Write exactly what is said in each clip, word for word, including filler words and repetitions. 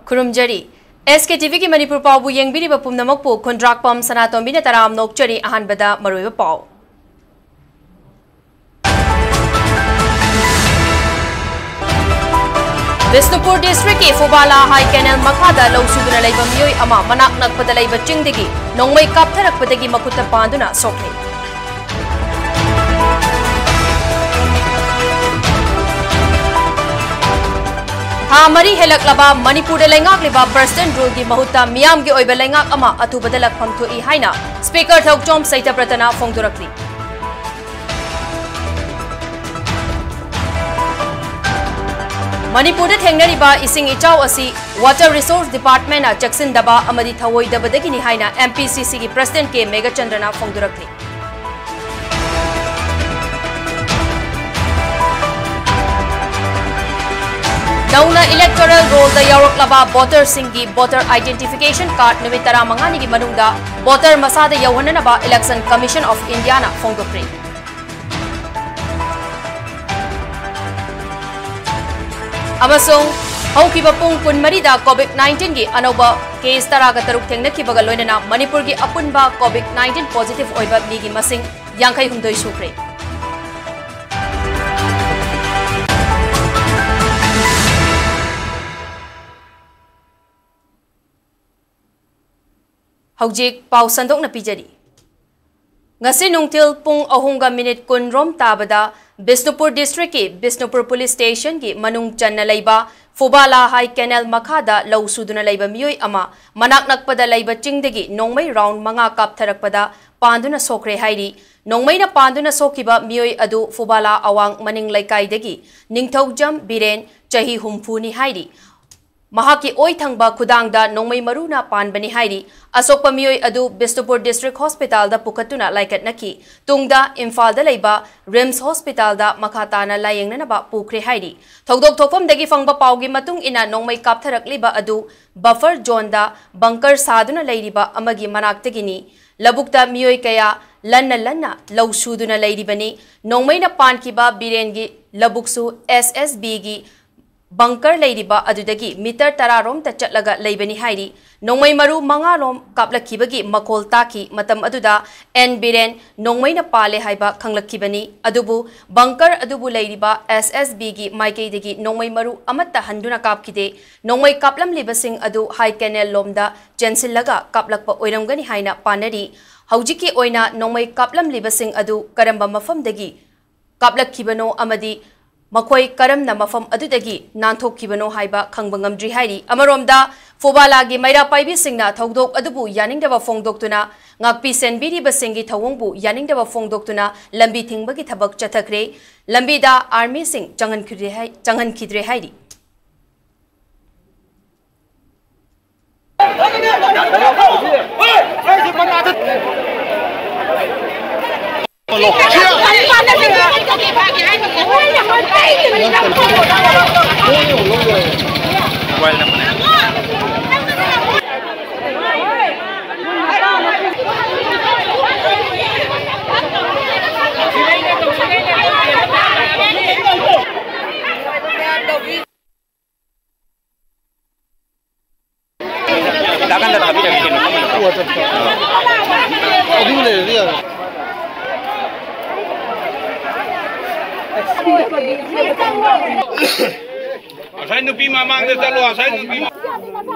ꯈꯨꯔꯨꯝꯖꯔꯤ꯫ ꯑꯦꯁ ꯀꯦ T ꯚꯤꯒꯤ ꯃꯅꯤꯄꯨꯔ ꯄꯥꯎꯕꯨ ꯌꯦꯡꯕꯤꯔꯤꯕ ꯄꯨꯝꯅꯃꯛꯄꯨ ꯈꯨꯟꯗ꯭ꯔꯥꯛꯄꯝ ꯁꯅꯥꯇꯣꯝꯕꯤꯅ ꯇꯔꯥꯝꯅ ꯑꯣꯛꯆꯔꯤ꯫ ꯑꯍꯥꯟꯕꯗ ꯃꯔꯨꯑꯣꯏꯕ ꯄꯥꯎ꯫ ꯕꯤꯁꯅꯨꯄꯨꯔ ꯗꯤꯁꯇ꯭ꯔꯤꯛꯀꯤ ꯐꯨꯕꯥꯂꯥ ꯍꯥꯏ ꯀꯦꯅꯦꯜ ꯃꯈꯥꯗ ꯂꯧ ꯁꯨꯗꯨꯅ ꯂꯩꯕ ꯃꯤꯑꯣꯏ ꯑꯃ ꯃꯅꯥꯛ ꯅꯛꯄꯗ ꯂꯩꯕ ꯆꯤꯡꯗꯒꯤ ꯅꯣꯡꯃꯩ ꯀꯥꯞꯊꯔꯛꯄꯗꯒꯤ ꯃꯈꯨꯠꯇ ꯄꯥꯟꯗꯨꯅ ꯁꯣꯛꯂꯦ꯫ ꯊꯥ ꯃꯔꯤ ꯍꯦꯜꯂꯛꯂꯕ ꯃꯅꯤꯄꯨꯔꯗ ꯂꯩꯉꯥꯛꯂꯤꯕ ꯄ꯭ꯔꯁꯤꯗꯦꯟꯠ ꯔꯨꯜꯒꯤ ꯃꯍꯨꯠꯇ ꯃꯤꯌꯥꯝꯒꯤ ꯑꯣꯏꯕ ꯂꯩꯉꯥꯛ ꯑꯃ ꯑꯊꯨꯕꯗ ꯂꯥꯛꯐꯝ ꯊꯣꯛꯏ ꯍꯥꯏꯅ ꯁ꯭ꯄꯤꯀꯔ ꯊꯧꯆꯣꯝ ꯁꯩꯇꯕ꯭ꯔꯇꯅ ꯐꯣꯡꯗꯣꯔꯛꯂꯤ꯫ ꯃꯅꯤꯄꯨꯔꯗ ꯊꯦꯡꯅꯔꯤꯕ ꯏꯁꯤꯡ ꯏꯆꯥꯎ ꯑꯁꯤ Water Resource Departmentꯅ ꯆꯦꯛꯁꯤꯟꯗꯕ ꯑꯃꯗꯤ ꯊꯧꯑꯣꯏꯗꯕꯗꯒꯤꯅꯤ ꯍꯥꯏꯅ ꯑꯦꯝ ꯄꯤ ꯁꯤ ꯁꯤꯒꯤ ꯄ꯭ꯔꯁꯤꯗꯦꯟꯠ ꯀꯦ ꯃꯦꯘꯆꯟꯗ꯭ꯔꯅ ꯐꯣꯡꯗꯣꯔꯛꯂꯤ꯫ ꯅꯧꯅ ꯏꯂꯦꯛꯇꯣꯔꯦꯜ ꯔꯣꯜꯗ ꯌꯥꯎꯔꯛꯂꯕ ꯚꯣꯇꯔꯁꯤꯡꯒꯤ ꯚꯣꯇꯔ ꯑꯥꯏꯗꯦꯟꯇꯤꯐꯤꯀꯦꯁꯟ ꯀꯥꯔꯗ ꯅꯨꯃꯤꯠ ꯇꯔꯥꯃꯉꯥꯅꯤꯒꯤ ꯃꯅꯨꯡꯗ ꯚꯣꯇꯔ ꯃꯁꯥꯗ ꯌꯧꯍꯟꯅꯅꯕ ꯏꯂꯦꯛꯁꯟ ꯀꯃꯤꯁꯟ ꯑꯣꯐ ꯏꯟꯗꯤꯌꯥꯅ ꯐꯣꯡꯗꯣꯛꯈ꯭ꯔꯦ꯫ ꯑꯃꯁꯨꯡ ꯍꯧꯈꯤꯕ ꯄꯨꯡ ꯀꯨꯟꯃꯔꯤꯗ COVID nineteenꯒꯤ ꯑꯅꯧꯕ ꯀꯦꯁ ꯇꯔꯥꯒ ꯇꯔꯨꯛ ꯊꯦꯡꯅꯈꯤꯕꯒ ꯂꯣꯏꯅꯅ ꯃꯅꯤꯄꯨꯔꯒꯤ ꯑꯄꯨꯟꯕ COVID nineteen positive ꯑꯣꯏꯕ ꯃꯤꯒꯤ ꯃꯁꯤꯡ ꯌꯥꯡꯈꯩ ꯍꯨꯝꯗꯣꯏ ꯁꯨꯈ꯭ꯔꯦ꯫ ꯍꯧꯖꯤꯛ ꯄꯥꯎ ꯁꯟꯗꯣꯛꯅ ꯄꯤꯖꯔꯤ꯫ ꯉꯁꯤ ꯅꯨꯡꯊꯤꯜ ꯄꯨꯡ ꯑꯍꯨꯝꯒ ꯃꯤꯅꯤꯠ ꯀꯨꯟ ꯔꯣꯝ ꯇꯥꯕꯗ ꯕꯤꯁꯅꯨꯄꯨꯔ ꯗꯤꯁꯇ꯭ꯔꯤꯛꯀꯤ ꯕꯤꯁꯅꯨꯄꯨꯔ ꯄꯨꯂꯤꯁ ꯁ꯭ꯇꯦꯁꯟꯒꯤ ꯃꯅꯨꯡ ꯆꯟꯅ ꯂꯩꯕ ꯐꯨꯕꯥꯂꯥ ꯍꯥꯏ ꯀꯦꯅꯦꯜ ꯃꯈꯥꯗ ꯂꯧ ꯁꯨꯗꯨꯅ ꯂꯩꯕ ꯃꯤꯑꯣꯏ ꯑꯃ ꯃꯅꯥꯛ ꯅꯛꯄꯗ ꯂꯩꯕ ꯆꯤꯡꯗꯒꯤ ꯅꯣꯡꯃꯩ ꯔꯥꯎꯟ ꯃꯉꯥ ꯀꯥꯞꯊꯔꯛꯄꯗ ꯄꯥꯟꯗꯨꯅ ꯁꯣꯛꯈ꯭ꯔꯦ ꯍꯥꯏꯔꯤ꯫ ꯅꯣꯡꯃꯩꯅ ꯄꯥꯟꯗꯨꯅ ꯁꯣꯛꯈꯤꯕ ꯃꯤꯑꯣꯏ ꯑꯗꯨ ꯐꯨꯕꯥꯂꯥ ꯑꯋꯥꯡ ꯃꯅꯤꯡ ꯂꯩꯀꯥꯏꯗꯒꯤ ꯅꯤꯡꯊꯧꯖꯝ ꯕꯤꯔꯦꯟ, ꯆꯍꯤ ꯍꯨꯝꯐꯨꯅꯤ ꯍꯥꯏꯔꯤ꯫ ꯃꯍꯥꯛꯀꯤ ꯑꯣꯏ ꯊꯪꯕ ꯈꯨꯗꯥꯡꯗ ꯅꯣꯡꯃꯩ ꯃꯔꯨꯅ ꯄꯥꯟꯕꯅꯤ ꯍꯥꯏꯔꯤ꯫ ꯑꯁꯣꯛꯄ ꯃꯤꯑꯣꯏ ꯑꯗꯨ ꯕꯤꯁꯅꯨꯄꯨꯔ ꯗꯤꯁꯇ꯭ꯔꯤꯛ ꯍꯣꯁꯄꯤꯇꯥꯜꯗ ꯄꯨꯈꯠꯇꯨꯅ ꯂꯥꯏꯀꯠꯅꯈꯤ꯫ ꯇꯨꯡꯗ ꯏꯝꯐꯥꯜꯗ ꯂꯩꯕ ꯔꯤꯝꯁ ꯍꯣꯁꯄꯤꯇꯥꯜꯗ ꯃꯈꯥ ꯇꯥꯅ ꯂꯥꯌꯦꯡꯅꯅꯕ ꯄꯨꯈ꯭ꯔꯦ ꯍꯥꯏꯔꯤ꯫ ꯊꯧꯗꯣꯛ ꯊꯣꯛꯐꯝꯗꯒꯤ ꯐꯪꯕ ꯄꯥꯎꯒꯤ ꯃꯇꯨꯡ ꯏꯟꯅ ꯅꯣꯡꯃꯩ ꯀꯥꯞꯊꯔꯛꯂꯤꯕ ꯑꯗꯨ ꯕꯐꯔ ꯖꯣꯟꯗ ꯕꯪꯀꯔ ꯁꯥꯗꯨꯅ ꯂꯩꯔꯤꯕ ꯑꯃꯒꯤ ꯃꯅꯥꯛꯇꯒꯤꯅꯤ꯫ ꯂꯧꯕꯨꯛꯇ ꯃꯤꯑꯣꯏ ꯀꯌꯥ ꯂꯟꯅ ꯂꯟꯅ ꯂꯧ ꯁꯨꯗꯨꯅ ꯂꯩꯔꯤꯕꯅꯤ꯫ ꯅꯣꯡꯃꯩꯅ ꯄꯥꯟꯈꯤꯕ ꯕꯤꯔꯦꯟꯒꯤ ꯂꯧꯕꯨꯛꯁꯨ ꯑꯦꯁ ꯑꯦꯁ ꯕꯤꯒꯤ ꯕꯪꯀꯔ ꯂꯩꯔꯤꯕ ꯑꯗꯨꯗꯒꯤ ꯃꯤꯇꯔ ꯇꯔꯥ ꯔꯣꯝꯇ ꯆꯠꯂꯒ ꯂꯩꯕꯅꯤ ꯍꯥꯏꯔꯤ꯫ ꯅꯣꯡꯃꯩ ꯃꯔꯨ ꯃꯉꯥ ꯔꯣꯝ ꯀꯥꯞꯂꯛꯈꯤꯕꯒꯤ ꯃꯈꯣꯜ ꯇꯥꯈꯤ꯫ ꯃꯇꯝ ꯑꯗꯨꯗ ꯑꯦꯟ ꯕꯤꯔꯦꯟ ꯅꯣꯡꯃꯩꯅ ꯄꯥꯜꯂꯦ ꯍꯥꯏꯕ ꯈꯪꯂꯛꯈꯤꯕꯅꯤ꯫ ꯑꯗꯨꯕꯨ ꯕꯪꯀꯔ ꯑꯗꯨꯕꯨ ꯂꯩꯔꯤꯕ ꯑꯦꯁ ꯑꯦꯁ ꯕꯤꯒꯤ ꯃꯥꯏꯀꯩꯗꯒꯤ ꯅꯣꯡꯃꯩ ꯃꯔꯨ ꯑꯃꯠꯇ ꯍꯟꯗꯨꯅ ꯀꯥꯞꯈꯤꯗꯦ꯫ ꯅꯣꯡꯃꯩ ꯀꯥꯞꯂꯝꯂꯤꯕꯁꯤꯡ ꯑꯗꯨ ꯍꯥꯏ ꯀꯦꯅꯦꯜ ꯂꯣꯝꯗ ꯆꯦꯟꯁꯤꯜꯂꯒ ꯀꯥꯞꯂꯛꯄ ꯑꯣꯏꯔꯝꯒꯅꯤ ꯍꯥꯏꯅ ꯄꯥꯅꯔꯤ꯫ ꯍꯧꯖꯤꯛꯀꯤ ꯑꯣꯏꯅ ꯅꯣꯡꯃꯩ ꯀꯥꯞꯂꯝꯂꯤꯕꯁꯤꯡ ꯑꯗꯨ ꯀꯔꯝꯕ ꯃꯐꯝꯗꯒꯤ ꯀꯥꯞꯂꯛꯈꯤꯕꯅꯣ ꯑꯃꯗꯤ ꯃꯈꯣꯏ ꯀꯔꯝꯅ ꯃꯐꯝ ꯑꯗꯨꯗꯒꯤ ꯅꯥꯟꯊꯣꯛꯈꯤꯕꯅꯣ ꯍꯥꯏꯕ ꯈꯪꯕ ꯉꯝꯗ꯭ꯔꯤ ꯍꯥꯏꯔꯤ꯫ ꯑꯃꯔꯣꯝꯗ, ꯐꯨꯕꯥꯂꯥꯒꯤ ꯃꯩꯔꯥ ꯄꯥꯏꯕꯤꯁꯤꯡꯅ ꯊꯧꯗꯣꯛ ꯑꯗꯨꯕꯨ ꯌꯥꯅꯤꯡꯗꯕ ꯐꯣꯡꯗꯣꯛꯇꯨꯅ, ꯉꯥꯛꯄꯤ ꯁꯦꯟꯕꯤꯔꯤꯕꯁꯤꯡꯒꯤ ꯊꯧꯑꯣꯡꯕꯨ ꯌꯥꯅꯤꯡꯗꯕ ꯐꯣꯡꯗꯣꯛꯇꯨꯅ ꯂꯝꯕꯤ ꯊꯤꯡꯕꯒꯤ ꯊꯕꯛ ꯆꯠꯊꯈ꯭ꯔꯦ꯫ ꯂꯝꯕꯤꯗ ꯑꯥꯔꯃꯤꯁꯤꯡ ꯆꯪꯍꯟꯈꯤꯗ꯭ꯔꯦ ꯍꯥꯏ-, ꯆꯪꯍꯟꯈꯤꯗ꯭ꯔꯦ ꯍꯥꯏꯔꯤ꯫ ꯅꯥꯀꯟꯗ ꯊꯥꯕꯤꯔꯒꯦ ꯀꯩꯅꯣ꯫ ꯑꯗꯨ ꯂꯩꯔꯗꯤ ꯌꯥꯔꯦ꯫ ꯉꯁꯥꯏ ꯅꯨꯄꯤ ꯃꯃꯥꯡꯗ ꯆꯠꯂꯣ, ꯉꯁꯥꯏ ꯅꯨꯄꯤ꯫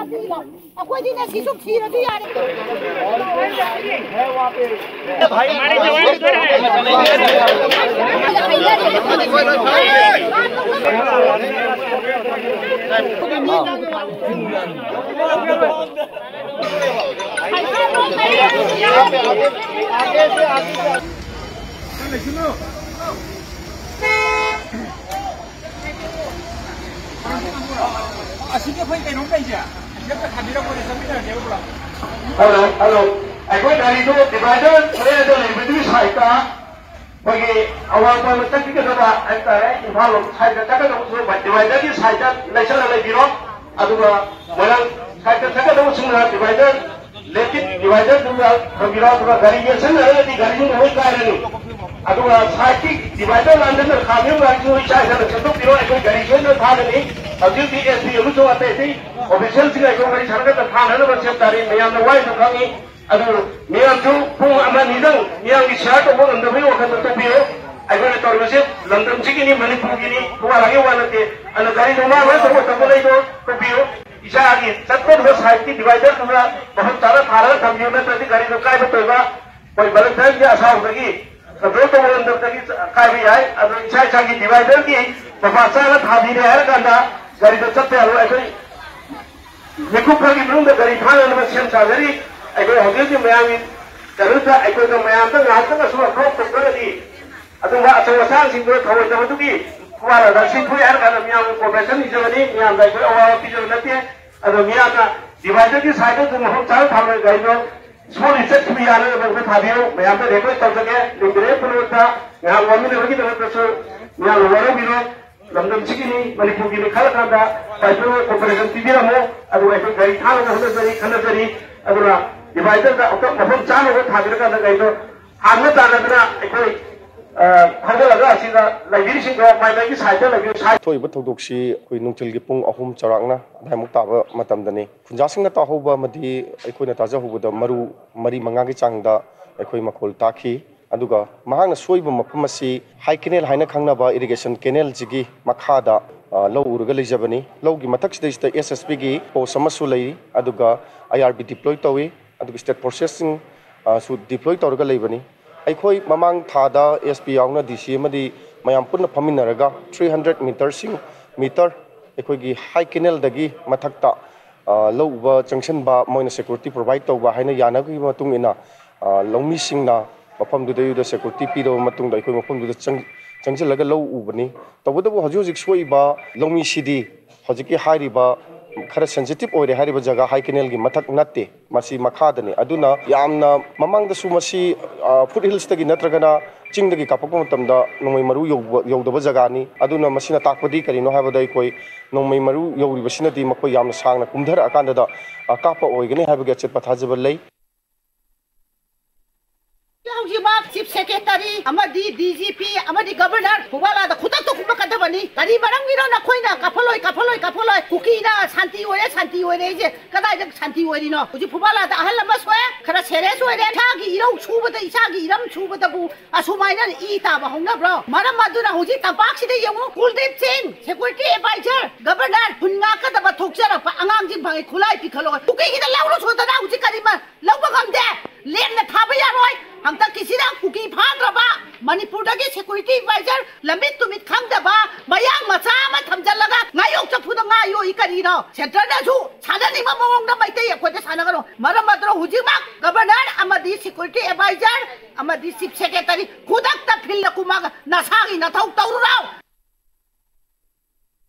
ꯑꯩꯈꯣꯏꯗꯤ ꯉꯁꯤꯁꯨ ꯊꯤꯔꯁꯨ ꯌꯥꯔꯦ꯫ ꯑꯁꯤꯒꯤ ꯑꯩꯈꯣꯏ ꯀꯩꯅꯣꯝ ꯂꯩꯁꯦ, ꯑꯁꯤꯗ ꯊꯥꯕꯤꯔꯛꯄꯅꯦ, ꯆꯠꯃꯤꯟꯅꯔꯁꯦꯕ ꯄꯨꯂꯞ꯫ Hello, hello. ꯑꯩꯈꯣꯏ ꯒꯥꯔꯤꯗꯣ ꯗꯤꯚꯥꯏꯗꯔ ꯊꯣꯛꯑꯦ, ꯑꯗꯣ ꯂꯩꯕꯗꯨꯒꯤ ꯁꯥꯏꯠꯇ ꯑꯩꯈꯣꯏꯒꯤ ꯑꯋꯥꯡ ꯃꯇꯛ ꯆꯠꯈꯤꯒꯗꯕ ꯍꯥꯏꯇꯥꯔꯦ, ꯏꯝꯐꯥꯜ ꯂꯣꯝ ꯁꯥꯏꯠꯇ ꯆꯠꯀꯗꯕꯁꯨ ꯗꯤꯚꯥꯏꯗꯔꯒꯤ ꯁꯥꯏꯠꯇ ꯂꯩꯁꯜꯂ ꯂꯩꯕꯤꯔꯣ꯫ ꯑꯗꯨꯒ ꯃꯣꯏꯔꯥꯡ ꯁꯥꯏꯠꯇ ꯆꯠꯀꯗꯕꯁꯤꯡꯅ ꯗꯤꯚꯥꯏꯗꯔ ꯂꯦꯐꯀꯤ ꯗꯤꯚꯥꯏꯗꯔꯗꯨꯗ ꯊꯝꯕꯤꯔꯣ, ꯑꯗꯨꯒ ꯒꯥꯔꯤ ꯌꯦꯠꯁꯟꯅꯔꯒꯗꯤ ꯒꯥꯔꯤꯁꯤꯡꯗꯣ ꯂꯣꯏ ꯀꯥꯏꯔꯅꯤ꯫ ꯑꯗꯨꯒ ꯁꯥꯏꯠꯀꯤ ꯗꯤꯚꯥꯏꯗꯔ ꯂꯥꯟꯗꯨꯅ ꯈꯥꯝꯃꯤꯕ ꯒꯥꯔꯤꯁꯤꯡꯗꯣ ꯏꯁꯥ ꯏꯁꯥꯅ ꯁꯦꯝꯗꯣꯛꯄꯤꯔꯣ, ꯑꯩꯈꯣꯏ ꯒꯥꯔꯤ ꯁꯣꯏꯗꯅ ꯊꯥꯒꯅꯤ꯫ ꯍꯧꯖꯤꯛꯇꯤ ꯑꯦꯁ ꯄꯤ ꯑꯃꯁꯨꯡ ꯑꯇꯩ ꯑꯇꯩ ꯑꯣꯐꯤꯁꯤꯌꯦꯜꯁꯤꯡꯒ ꯑꯩꯈꯣꯏ ꯋꯥꯔꯤ ꯁꯥꯟꯅꯒꯗꯕ ꯊꯥꯅꯅꯕ ꯁꯦꯝ ꯁꯥꯔꯤ꯫ ꯃꯌꯥꯝꯅ ꯋꯥꯏꯁꯨ ꯈꯪꯉꯤ꯫ ꯑꯗꯨ ꯃꯌꯥꯝꯁꯨ ꯄꯨꯡ ꯑꯃ ꯑꯅꯤꯗꯪ ꯃꯤꯌꯥꯝꯒꯤ ꯁꯤꯌꯥꯔ ꯇꯧꯕ ꯉꯝꯗꯕꯒꯤ ꯋꯥꯈꯜꯗ ꯇꯣꯛꯄꯤꯌꯨ꯫ ꯑꯩꯈꯣꯏꯅ ꯇꯧꯔꯤꯕꯁꯤ ꯂꯝꯗꯝꯁꯤꯒꯤꯅꯤ, ꯃꯅꯤꯄꯨꯔꯒꯤꯅꯤ, ꯊꯧꯕꯥꯜꯒꯤ ꯋꯥ ꯅꯠꯇꯦ꯫ ꯑꯗꯨꯅ ꯒꯥꯔꯤꯗꯣ ꯃꯥꯡꯂꯣꯏ ꯇꯧꯕ ꯇꯧꯕ ꯂꯩꯗꯣ ꯇꯣꯛꯄꯤꯌꯨ꯫ ꯏꯁꯥꯒꯤ ꯆꯠꯀꯗꯕ ꯁꯥꯏꯠꯀꯤ ꯗꯤꯚꯥꯏꯗꯔꯗꯨꯗ ꯃꯐꯝ ꯆꯥꯅ ꯊꯥꯔꯒ ꯊꯝꯕꯤꯌꯨ, ꯅꯠꯇ꯭ꯔꯗꯤ ꯒꯥꯔꯤꯗꯣ ꯀꯥꯏꯕ ꯇꯣꯏꯕ, ꯑꯩꯈꯣꯏ ꯕꯂꯦꯟꯇꯥꯏꯟꯒꯤ ꯑꯁꯥꯎꯕꯗꯒꯤ ꯀꯟꯇ꯭ꯔꯣꯜ ꯇꯧꯕ ꯉꯝꯗꯕꯗꯒꯤ ꯀꯥꯏꯕ ꯌꯥꯏ꯫ ꯑꯗꯣ ꯏꯁꯥ ꯏꯁꯥꯒꯤ ꯗꯤꯚꯥꯏꯗꯔꯒꯤ ꯃꯄꯥ ꯆꯥꯅ ꯊꯥꯕꯤꯔꯦ ꯍꯥꯏꯔꯀꯥꯟꯗ ꯒꯥꯔꯤꯗꯣ ꯆꯠꯄ ꯌꯥꯔꯣꯏ꯫ ꯑꯩꯈꯣꯏ ꯃꯤꯀꯨꯞ ꯈꯔꯒꯤ ꯃꯅꯨꯡꯗ ꯒꯥꯔꯤ ꯊꯥꯅꯅꯕ ꯁꯦꯝ ꯁꯥꯖꯔꯤ꯫ ꯑꯩꯈꯣꯏ ꯍꯧꯖꯤꯛ ꯍꯧꯖꯤꯛ ꯃꯌꯥꯝꯒꯤ ꯀꯩꯅꯣꯗ ꯑꯩꯈꯣꯏꯗ ꯃꯌꯥꯝꯗ ꯉꯥꯏꯍꯥꯛꯇꯪ ꯑꯁꯨꯝ ꯑꯐ꯭ꯔꯣꯛ ꯇꯧꯗ꯭ꯔꯒꯗꯤ ꯑꯗꯨꯒꯨꯝꯕ ꯑꯆꯧ ꯑꯁꯥꯡꯁꯤꯡꯗꯨ ꯊꯧꯑꯣꯏꯗꯕꯗꯨꯒꯤ ꯈꯨꯋꯥ ꯂꯥꯟꯗꯥ ꯁꯤ ꯊꯣꯛꯑꯦ ꯍꯥꯏꯔ ꯀꯥꯟꯗ ꯃꯤꯌꯥꯝꯒꯤ ꯀꯣꯄꯔꯦꯁꯟ ꯅꯤꯖꯕꯅꯤ꯫ ꯃꯤꯌꯥꯝꯗ ꯑꯩꯈꯣꯏ ꯑꯋꯥꯕ ꯄꯤꯖꯕ ꯅꯠꯇꯦ꯫ ꯑꯗꯣ ꯃꯤꯌꯥꯝꯅ ꯗꯤꯚꯥꯏꯗꯔꯒꯤ ꯁꯥꯏꯠꯇ ꯑꯗꯨꯝ ꯃꯐꯝ ꯆꯥꯅ ꯊꯝꯂꯒ ꯒꯥꯔꯤꯗꯣ ꯁꯣꯜꯂꯤ ꯆꯠꯈꯤꯕ ꯌꯥꯅꯅꯕ ꯑꯝꯇ ꯊꯥꯕꯤꯌꯨ꯫ ꯃꯌꯥꯝꯗ ꯔꯤꯀ꯭ꯋꯦꯁ ꯇꯧꯖꯒꯦ, ꯂꯤꯡꯕꯤꯔꯦ ꯄꯨꯝꯅꯃꯛꯇ ꯉꯥꯏꯍꯥꯛ ꯋꯥꯃꯤꯟꯅꯕꯒꯤꯗꯃꯛꯇꯁꯨ ꯃꯌꯥꯝꯅ ꯋꯥꯔꯧꯕꯤꯔꯣ꯫ ꯂꯝꯗꯝꯁꯤꯒꯤꯅꯤ, ꯃꯅꯤꯄꯨꯔꯒꯤꯅꯤ ꯈꯜꯂꯀꯥꯟꯗ ꯄꯥꯏꯄꯤꯌꯣ ꯀꯣꯄꯔꯦꯁꯟ ꯄꯤꯕꯤꯔꯝꯃꯣ꯫ ꯑꯗꯨꯒ ꯑꯩꯈꯣꯏ ꯒꯥꯔꯤ ꯊꯥꯅꯕ ꯍꯣꯠꯅꯖꯔꯤ, ꯈꯟꯅꯖꯔꯤ꯫ ꯑꯗꯨꯅ ꯗꯤꯚꯥꯏꯗꯔꯗ ꯑꯃꯨꯛꯇ ꯃꯐꯝ ꯆꯥꯅꯕ ꯊꯥꯕꯤꯔꯀꯥꯟꯗ ꯒꯥꯔꯤꯗꯣ ꯍꯥꯟꯅ ꯇꯥꯟꯅꯗꯅ ꯑꯩꯈꯣꯏ, ꯑ, ꯊꯧꯒꯠꯂꯒ ꯑꯁꯤꯗ ꯂꯩꯕꯤꯔꯤꯁꯤꯡꯗꯣ ꯃꯥꯏ ꯃꯥꯏꯒꯤ ꯁꯥꯏꯠꯇ ꯂꯩꯕꯤꯌꯨ꯫ ꯁꯥꯏꯠ ꯊꯣꯛꯏꯕ ꯊꯧꯗꯣꯛꯁꯤ ꯑꯩꯈꯣꯏ ꯅꯨꯡꯊꯤꯜꯒꯤ ꯄꯨꯡ ꯑꯍꯨꯝ ꯆꯥꯎꯔꯥꯛꯅ ꯑꯗꯥꯏꯃꯨꯛ ꯇꯥꯕ ꯃꯇꯝꯗꯅꯤ꯫ ꯈꯨꯟꯖꯥꯁꯤꯡꯅ ꯇꯥꯍꯧꯕ ꯑꯃꯗꯤ ꯑꯩꯈꯣꯏꯅ ꯇꯥꯖꯍꯧꯕꯗ ꯃꯔꯨ ꯃꯔꯤ ꯃꯉꯥꯒꯤ ꯆꯥꯡꯗ ꯑꯩꯈꯣꯏ ꯃꯈꯣꯜ ꯇꯥꯈꯤ꯫ ꯑꯗꯨꯒ ꯃꯍꯥꯛꯅ ꯁꯣꯏꯕ ꯃꯐꯝ ꯑꯁꯤ ꯍꯥꯏ ꯀꯦꯅꯦꯜ ꯍꯥꯏꯅ ꯈꯪꯅꯕ ꯏꯔꯤꯒꯦꯁꯟ ꯀꯦꯅꯦꯜꯁꯤꯒꯤ ꯃꯈꯥꯗ, ꯑ, ꯂꯧ ꯎꯔꯒ ꯂꯩꯖꯕꯅꯤ꯫ ꯂꯧꯒꯤ ꯃꯊꯛꯁꯤꯗꯩꯁꯤꯗ ꯑꯦꯁ ꯑꯦꯁ ꯄꯤꯒꯤ ꯄꯣꯁ ꯑꯃꯁꯨ ꯂꯩꯔꯤ, ꯑꯗꯨꯒ ꯑꯥꯏ ꯑꯥꯔ ꯕꯤ ꯗꯤꯄ꯭ꯂꯣꯏ ꯇꯧꯏ, ꯑꯗꯨꯒ ꯁ꯭ꯇꯦꯠ ꯐꯣꯔꯁꯦꯁꯁꯤꯡ, ꯑ, ꯁꯨ ꯗꯤꯄ꯭ꯂꯣꯏ ꯇꯧꯔꯒ ꯂꯩꯕꯅꯤ꯫ ꯑꯩꯈꯣꯏ ꯃꯃꯥꯡ ꯊꯥꯗ ꯑꯦꯁ ꯄꯤ ꯌꯥꯎꯅ ꯗꯤ ꯁꯤ ꯑꯃꯗꯤ ꯃꯌꯥꯝ ꯄꯨꯟꯅ ꯐꯝꯃꯤꯟꯅꯔꯒ ꯊ꯭ꯔꯤ ꯍꯟꯗ꯭ꯔꯦꯠ ꯃꯤꯇꯔꯁꯤꯡ, ꯃꯤꯇꯔ ꯑꯩꯈꯣꯏꯒꯤ ꯍꯥꯏ ꯀꯦꯅꯦꯜꯗꯒꯤ ꯃꯊꯛꯇ, ꯑ, ꯂꯧ ꯎꯕ ꯆꯪꯁꯤꯟꯕ, ꯃꯣꯏꯅ ꯁꯦꯀ꯭ꯌꯨꯔꯤꯇꯤ ꯄ꯭ꯔꯣꯚꯥꯏꯗ ꯇꯧꯕ ꯍꯥꯏꯅ ꯌꯥꯅꯈꯤꯕ ꯃꯇꯨꯡ ꯏꯟꯅ, ꯑ, ꯂꯧꯃꯤꯁꯤꯡꯅ ꯃꯐꯝꯗꯨꯗꯩꯗꯨꯗ ꯁꯦꯀ꯭ꯌꯨꯔꯤꯇꯤ ꯄꯤꯔꯕ ꯃꯇꯨꯡꯗ ꯑꯩꯈꯣꯏ ꯃꯐꯝꯗꯨꯗ ꯆꯪ-, ꯆꯪꯁꯤꯜꯂꯒ ꯂꯧ ꯎꯕꯅꯤ꯫ ꯇꯧꯕꯇꯕꯨ ꯍꯧꯖꯤꯛ ꯍꯧꯖꯤꯛ ꯁꯣꯛꯏꯕ ꯂꯧꯃꯤꯁꯤꯗꯤ ꯍꯧꯖꯤꯛꯀꯤ ꯍꯥꯏꯔꯤꯕ ꯈꯔ ꯁꯦꯟꯁꯤꯇꯤꯚ ꯑꯣꯏꯔꯦ ꯍꯥꯏꯔꯤꯕ ꯖꯒꯥ ꯍꯥꯏ ꯀꯦꯅꯦꯜꯒꯤ ꯃꯊꯛ ꯅꯠꯇꯦ, ꯃꯁꯤ ꯃꯈꯥꯗꯅꯤ꯫ ꯑꯗꯨꯅ ꯌꯥꯝꯅ ꯃꯃꯥꯡꯗꯁꯨ ꯃꯁꯤ, ꯑ, ꯐꯨꯠ ꯍꯤꯜꯁꯇꯒꯤ ꯅꯠꯇ꯭ꯔꯒꯅ ꯆꯤꯡꯗꯒꯤ ꯀꯥꯞꯄꯛꯄ ꯃꯇꯝꯗ ꯅꯣꯡꯃꯩ ꯃꯔꯨ ꯌꯧꯕ, ꯌꯧꯗꯕ ꯖꯒꯥꯅꯤ꯫ ꯑꯗꯨꯅ ꯃꯁꯤꯅ ꯇꯥꯛꯄꯗꯤ ꯀꯔꯤꯅꯣ ꯍꯥꯏꯕꯗ ꯑꯩꯈꯣꯏ ꯅꯣꯡꯃꯩ ꯃꯔꯨ ꯌꯧꯔꯤꯕꯁꯤꯅꯗꯤ ꯃꯈꯣꯏ ꯌꯥꯝꯅ ꯁꯥꯡꯅ ꯀꯨꯝꯊꯔꯛꯑꯀꯥꯟꯗꯗ, ꯑ, ꯀꯥꯞꯄ ꯑꯣꯏꯒꯅꯤ ꯍꯥꯏꯕꯒꯤ ꯑꯆꯦꯠꯄ ꯊꯥꯖꯕ ꯂꯩ꯫ ꯍꯧꯖꯤꯛꯃꯛ ꯆꯤꯐ ꯁꯦꯀ꯭ꯔꯦꯇꯔꯤ ꯑꯃꯗꯤ ꯗꯤ ꯖꯤ ꯄꯤ ꯑꯃꯗꯤ ꯒꯕꯔꯅꯔ ꯐꯨꯕꯥꯂꯥꯗ ꯈꯨꯗꯛꯇ ꯀꯨꯝꯃꯛꯀꯗꯕꯅꯤ꯫ ꯀꯔꯤ ꯁꯤ ꯃꯔꯝꯒꯤꯔꯣ ꯅꯈꯣꯏꯅ ꯀꯥꯞꯍꯜꯂꯣꯏ, ꯀꯥꯞꯍꯜꯂꯣꯏ, ꯀꯥꯞꯍꯜꯂꯣꯏ? ꯀꯨꯀꯤꯅ ꯁꯥꯟꯇꯤ ꯑꯣꯏꯔꯦ, ꯁꯥꯟꯇꯤ ꯑꯣꯏꯔꯦ ꯍꯥꯏꯁꯦ ꯀꯗꯥꯏꯗ ꯁꯥꯟꯇꯤ ꯑꯣꯏꯔꯤꯅꯣ? ꯍꯧꯖꯤꯛ ꯐꯨꯕꯥꯂꯥꯗ ꯑꯍꯜ ꯑꯃ ꯁꯣꯛꯑꯦ, ꯈꯔ ꯁꯦꯔꯤꯌꯁ ꯑꯣꯏꯔꯦ꯫ ꯏꯁꯥꯒꯤ ꯏꯔꯧ ꯁꯨꯕꯗ, ꯏꯁꯥꯒꯤ ꯏꯔꯝ ꯁꯨꯕꯗꯕꯨ ꯑꯁꯨꯃꯥꯏꯅ ꯏ ꯇꯥꯕ ꯍꯧꯅꯕ꯭ꯔꯣ? ꯃꯔꯝ ꯑꯗꯨꯅ ꯍꯧꯖꯤꯛ ꯇꯝꯄꯥꯛꯁꯤꯗ ꯌꯦꯡꯉꯨ, ꯀꯨꯜꯗꯤꯞ ꯁꯤꯡ, ꯁꯦꯀ꯭ꯌꯨꯔꯤꯇꯤ ꯑꯦꯗꯚꯥꯏꯖꯔ, ꯒꯕꯔꯅꯔ, ꯈꯨꯟ ꯉꯥꯛꯀꯗꯕ ꯊꯣꯛꯆꯔꯛꯄ ꯑꯉꯥꯡꯁꯤꯡ ꯐꯪꯉꯤ, ꯈꯨꯠꯂꯥꯏ ꯄꯤꯈꯠꯂꯣ꯫ ꯀꯨꯀꯤꯒꯤꯗ ꯂꯧꯔꯨ ꯁꯣꯗꯅ ꯍꯧꯖꯤꯛ ꯀꯔꯤ ꯃ-, ꯂꯧꯕ ꯉꯝꯗꯦ꯫ ꯂꯦꯝꯅ ꯊꯥꯕ ꯌꯥꯔꯣꯏ꯫ ꯍꯟꯗꯛꯀꯤꯁꯤꯗ ꯀꯨꯀꯤ ꯐꯥꯗ꯭ꯔꯕ ꯃꯅꯤꯄꯨꯔꯗꯒꯤ ꯁꯦꯀ꯭ꯌꯨꯔꯤꯇꯤ ꯑꯦꯗꯚꯥꯏꯖꯔ ꯂꯝꯃꯤꯠ ꯇꯨꯃꯤꯠ ꯈꯪꯗꯕ, ꯃꯌꯥꯡ ꯃꯆꯥ ꯑꯃ ꯊꯝꯖꯤꯜꯂꯒ ꯉꯥꯌꯣꯛ ꯆꯐꯨꯗ ꯉꯥ ꯌꯣꯛꯏ ꯀꯔꯤꯅꯣ? ꯁꯦꯟꯇꯔꯗꯁꯨ ꯁꯥꯟꯅꯅꯤꯡꯕ ꯃꯑꯣꯡꯗ ꯃꯩꯇꯩ ꯑꯩꯈꯣꯏꯗ ꯁꯥꯟꯅꯒꯅꯨ꯫ ꯃꯔꯝ ꯑꯗꯨꯅ ꯍꯧꯖꯤꯛꯃꯛ ꯒꯕꯔꯅꯔ ꯑꯃꯗꯤ ꯁꯦꯀ꯭ꯌꯨꯔꯤꯇꯤ ꯑꯦꯗꯚꯥꯏꯖꯔ ꯑꯃꯗꯤ ꯆꯤꯐ ꯁꯦꯀ꯭ꯔꯦꯇꯔꯤ ꯈꯨꯗꯛꯇ ꯐꯤꯜꯗ ꯀꯨꯝꯃꯒ ꯅꯁꯥꯒꯤ ꯅꯊꯧ ꯇꯧꯔꯨꯔꯣ꯫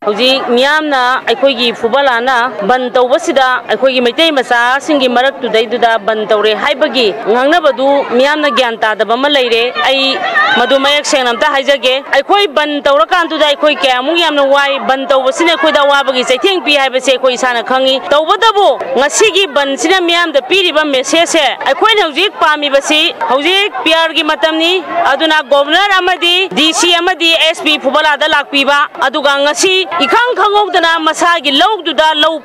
ꯍꯧꯖꯤꯛ ꯃꯤꯌꯥꯝꯅ ꯑꯩꯈꯣꯏꯒꯤ ꯐꯨꯕꯂꯥꯅ ꯕꯟ ꯇꯧꯕꯁꯤꯗ ꯑꯩꯈꯣꯏꯒꯤ ꯃꯩꯇꯩ ꯃꯆꯥꯁꯤꯡꯒꯤ ꯃꯔꯛꯇꯨꯗꯩꯗꯨꯗ ꯕꯟ ꯇꯧꯔꯦ ꯍꯥꯏꯕꯒꯤ ꯉꯥꯡꯅꯕꯗꯨ ꯃꯤꯌꯥꯝꯅ ꯒ꯭ꯌꯥꯟ ꯇꯥꯗꯕ ꯑꯃ ꯂꯩꯔꯦ꯫ ꯑꯩ ꯃꯗꯨ ꯃꯌꯦꯛ ꯁꯦꯡꯅ ꯑꯝꯇ ꯍꯥꯏꯖꯒꯦ꯫ ꯑꯩꯈꯣꯏ ꯕꯟ ꯇꯧꯔꯀꯥꯟꯗꯨꯗ ꯑꯩꯈꯣꯏ ꯀꯌꯥꯃꯨꯛ ꯌꯥꯝꯅ ꯋꯥꯏ, ꯕꯟ ꯇꯧꯕꯁꯤꯅ ꯑꯩꯈꯣꯏꯗ ꯑꯋꯥꯕꯒꯤ ꯆꯩꯊꯦꯡ ꯄꯤ ꯍꯥꯏꯕꯁꯦ ꯑꯩꯈꯣꯏ ꯏꯁꯥꯅ ꯈꯪꯉꯤ꯫ ꯇꯧꯕꯇꯕꯨ ꯉꯁꯤꯒꯤ ꯕꯟꯁꯤꯅ ꯃꯤꯌꯥꯝꯗ ꯄꯤꯔꯤꯕ ꯃꯦꯁꯦꯖꯁꯦ, ꯑꯩꯈꯣꯏꯅ ꯍꯧꯖꯤꯛ ꯄꯥꯝꯃꯤꯕꯁꯤ, ꯍꯧꯖꯤꯛ ꯄꯤ ꯑꯥꯔꯒꯤ ꯃꯇꯝꯅꯤ꯫ ꯑꯗꯨꯅ ꯒꯣꯕꯔꯅꯔ ꯑꯃꯗꯤ ꯗꯤ ꯁꯤ ꯑꯃꯗꯤ ꯑꯦꯁ ꯄꯤ ꯐꯨꯕꯂꯥꯗ ꯂꯥꯛꯄꯤꯕ, ꯑꯗꯨꯒ ꯉꯁꯤ ꯏꯈꯪ ꯈꯪꯍꯧꯗꯅ ꯃꯁꯥꯒꯤ ꯂꯧꯗꯨꯗ ꯂꯧ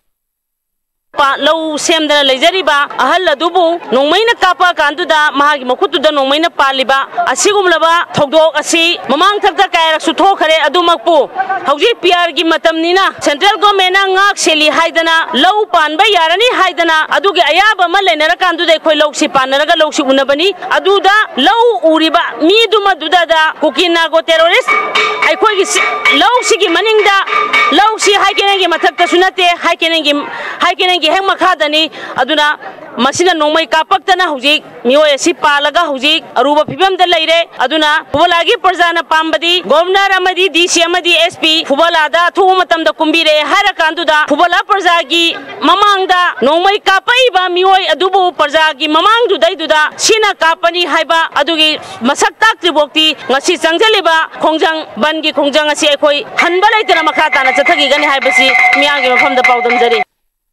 ꯄꯥ-, ꯂꯧ ꯁꯦꯝꯗꯅ ꯂꯩꯖꯔꯤꯕ ꯑꯍꯜ ꯑꯗꯨꯕꯨ ꯅꯣꯡꯃꯩꯅ ꯀꯥꯞꯄ ꯀꯥꯟꯗꯨꯗ ꯃꯍꯥꯛꯀꯤ ꯃꯈꯨꯠꯇꯨꯗ ꯅꯣꯡꯃꯩꯅ ꯄꯥꯜꯂꯤꯕ ꯑꯁꯤꯒꯨꯝꯂꯕ ꯊꯧꯗꯣꯛ ꯑꯁꯤ ꯃꯃꯥꯡ ꯊꯛꯇ ꯀꯌꯥꯔꯛꯁꯨ ꯊꯣꯛꯈ꯭ꯔꯦ꯫ ꯑꯗꯨꯃꯛꯄꯨ ꯍꯧꯖꯤꯛ ꯄꯤ ꯑꯥꯔꯒꯤ ꯃꯇꯝꯅꯤꯅ ꯁꯦꯟꯇ꯭ꯔꯦꯜ ꯒꯣꯔꯃꯦꯟꯅ ꯉꯥꯛ ꯁꯦꯜꯂꯤ ꯍꯥꯏꯗꯅ, ꯂꯧ ꯄꯥꯟꯕ ꯌꯥꯔꯅꯤ ꯍꯥꯏꯗꯅ, ꯑꯗꯨꯒꯤ ꯑꯌꯥꯕ ꯑꯃ ꯂꯩꯅꯔꯀꯥꯟꯗꯨꯗ ꯑꯩꯈꯣꯏ ꯂꯧꯁꯤ ꯄꯥꯟꯅꯔꯒ ꯂꯧꯁꯤ ꯎꯅꯕꯅꯤ꯫ ꯑꯗꯨꯗ ꯂꯧ ꯎꯔꯤꯕ ꯃꯤꯗꯨꯃꯗꯨꯗ ꯀꯨꯀꯤ ꯅꯥꯔꯀꯣ ꯇꯦꯔꯣꯔꯤꯁ ꯑꯩꯈꯣꯏꯒꯤ ꯁꯤ-, ꯂꯧꯁꯤꯒꯤ ꯃꯅꯤꯡꯗ, ꯂꯧꯁꯤ ꯍꯥꯏ ꯀꯦꯅꯦꯜꯒꯤ ꯃꯊꯛꯇꯁꯨ ꯅꯠꯇꯦ, ꯍꯥꯏ ꯀꯦꯅꯦꯜꯒꯤ, ꯍꯥꯏ ꯀꯦꯅꯦꯜꯒꯤ ꯍꯦꯛ ꯃꯈꯥꯗꯅꯤ꯫ ꯑꯗꯨꯅ ꯃꯁꯤꯅ ꯅꯣꯡꯃꯩ ꯀꯥꯞꯄꯛꯇꯅ ꯍꯧꯖꯤꯛ ꯃꯤꯑꯣꯏ ꯑꯁꯤ ꯄꯥꯜꯂꯒ ꯍꯧꯖꯤꯛ ꯑꯔꯨꯕ ꯐꯤꯕꯝꯗ ꯂꯩꯔꯦ꯫ ꯑꯗꯨꯅ ꯐꯨꯕꯂꯥꯒꯤ ꯄ꯭ꯔꯖꯥꯅ ꯄꯥꯝꯕꯗꯤ ꯒꯣꯕꯔꯅꯔ ꯑꯃꯗꯤ ꯗꯤ ꯁꯤ ꯑꯃꯗꯤ ꯑꯦꯁ ꯄꯤ ꯐꯨꯕꯂꯥꯗ ꯑꯊꯨꯕ ꯃꯇꯝꯗ ꯀꯨꯝꯕꯤꯔꯦ ꯍꯥꯏꯔꯀꯥꯟꯗꯨꯗ ꯐꯨꯕꯂꯥ ꯄ꯭ꯔꯖꯥꯒꯤ ꯃꯃꯥꯡꯗ ꯅꯣꯡꯃꯩ ꯀꯥꯞꯄꯛꯏꯕ ꯃꯤꯑꯣꯏ ꯑꯗꯨꯕꯨ ꯄ꯭ꯔꯖꯥꯒꯤ ꯃꯃꯥꯡꯗꯨꯗꯩꯗꯨꯗ ꯁꯤꯅ ꯀꯥꯞꯄꯅꯤ ꯍꯥꯏꯕ ꯑꯗꯨꯒꯤ ꯃꯁꯛ ꯇꯥꯛꯇ꯭ꯔꯤꯐꯥꯎꯗꯤ ꯉꯁꯤ ꯆꯪꯁꯤꯜꯂꯤꯕ ꯈꯣꯡꯖꯪ, ꯕꯟꯒꯤ ꯈꯣꯡꯖꯪ ꯑꯁꯤ ꯑꯩꯈꯣꯏ ꯍꯟꯕ ꯂꯩꯇꯅ ꯃꯈꯥ ꯇꯥꯅ ꯆꯠꯊꯈꯤꯒꯅꯤ ꯍꯥꯏꯕꯁꯤ ꯃꯤꯌꯥꯝꯒꯤ ꯃꯐꯝꯗ ꯄꯥꯎꯗꯝꯖꯔꯤ꯫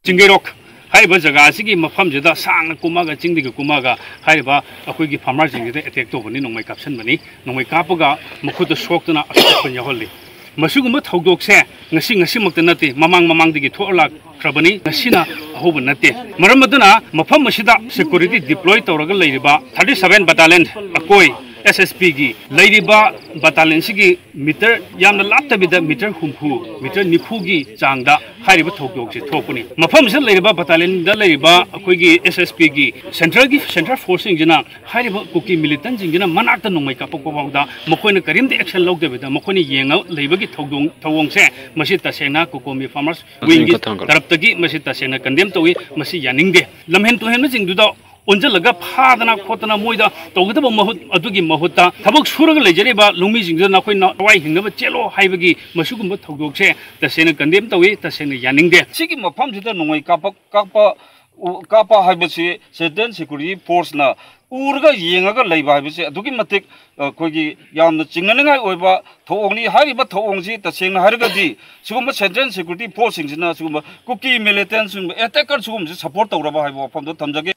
ꯆꯤꯡꯒꯩꯔꯣꯛ ꯍꯥꯏꯔꯤꯕ ꯖꯒꯥ ꯑꯁꯤꯒꯤ ꯃꯐꯝꯁꯤꯗ ꯁꯥꯡꯅ ꯀꯨꯝꯃꯒ, ꯆꯤꯡꯗꯒꯤ ꯀꯨꯝꯃꯒ ꯍꯥꯏꯔꯤꯕ ꯑꯩꯈꯣꯏꯒꯤ ꯐꯥꯔꯃꯔꯁꯤꯡꯁꯤꯗ ꯑꯦꯇꯦꯛ ꯇꯧꯕꯅꯤ, ꯅꯣꯡꯃꯩ ꯀꯥꯞꯁꯤꯟꯕꯅꯤ꯫ ꯅꯣꯡꯃꯩ ꯀꯥꯞꯄꯒ ꯃꯈꯨꯠꯇ ꯁꯣꯛꯇꯅ ꯑꯁꯣꯛꯄ ꯌꯥꯎꯍꯜꯂꯤ꯫ ꯃꯁꯤꯒꯨꯝꯕ ꯊꯧꯗꯣꯛꯁꯦ ꯉꯁꯤ ꯉꯁꯤꯃꯛꯇ ꯅꯠꯇꯦ, ꯃꯃꯥꯡ ꯃꯃꯥꯡꯗꯒꯤ ꯊꯣꯛꯂꯛꯈ꯭ꯔꯕꯅꯤ, ꯉꯁꯤꯅ ꯑꯍꯧꯕ ꯅꯠꯇꯦ꯫ ꯃꯔꯝ ꯑꯗꯨꯅ ꯃꯐꯝ ꯑꯁꯤꯗ security deploy ꯇꯧꯔꯒ ꯂꯩꯔꯤꯕ thirty seven battalion ꯑꯀꯣꯏ S S P ꯒꯤ ꯂꯩꯔꯤꯕ battalionꯁꯤꯒꯤ meter ꯌꯥꯝꯅ ꯂꯥꯞꯇꯕꯤꯗ meter ꯍꯨꯝꯐꯨ, meter ꯅꯤꯐꯨꯒꯤ ꯆꯥꯡꯗ ꯍꯥꯏꯔꯤꯕ ꯊꯧꯗꯣꯛꯁꯦ ꯊꯣꯛꯄꯅꯤ꯫ ꯃꯐꯝꯁꯤꯗ ꯂꯩꯔꯤꯕ battalionꯗ ꯂꯩꯔꯤꯕ ꯑꯩꯈꯣꯏꯒꯤ S S P ꯒꯤ centralꯒꯤ central forceꯁꯤꯡꯁꯤꯅ ꯍꯥꯏꯔꯤꯕ ꯀꯨꯀꯤ militantꯁꯤꯡꯁꯤꯅ ꯃꯅꯥꯛꯇ ꯅꯣꯡꯃꯩ ꯀꯥꯞꯄꯛꯄ ꯐꯥꯎꯗ ꯃꯈꯣꯏꯅ ꯀꯔꯤꯝꯇ action ꯂꯧꯗꯕꯤꯗ ꯃꯈꯣꯏꯅ ꯌꯦꯡꯉ ꯂꯩꯕꯒꯤ ꯊꯧꯗꯣꯡ ꯊꯧꯑꯣꯡꯁꯦ ꯃꯁꯤ ꯇꯁꯦꯡꯅ ꯀꯣꯀꯣꯃꯤ farmers wingꯒꯤ ꯇꯔꯞꯇꯒꯤ ꯃꯁꯤ ꯇꯁꯦꯡꯅ condemn ꯇꯧꯏ꯫ ꯃꯁꯤ ꯌꯥꯅꯤꯡꯗꯦ꯫ ꯂꯝꯍꯦꯟ ꯇꯨꯍꯦꯟꯕꯁꯤꯡꯗꯨꯗ ꯑꯣꯟꯁꯤꯜꯂꯒ ꯐꯥꯗꯅ ꯈꯣꯠꯇꯅ ꯃꯣꯏꯗ ꯇꯧꯒꯗꯕ ꯃꯍꯨꯠ ꯑꯗꯨꯒꯤ ꯃꯍꯨꯠꯇ ꯊꯕꯛ ꯁꯨꯔꯒ ꯂꯩꯖꯔꯤꯕ ꯂꯧꯃꯤꯁꯤꯡꯗꯨꯗ ꯅꯈꯣꯏꯅ ꯊꯋꯥꯏ ꯍꯤꯡꯅꯕ ꯆꯦꯜꯂꯣ ꯍꯥꯏꯕꯒꯤ ꯃꯁꯤꯒꯨꯝꯕ ꯊꯧꯗꯣꯛꯁꯦ ꯇꯁꯦꯡꯅ condemn ꯇꯧꯏ, ꯇꯁꯦꯡꯅ ꯌꯥꯅꯤꯡꯗꯦ꯫ ꯁꯤꯒꯤ ꯃꯐꯝꯁꯤꯗ ꯅꯣꯡꯃꯩ ꯀꯥꯞꯄ ꯀꯥꯞꯄ ꯎ-, ꯀꯥꯞꯄ ꯍꯥꯏꯕꯁꯤ central security forceꯅ ꯎꯔꯒ ꯌꯦꯡꯉꯒ ꯂꯩꯕ ꯍꯥꯏꯕꯁꯤ ꯑꯗꯨꯛꯀꯤ ꯃꯇꯤꯛ ꯑꯩꯈꯣꯏꯒꯤ ꯌꯥꯝꯅ ꯆꯤꯡꯅꯅꯤꯡꯉꯥꯏ ꯑꯣꯏꯕ ꯊꯧꯑꯣꯡꯅꯤ꯫ ꯍꯥꯏꯔꯤꯕ ꯊꯧꯑꯣꯡꯁꯤ ꯇꯁꯦꯡꯅ ꯍꯥꯏꯔꯒꯗꯤ ꯁꯤꯒꯨꯝꯕ central security forceꯁꯤꯡꯁꯤꯅ ꯁꯤꯒꯨꯝꯕ ꯀꯨꯀꯤ militantꯁꯤꯡ attacker ꯁꯤꯒꯨꯝꯕꯁꯤ support ꯇꯧꯔꯕ ꯍꯥꯏꯕ ꯋꯥꯐꯝꯗꯣ ꯊꯝꯖꯒꯦ꯫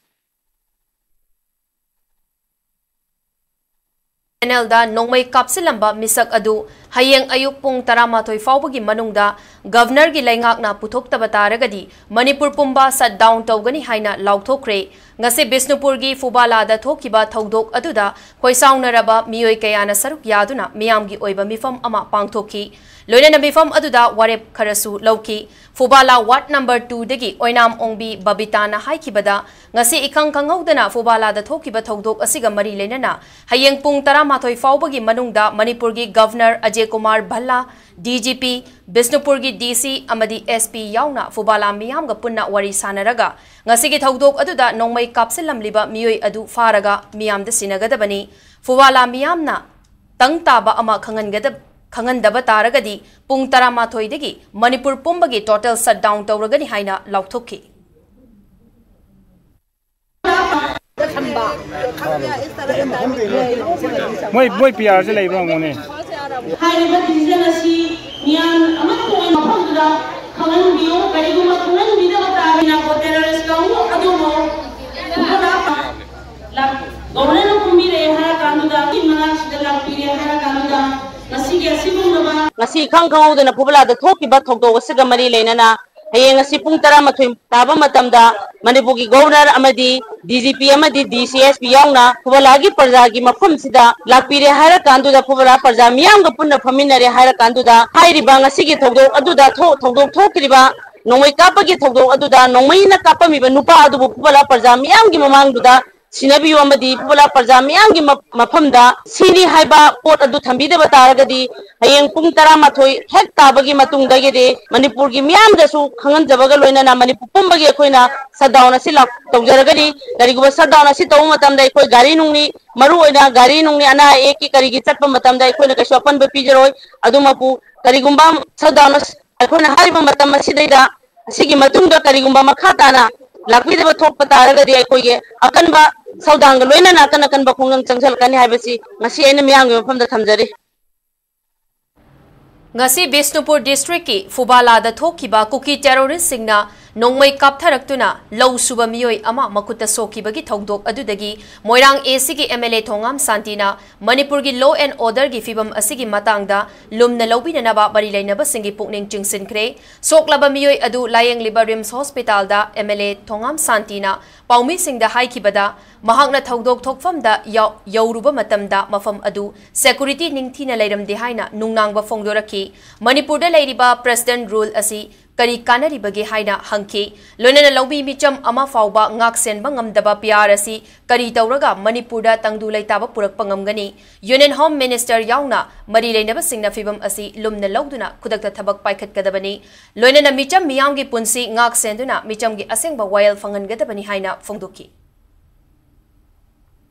Panelꯗ ꯅꯣꯡꯃꯩ ꯀꯥꯞꯁꯤꯜꯂꯝꯕ ꯃꯤꯁꯛ ꯑꯗꯨ ꯍꯌꯦꯡ ꯑꯌꯨꯛ ꯄꯨꯡ ꯇꯔꯥꯃꯥꯊꯣꯏ ꯐꯥꯎꯕꯒꯤ ꯃꯅꯨꯡꯗ Governorꯒꯤ ꯂꯩꯉꯥꯛꯅ ꯄꯨꯊꯣꯛꯇꯕ ꯇꯥꯔꯒꯗꯤ ꯃꯅꯤꯄꯨꯔ ꯄꯨꯝꯕ shutdown ꯇꯧꯒꯅꯤ ꯍꯥꯏꯅ ꯂꯥꯎꯊꯣꯛꯈ꯭ꯔꯦ꯫ ꯉꯁꯤ ꯕꯤꯁꯅꯨꯄꯨꯔꯒꯤ ꯐꯨꯕꯥꯂꯥꯗ ꯊꯣꯛꯈꯤꯕ ꯊꯧꯗꯣꯛ ꯑꯗꯨꯗ ꯈꯣꯏꯁꯥꯎꯅꯔꯕ ꯃꯤꯑꯣꯏ ꯀꯌꯥꯅ ꯁꯔꯨꯛ ꯌꯥꯗꯨꯅ ꯃꯤꯌꯥꯝꯒꯤ ꯑꯣꯏꯕ ꯃꯤꯐꯝ ꯑꯃ ꯄꯥꯡꯊꯣꯛꯈꯤ꯫ ꯂꯣꯏꯅꯅ ꯃꯤꯐꯝ ꯑꯗꯨꯗ ꯋꯥꯔꯦꯞ ꯈꯔꯁꯨ ꯂꯧꯈꯤ꯫ ꯐꯨꯕꯥꯂꯥ ward number twoꯗꯒꯤ ꯑꯣꯏꯅꯥꯝ ꯑꯣꯡꯕꯤ ꯕꯕꯤꯇꯥꯅ ꯍꯥꯏꯈꯤꯕꯗ, ꯉꯁꯤ ꯏꯈꯪ ꯈꯪꯍꯧꯗꯅ ꯐꯨꯕꯥꯂꯥꯗ ꯊꯣꯛꯈꯤꯕ ꯊꯧꯗꯣꯛ ꯑꯁꯤꯒ ꯃꯔꯤ ꯂꯩꯅꯅ ꯍꯌꯦꯡ ꯄꯨꯡ ꯇꯔꯥꯃꯥꯊꯣꯏ ꯐꯥꯎꯕꯒꯤ ꯃꯅꯨꯡꯗ ꯃꯅꯤꯄꯨꯔꯒꯤ Governor ꯑꯖꯦ Kumar ꯚꯜꯂꯥ, D G P, ꯕꯤꯁꯅꯨꯄꯨꯔꯒꯤ D C ꯑꯃꯗꯤ S P ꯌꯥꯎꯅ ꯐꯨꯕꯥꯂꯥ ꯃꯤꯌꯥꯝꯒ ꯄꯨꯟꯅ ꯋꯥꯔꯤ ꯁꯥꯟꯅꯔꯒ ꯉꯁꯤꯒꯤ ꯊꯧꯗꯣꯛ ꯑꯗꯨꯗ ꯅꯣꯡꯃꯩ ꯀꯥꯞꯁꯤꯜꯂꯝꯂꯤꯕ ꯃꯤꯑꯣꯏ ꯑꯗꯨ ꯐꯥꯔꯒ ꯃꯤꯌꯥꯝꯗ ꯁꯤꯟꯅꯒꯗꯕꯅꯤ꯫ ꯐꯨꯕꯥꯂꯥ ꯃꯤꯌꯥꯝꯅ ꯇꯪ ꯇꯥꯕ ꯑꯃ ꯈꯪꯍꯟꯒꯗ-, ꯈꯪꯍꯟꯗꯕ ꯇꯥꯔꯒꯗꯤ ꯄꯨꯡ ꯇꯔꯥꯃꯥꯊꯣꯏꯗꯒꯤ ꯃꯅꯤꯄꯨꯔ ꯄꯨꯝꯕꯒꯤ total shutdown ꯇꯧꯔꯒꯅꯤ ꯍꯥꯏꯅ ꯂꯥꯎꯊꯣꯛꯈꯤ꯫ ꯃꯣꯏ ꯃꯣꯏ ꯄꯤ ꯑꯥꯔꯁꯦ ꯂꯩꯕ꯭ꯔꯥ ꯍꯪꯉꯨꯅꯦ꯫ ꯍꯥꯏꯔꯤꯕ decision ꯑꯁꯤ ꯃꯤꯌꯥꯝ ꯑꯃꯠꯇ ꯑꯣꯏꯅ ꯃꯐꯝꯗꯨꯗ ꯈꯪꯍꯟꯕꯤꯌꯨ꯫ ꯀꯔꯤꯒꯨꯝꯕ ꯈꯪꯍꯟꯕꯤꯗꯕ ꯇꯥꯔꯒꯗꯤ terrorist ꯀꯥꯡꯕꯨ ꯑꯗꯨꯕꯨ ꯂꯥꯛ-, Governorꯅ ꯀꯨꯝꯕꯤꯔꯛꯑꯦ ꯍꯥꯏꯔ ꯀꯥꯟꯗꯨꯗ, ꯃꯅꯥꯛꯁꯤꯗ ꯂꯥꯛꯄꯤꯔꯦ ꯍꯥꯏꯔ ꯀꯥꯟꯗꯨꯗ, ꯉꯁꯤ ꯏꯈꯪ ꯈꯪꯍꯧꯗꯅ ꯐꯨꯕꯂꯥꯗ ꯊꯣꯛꯈꯤꯕ ꯊꯧꯗꯣꯛ ꯑꯁꯤꯒ ꯃꯔꯤ ꯂꯩꯅꯅ ꯍꯌꯦꯡ ꯑꯁꯤ ꯄꯨꯡ ꯇꯔꯥꯃꯥꯊꯣꯏ ꯇꯥꯕ ꯃꯇꯝꯗ ꯃꯅꯤꯄꯨꯔꯒꯤ ꯒꯣꯚꯔꯅꯔ ꯑꯃꯗꯤ ꯗꯤ ꯖꯤ ꯄꯤ ꯑꯃꯗꯤ ꯗꯤ ꯁꯤ ꯑꯦꯁ ꯄꯤ ꯌꯥꯎꯅ ꯐꯨꯕꯂꯥꯒꯤ ꯄ꯭ꯔꯖꯥꯒꯤ ꯃꯐꯝꯁꯤꯗ ꯂꯥꯛꯄꯤꯔꯦ ꯍꯥꯏꯔꯀꯥꯟꯗꯨꯗ ꯐꯨꯕꯂꯥ ꯄ꯭ꯔꯖꯥ ꯃꯤꯌꯥꯝꯒ ꯄꯨꯟꯅ ꯐꯝꯃꯤꯟꯅꯔꯦ ꯍꯥꯏꯔꯀꯥꯟꯗꯨꯗ ꯍꯥꯏꯔꯤꯕ ꯉꯁꯤꯒꯤ ꯊꯧꯗꯣꯛ ꯑꯗꯨꯗ ꯊꯣꯛ-, ꯊꯧꯗꯣꯛ ꯊꯣꯛꯈꯤꯕ ꯅꯣꯡꯃꯩ ꯀꯥꯞꯄꯒꯤ ꯊꯧꯗꯣꯛ ꯑꯗꯨꯗ ꯅꯣꯡꯃꯩꯅ ꯀꯥꯞꯄꯝꯃꯤꯕ ꯅꯨꯄꯥ ꯑꯗꯨꯕꯨ ꯐꯨꯕꯂꯥ ꯄ꯭ꯔꯖꯥ ꯃꯤꯌꯥꯝꯒꯤ ꯃꯃꯥꯡꯗꯨꯗ ꯁꯤꯟꯅꯕꯤꯌꯨ ꯑꯃꯗꯤ ꯐꯨꯕꯂꯥ ꯄ꯭ꯔꯖꯥ ꯃꯤꯌꯥꯝꯒꯤ ꯃ-, ꯃꯐꯝꯗ ꯁꯤꯅꯤ ꯍꯥꯏꯕ ꯄꯣꯠ ꯑꯗꯨ ꯊꯝꯕꯤꯗꯕ ꯇꯥꯔꯒꯗꯤ ꯍꯌꯦꯡ ꯄꯨꯡ ꯇꯔꯥꯃꯥꯊꯣꯏ ꯍꯦꯛ ꯇꯥꯕꯒꯤ ꯃꯇꯨꯡꯗꯒꯤꯗꯤ ꯃꯅꯤꯄꯨꯔꯒꯤ ꯃꯤꯌꯥꯝꯗꯁꯨ ꯈꯪꯍꯟꯖꯕꯒ ꯂꯣꯏꯅꯅ ꯃꯅꯤꯄꯨꯔ ꯄꯨꯝꯕꯒꯤ ꯑꯩꯈꯣꯏꯅ shutdown ꯑꯁꯤ ꯂꯥꯎ-, ꯇꯧꯖꯔꯒꯅꯤ꯫ ꯀꯔꯤꯒꯨꯝꯕ shutdown ꯑꯁꯤ ꯇꯧꯕ ꯃꯇꯝꯗ ꯑꯩꯈꯣꯏ ꯒꯥꯔꯤ ꯅꯨꯡꯅꯤ, ꯃꯔꯨ ꯑꯣꯏꯅ ꯒꯥꯔꯤ ꯅꯨꯡꯅꯤ ꯑꯅꯥ ꯑꯌꯦꯛꯀꯤ ꯀꯔꯤꯒꯤ ꯆꯠꯄ ꯃꯇꯝꯗ ꯑꯩꯈꯣꯏꯅ ꯀꯩꯁꯨ ꯑꯄꯟꯕ ꯄꯤꯖꯔꯣꯏ꯫ ꯑꯗꯨꯃꯛꯄꯨ ꯀꯔꯤꯒꯨꯝꯕ shutdown ꯑꯁ-, ꯑꯩꯈꯣꯏꯅ ꯍꯥꯏꯔꯤꯕ ꯃꯇꯝ ꯑꯁꯤꯗꯩꯗ ꯑꯁꯤꯒꯤ ꯃꯇꯨꯡꯗ ꯀꯔꯤꯒꯨꯝꯕ ꯃꯈꯥ ꯇꯥꯅ ꯂꯥꯛꯄꯤꯗꯕ ꯊꯣꯛꯄ ꯇꯥꯔꯒꯗꯤ ꯑꯩꯈꯣꯏꯒꯤ ꯑꯀꯟꯕ ꯊꯧꯗꯥꯡꯒ ꯂꯣꯏꯅꯅ ꯑꯀꯟ ꯑꯀꯟꯕ ꯈꯣꯡꯖꯪ ꯆꯪꯁꯤꯜꯂꯛꯀꯅꯤ ꯍꯥꯏꯕꯁꯤ ꯉꯁꯤ ꯑꯩꯅ ꯃꯤꯌꯥꯝꯒꯤ ꯃꯐꯝꯗ ꯊꯝꯖꯔꯤ꯫ ꯉꯁꯤ ꯕꯤꯁꯅꯨꯄꯨꯔ district ꯀꯤ ꯐꯨꯕꯥꯂꯥꯗ ꯊꯣꯛꯈꯤꯕ ꯀꯨꯀꯤ terrorist ꯁꯤꯡꯅ ꯅꯣꯡꯃꯩ ꯀꯥꯞꯊꯔꯛꯇꯨꯅ ꯂꯧ ꯁꯨꯕ ꯃꯤꯑꯣꯏ ꯑꯃ ꯃꯈꯨꯠꯇ ꯁꯣꯛꯈꯤꯕꯒꯤ ꯊꯧꯗꯣꯛ ꯑꯗꯨꯗꯒꯤ ꯃꯣꯏꯔꯥꯡ A C ꯒꯤ M L A ꯊꯣꯉꯥꯝ ꯁꯥꯟꯇꯤꯅ ꯃꯅꯤꯄꯨꯔꯒꯤ law and order ꯒꯤ ꯐꯤꯕꯝ ꯑꯁꯤꯒꯤ ꯃꯇꯥꯡꯗ ꯂꯨꯝꯅ ꯂꯧꯕꯤꯅꯅꯕ ꯃꯔꯤ ꯂꯩꯅꯕꯁꯤꯡꯒꯤ ꯄꯨꯛꯅꯤꯡ ꯆꯤꯡꯁꯤꯟꯈ꯭ꯔꯦ꯫ ꯁꯣꯛꯂꯕ ꯃꯤꯑꯣꯏ ꯑꯗꯨ ꯂꯥꯌꯦꯡꯂꯤꯕ ꯔꯤꯝꯁ ꯍꯣꯁꯄꯤꯇꯥꯜꯗ M L A ꯊꯣꯉꯥꯝ ꯁꯥꯟꯇꯤꯅ ꯄꯥꯎꯃꯤꯁꯤꯡꯗ ꯍꯥꯏꯈꯤꯕꯗ, ꯃꯍꯥꯛꯅ ꯊꯧꯗꯣꯛ ꯊꯣꯛꯐꯝꯗ ꯌꯧ-, ꯌꯧꯔꯨꯕ ꯃꯇꯝꯗ ꯃꯐꯝ ꯑꯗꯨ security ꯅꯤꯡꯊꯤꯅ ꯂꯩꯔꯝꯗꯦ ꯍꯥꯏꯅ ꯅꯨꯡꯅꯥꯡꯕ ꯐꯣꯡꯗꯣꯔꯛꯈꯤ꯫ ꯃꯅꯤꯄꯨꯔꯗ ꯂꯩꯔꯤꯕ President Rule ꯑꯁꯤ ꯀꯔꯤ ꯀꯥꯟꯅꯔꯤꯕꯒꯦ ꯍꯥꯏꯅ ꯍꯪꯈꯤ꯫ ꯂꯣꯏꯅꯅ ꯂꯧꯃꯤ ꯃꯤꯆꯝ ꯑꯃ ꯐꯥꯎꯕ ꯉꯥꯛ ꯁꯦꯟꯕ ꯉꯝꯗꯕ P R ꯑꯁꯤ ꯀꯔꯤ ꯇꯧꯔꯒ ꯃꯅꯤꯄꯨꯔꯗ ꯇꯪꯗꯨ ꯂꯩꯇꯥꯕ ꯄꯨꯔꯛꯄ ꯉꯝꯒꯅꯤ? Union Home Minister ꯌꯥꯎꯅ ꯃꯔꯤ ꯂꯩꯅꯕꯁꯤꯡꯅ ꯐꯤꯕꯝ ꯑꯁꯤ ꯂꯨꯝꯅ ꯂꯧꯗꯨꯅ ꯈꯨꯗꯛꯇ ꯊꯕꯛ ꯄꯥꯏꯈꯠꯀꯗꯕꯅꯤ꯫ ꯂꯣꯏꯅꯅ ꯃꯤꯆꯝ ꯃꯤꯌꯥꯝꯒꯤ ꯄꯨꯟꯁꯤ ꯉꯥꯛ ꯁꯦꯟꯗꯨꯅ ꯃꯤꯆꯝꯒꯤ ꯑꯁꯦꯡꯕ ꯋꯥꯌꯦꯜ ꯐꯪꯍꯟꯒꯗꯕꯅꯤ ꯍꯥꯏꯅ ꯐꯣꯡꯗꯣꯛꯈꯤ꯫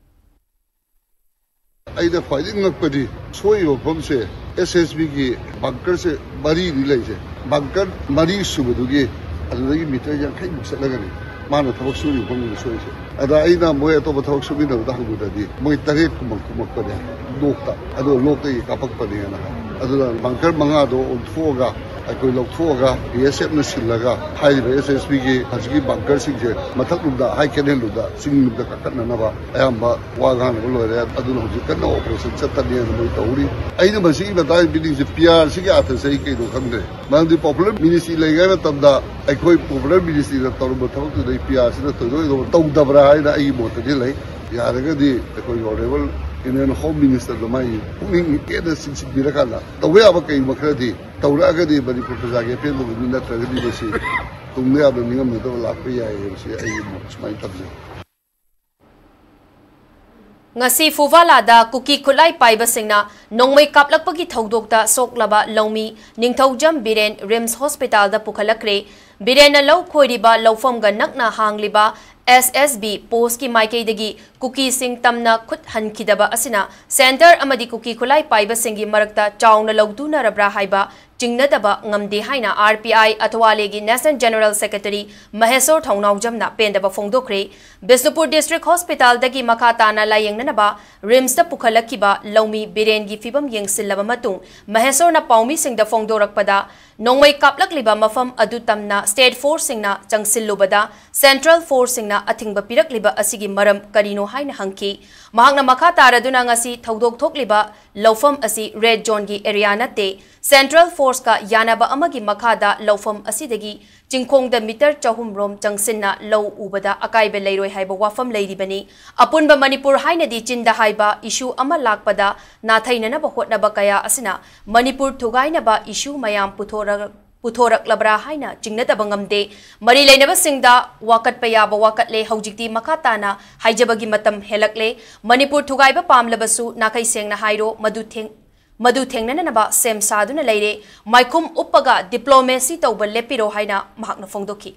ꯑꯩꯅ ꯈ꯭ꯋꯥꯏꯗꯒꯤ ꯉꯛꯄꯗꯤ ꯁꯣꯛꯏꯕ ꯃꯐꯝꯁꯦ S S B ꯒꯤ bunker ꯁꯦ ꯃꯔꯤꯅꯤ ꯂꯩꯁꯦ꯫ Bunker ꯃꯔꯤ ꯁꯨꯕꯗꯨꯒꯤ ꯑꯗꯨꯗꯒꯤ meter ꯌꯥꯡꯈꯩꯃꯨꯛ ꯆꯠꯂꯒꯅꯤ ꯃꯥꯅ ꯊꯕꯛ ꯁꯨꯔꯤꯕ ꯃꯐꯝꯗꯨꯗ ꯁꯣꯛꯏꯁꯦ꯫ ꯑꯗ ꯑꯩꯅ ꯃꯣꯏ ꯑꯇꯣꯞꯄ ꯊꯕꯛ ꯁꯨꯃꯤꯟꯅꯕꯗ ꯍꯪꯕꯗꯗꯤ ꯃꯣꯏ ꯇꯔꯦꯠ ꯀꯨꯝꯕ ꯀꯨꯝꯃꯛꯄꯅꯦ ꯂꯣꯛꯇ, ꯑꯗꯣ ꯂꯣꯛꯇꯒꯤ ꯀꯥꯞꯄꯛꯄꯅꯦꯅ ꯍꯥꯏ꯫ ꯑꯗꯨꯅ bunker ꯃꯉꯥꯗꯣ ꯑꯣꯟꯊꯣꯛꯑꯒ ꯑꯩꯈꯣꯏ ꯂꯧꯊꯣꯛꯑꯒ ꯕꯤ ꯑꯦꯁ ꯑꯦꯐꯅ ꯁꯤꯜꯂꯒ ꯍꯥꯏꯔꯤꯕ ꯑꯦꯁ ꯑꯦꯁ ꯄꯤꯒꯤ ꯍꯧꯖꯤꯛꯀꯤ ꯕꯪꯀꯔꯁꯤꯡꯁꯦ ꯃꯊꯛꯂꯣꯝꯗ, ꯍꯥꯏ ꯀꯦꯅꯦꯜꯂꯣꯝꯗ, ꯆꯤꯡꯂꯣꯝꯗ ꯀꯥꯈꯠꯅꯅꯕ ꯑꯌꯥꯝꯕ ꯋꯥ ꯉꯥꯡꯅꯕ ꯂꯣꯏꯔꯦ꯫ ꯑꯗꯨꯅ ꯍꯧꯖꯤꯛ ꯀꯟꯅ ꯑꯣꯄꯔꯦꯁꯟ ꯆꯠꯊꯅꯤꯅ ꯃꯣꯏ ꯇꯧꯔꯤ꯫ ꯑꯩꯅ ꯃꯁꯤꯒꯤ ꯃꯇꯥꯡꯗ ꯄꯤꯅꯤꯡꯁꯦ, ꯄꯤ ꯑꯥꯔ ꯁꯤꯒꯤ ꯑꯥꯔꯊꯁꯦ ꯑꯩ ꯀꯩꯅꯣ ꯈꯪꯗ꯭ꯔꯦ꯫ ꯃꯔꯝꯗꯤ ꯄꯣꯄꯨꯂꯔ ꯃꯤꯅꯤꯁꯇ꯭ꯔꯤ ꯂꯩꯔꯤꯉꯩ ꯃꯇꯝꯗ ꯑꯩꯈꯣꯏ ꯄꯣꯄꯨꯂꯔ ꯃꯤꯅꯤꯁꯇ꯭ꯔꯤꯅ ꯇꯧꯔꯝꯕ ꯊꯕꯛꯇꯨꯗ ꯑꯩ ꯄꯤ ꯑꯥꯔ ꯁꯤꯅ ꯇꯧꯗꯣꯏꯗꯣ ꯇꯧꯗꯕ꯭ꯔꯥ ꯍꯥꯏꯅ ꯑꯩꯒꯤ ꯃꯣꯠꯇꯗꯤ ꯂꯩ꯫ ꯌꯥꯔꯒꯗꯤ ꯑꯩꯈꯣꯏꯒꯤ ꯑꯣꯅꯔꯦꯕꯜ ꯏꯟꯗꯤꯌꯟ ꯍꯣꯝ ꯃꯤꯅꯤꯁꯇꯔꯗ ꯃꯥꯒꯤ ꯄꯨꯛꯅꯤꯡ ꯍꯦꯟꯅ ꯆꯤꯡꯁꯤꯟꯕꯤꯔꯀꯥꯟꯗ ꯇꯧꯕ ꯌꯥꯕ ꯀꯩꯒꯨꯝꯕ ꯈꯔꯗꯤ ꯇꯧꯔꯛꯑꯒꯗꯤ ꯃꯅꯤꯄꯨꯔ ꯄ꯭ꯔꯖꯥꯒꯤ ꯑꯄꯦꯟꯕ ꯑꯣꯏꯅꯤ, ꯅꯠꯇ꯭ꯔꯒꯗꯤ ꯃꯁꯤ ꯇꯨꯡꯗ ꯌꯥꯝꯅ ꯅꯤꯡꯉꯝꯅꯗꯕ ꯂꯥꯛꯄ ꯌꯥꯏ ꯍꯥꯏꯕꯁꯤ ꯑꯩꯒꯤ ꯃꯣꯠ ꯁꯨꯃꯥꯏꯅ ꯊꯝꯖꯩ꯫ ꯉꯁꯤ ꯐꯨꯕꯥꯂꯥꯗ ꯀꯨꯀꯤ ꯈꯨꯠꯂꯥꯏ ꯄꯥꯏꯕꯁꯤꯡꯅ ꯅꯣꯡꯃꯩ ꯀꯥꯞꯂꯛꯄꯒꯤ ꯊꯧꯗꯣꯛꯇ ꯁꯣꯛꯂꯕ ꯂꯧꯃꯤ ꯅꯤꯡꯊꯧꯖꯝ ꯕꯤꯔꯦꯟ ꯔꯤꯝꯁ ꯍꯣꯁꯄꯤꯇꯥꯜꯗ ꯄꯨꯈꯠꯂꯛꯈ꯭ꯔꯦ꯫ ꯕꯤꯔꯦꯟꯅ ꯂꯧ ꯈꯣꯏꯔꯤꯕ ꯂꯧꯐꯝꯒ ꯅꯛꯅ ꯍꯥꯡꯂꯤꯕ ꯑꯦꯁ ꯑꯦꯁ ꯕꯤ ꯄꯣꯁꯀꯤ ꯃꯥꯏꯀꯩꯗꯒꯤ ꯀꯨꯀꯤꯁꯤꯡ ꯇꯝꯅ ꯈꯨꯠ ꯍꯟꯈꯤꯗꯕ ꯑꯁꯤꯅ ꯁꯦꯟꯇꯔ ꯑꯃꯗꯤ ꯀꯨꯀꯤ ꯈꯨꯠꯂꯥꯏ ꯄꯥꯏꯕꯁꯤꯡꯒꯤ ꯃꯔꯛꯇ ꯆꯥꯎꯅ ꯂꯧꯗꯨꯅꯔꯕ꯭ꯔꯥ ꯍꯥꯏꯕ ꯆꯤꯡꯅꯗꯕ ꯉꯝꯗꯦ ꯍꯥꯏꯅ ꯑꯥꯔ ꯄꯤ ꯑꯥꯏ ꯑꯊꯋꯥꯂꯦꯒꯤ ꯅꯦꯁꯅꯦꯜ ꯖꯦꯅꯔꯦꯜ ꯁꯦꯀ꯭ꯔꯦꯇꯔꯤ ꯃꯍꯦꯁꯣꯔ ꯊꯧꯅꯥꯎꯖꯝꯅ ꯄꯦꯟꯗꯕ ꯐꯣꯡꯗꯣꯛꯈ꯭ꯔꯦ꯫ ꯕꯤꯁꯅꯨꯄꯨꯔ ꯗꯤꯁꯇ꯭ꯔꯤꯛ ꯍꯣꯁꯄꯤꯇꯥꯜꯗꯒꯤ ꯃꯈꯥ ꯇꯥꯅ ꯂꯥꯌꯦꯡꯅꯅꯕ ꯔꯤꯝꯁꯇ ꯄꯨꯈꯠꯂꯛꯈꯤꯕ ꯂꯧꯃꯤ ꯕꯤꯔꯦꯟꯒꯤ ꯐꯤꯕꯝ ꯌꯦꯡꯁꯤꯜꯂꯕ ꯃꯇꯨꯡ ꯃꯍꯦꯁꯣꯔꯅ ꯄꯥꯎꯃꯤꯁꯤꯡꯗ ꯐꯣꯡꯗꯣꯔꯛꯄꯗ, ꯅꯣꯡꯃꯩ ꯀꯥꯞꯂꯛꯂꯤꯕ ꯃꯐꯝ ꯑꯗꯨ ꯇꯝꯅ ꯁ꯭ꯇꯦꯠ ꯐꯣꯔꯁꯁꯤꯡꯅ ꯆꯪꯁꯤꯜꯂꯨꯕꯗ ꯁꯦꯟꯇ꯭ꯔꯦꯜ ꯐꯣꯔꯁꯁꯤꯡꯅ ꯑꯊꯤꯡꯕ ꯄꯤꯔꯛꯂꯤꯕ ꯑꯁꯤꯒꯤ ꯃꯔꯝ ꯀꯔꯤꯅꯣ ꯍꯥꯏꯅ ꯍꯪꯈꯤ꯫ ꯃꯍꯥꯛꯅ ꯃꯈꯥ ꯇꯥꯔꯗꯨꯅ ꯉꯁꯤ ꯊꯧꯗꯣꯛ ꯊꯣꯛꯂꯤꯕ ꯂꯧꯐꯝ ꯑꯁꯤ ꯔꯦꯗ ꯖꯣꯟꯒꯤ ꯑꯦꯔꯤꯌꯥ ꯅꯠꯇꯦ, ꯁꯦꯟꯇ꯭ꯔꯦꯜ ꯐꯣꯔꯁꯀ ꯌꯥꯅꯕ ꯑꯃꯒꯤ ꯃꯈꯥꯗ ꯂꯧꯐꯝ ꯑꯁꯤꯗꯒꯤ ꯆꯤꯡꯈꯣꯡꯗ ꯃꯤꯇꯔ ꯆꯍꯨꯝ ꯔꯣꯝ ꯆꯪꯁꯤꯟꯅ ꯂꯧ ꯎꯕꯗ ꯑꯀꯥꯏꯕ ꯂꯩꯔꯣꯏ ꯍꯥꯏꯕ ꯋꯥꯐꯝ ꯂꯩꯔꯤꯕꯅꯤ꯫ ꯑꯄꯨꯟꯕ ꯃꯅꯤꯄꯨꯔ ꯍꯥꯏꯅꯗꯤ ꯆꯤꯟꯗ ꯍꯥꯏꯕ ꯏꯁꯨ ꯑꯃ ꯂꯥꯛꯄꯗ ꯅꯥꯊꯩꯅꯅꯕ ꯍꯣꯠꯅꯕ ꯀꯌꯥ ꯑꯁꯤꯅ ꯃꯅꯤꯄꯨꯔ ꯊꯨꯒꯥꯏꯅꯕ ꯏꯁꯨ ꯃꯌꯥꯝ ꯄꯨꯊꯣꯔꯛ-, ꯄꯨꯊꯣꯔꯛꯂꯕ꯭ꯔꯥ ꯍꯥꯏꯅ ꯆꯤꯡꯅꯗꯕ ꯉꯝꯗꯦ꯫ ꯃꯔꯤ ꯂꯩꯅꯕꯁꯤꯡꯗ ꯋꯥꯀꯠꯄ ꯌꯥꯕ ꯋꯥꯀꯠꯂꯦ꯫ ꯍꯧꯖꯤꯛꯇꯤ ꯃꯈꯥ ꯇꯥꯅ ꯍꯥꯏꯖꯕꯒꯤ ꯃꯇꯝ ꯍꯦꯜꯂꯛꯂꯦ꯫ ꯃꯅꯤꯄꯨꯔ ꯊꯨꯒꯥꯏꯕ ꯄꯥꯝꯂꯕꯁꯨ ꯅꯥꯈꯩ ꯁꯦꯡꯅ ꯍꯥꯏꯔꯣ, ꯃꯗꯨ ꯊꯦꯡ-, ꯃꯗꯨ ꯊꯦꯡꯅꯅꯕ ꯁꯦꯝ ꯁꯥꯗꯨꯅ ꯂꯩꯔꯦ꯫ ꯃꯥꯏꯈꯨꯝ ꯎꯞꯄꯒ ꯗꯤꯄ꯭ꯂꯣꯃꯦꯁꯤ ꯇꯧꯕ ꯂꯦꯞꯄꯤꯔꯣ ꯍꯥꯏꯅ ꯃꯍꯥꯛꯅ ꯐꯣꯡꯗꯣꯛꯈꯤ꯫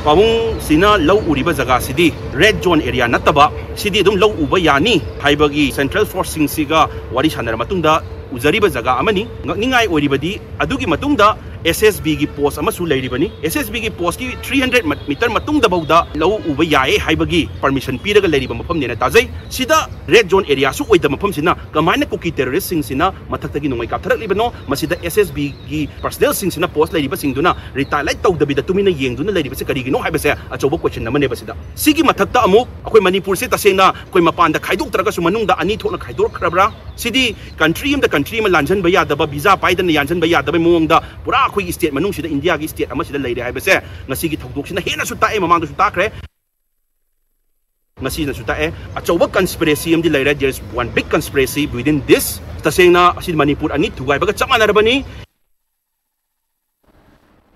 ꯄꯥꯕꯨꯡꯁꯤꯅ ꯂꯧ ꯎꯔꯤꯕ ꯖꯒꯥꯁꯤꯗꯤ ꯔꯦꯗ ꯖꯣꯟ ꯑꯦꯔꯤꯌꯥ ꯅꯠꯇꯕ, ꯁꯤꯗꯤ ꯑꯗꯨꯝ ꯂꯧ ꯎꯕ ꯌꯥꯅꯤ ꯍꯥꯏꯕꯒꯤ ꯁꯦꯟꯇ꯭ꯔꯦꯜ ꯐꯣꯔꯁꯁꯤꯡꯁꯤꯒ ꯋꯥꯔꯤ ꯁꯥꯟꯅꯔ ꯃꯇꯨꯡꯗ ꯎꯖꯔꯤꯕ ꯖꯒꯥ ꯑꯃꯅꯤ꯫ ꯉꯛꯅꯤꯡꯉꯥꯏ ꯑꯣꯏꯔꯤꯕꯗꯤ, ꯑꯗꯨꯒꯤ ꯃꯇꯨꯡꯗ ꯑꯦꯁ ꯑꯦꯁ ꯕꯤꯒꯤ ꯄꯣꯁ ꯑꯃꯁꯨ ꯂꯩꯔꯤꯕꯅꯤ꯫ ꯑꯦꯁ ꯑꯦꯁ ꯕꯤꯒꯤ ꯄꯣꯁꯀꯤ ꯊ꯭ꯔꯤ ꯍꯟꯗ꯭ꯔꯦꯠ ꯃꯤꯇꯔ ꯃꯇꯨꯡꯗꯐꯥꯎꯗ ꯂꯧ ꯎꯕ ꯌꯥꯏꯌꯦ ꯍꯥꯏꯕꯒꯤ ꯄꯔꯃꯤꯁꯟ ꯄꯤꯔꯒ ꯂꯩꯔꯤꯕ ꯃꯐꯝꯅꯦꯅ ꯇꯥꯖꯩ꯫ ꯁꯤꯗ ꯔꯦꯗ ꯖꯣꯟ ꯑꯦꯔꯤꯌꯥꯁꯨ ꯑꯣꯏꯗꯕ ꯃꯐꯝꯁꯤꯅ ꯀꯃꯥꯏꯅ ꯀꯨꯀꯤ ꯇꯦꯔꯣꯔꯤꯁꯁꯤꯡꯁꯤꯅ ꯃꯊꯛꯇꯒꯤ ꯅꯣꯡꯃꯩ ꯀꯥꯞꯊꯔꯛꯂꯤꯕꯅꯣ? ꯃꯁꯤꯗ ꯑꯦꯁ ꯑꯦꯁ ꯕꯤꯒꯤ ꯄꯔꯁꯅꯦꯜꯁꯤꯡꯁꯤꯅ, ꯄꯣꯁ ꯂꯩꯔꯤꯕꯁꯤꯡꯗꯨꯅ ꯔꯤꯇꯥꯂꯥꯏꯠ ꯇꯧꯗꯕꯤꯗ ꯇꯨꯃꯤꯟꯅ ꯌꯦꯡꯗꯨꯅ ꯂꯩꯔꯤꯕꯁꯤ ꯀꯔꯤꯒꯤꯅꯣ ꯍꯥꯏꯕꯁꯦ ꯑꯆꯧꯕ ꯀꯣꯏꯁꯟ ꯑꯃꯅꯦꯕ꯫ ꯁꯤꯗ, ꯁꯤꯒꯤ ꯃꯊꯛꯇ ꯑꯃꯨꯛ ꯑꯩꯈꯣꯏ ꯃꯅꯤꯄꯨꯔꯁꯦ ꯇꯁꯦꯡꯅ ꯑꯩꯈꯣꯏ ꯃꯄꯥꯟꯗ ꯈꯥꯏꯗꯣꯛꯇ꯭ꯔꯒꯁꯨ ꯃꯅꯨꯡꯗ ꯑꯅꯤ ꯊꯣꯛꯅ ꯈꯥꯏꯗꯣꯔꯛꯈ꯭ꯔꯕ꯭ꯔꯥ? ꯁꯤꯗꯤ ꯀꯟꯇ꯭ꯔꯤ ꯑꯃꯗ ꯀꯟꯇ꯭ꯔꯤ ꯑꯃ ꯂꯥꯟꯖꯟꯕ ꯌꯥꯗꯕ, ꯚꯤꯖꯥ ꯄꯥꯏꯗꯅ ꯌꯥꯟꯖꯟꯕ ꯌꯥꯗꯕꯩ ꯃꯑꯣꯡꯗ ꯄꯨꯔꯥ ꯑꯩꯈꯣꯏꯒꯤ ꯁ꯭ꯇꯦꯠ ꯃꯅꯨꯡꯁꯤꯗ, ꯏꯟꯗꯤꯌꯥꯒꯤ ꯁ꯭ꯇꯦꯠ ꯑꯃꯁꯤꯗ ꯂꯩꯔꯦ ꯍꯥꯏꯕꯁꯦ ꯉꯁꯤꯒꯤ ꯊꯧꯗꯣꯛꯁꯤꯅ ꯍꯦꯟꯅꯁꯨ ꯇꯥꯛꯑꯦ, ꯃꯃꯥꯡꯗꯁꯨ ꯇꯥꯛꯈ꯭ꯔꯦ, ꯉꯁꯤꯅꯁꯨ ꯇꯥꯛꯑꯦ꯫ ꯑꯆꯧꯕ ꯀꯟꯁꯄꯤꯔꯦꯁꯤ ꯑꯃꯗꯤ ꯂꯩꯔꯦ, there is one big conspiracy within this꯫ ꯇꯁꯦꯡꯅ ꯑꯁꯤ ꯃꯅꯤꯄꯨꯔ ꯑꯅꯤ ꯊꯨꯒꯥꯏꯕꯒ ꯆꯞ ꯃꯥꯟꯅꯔꯕꯅꯤ꯫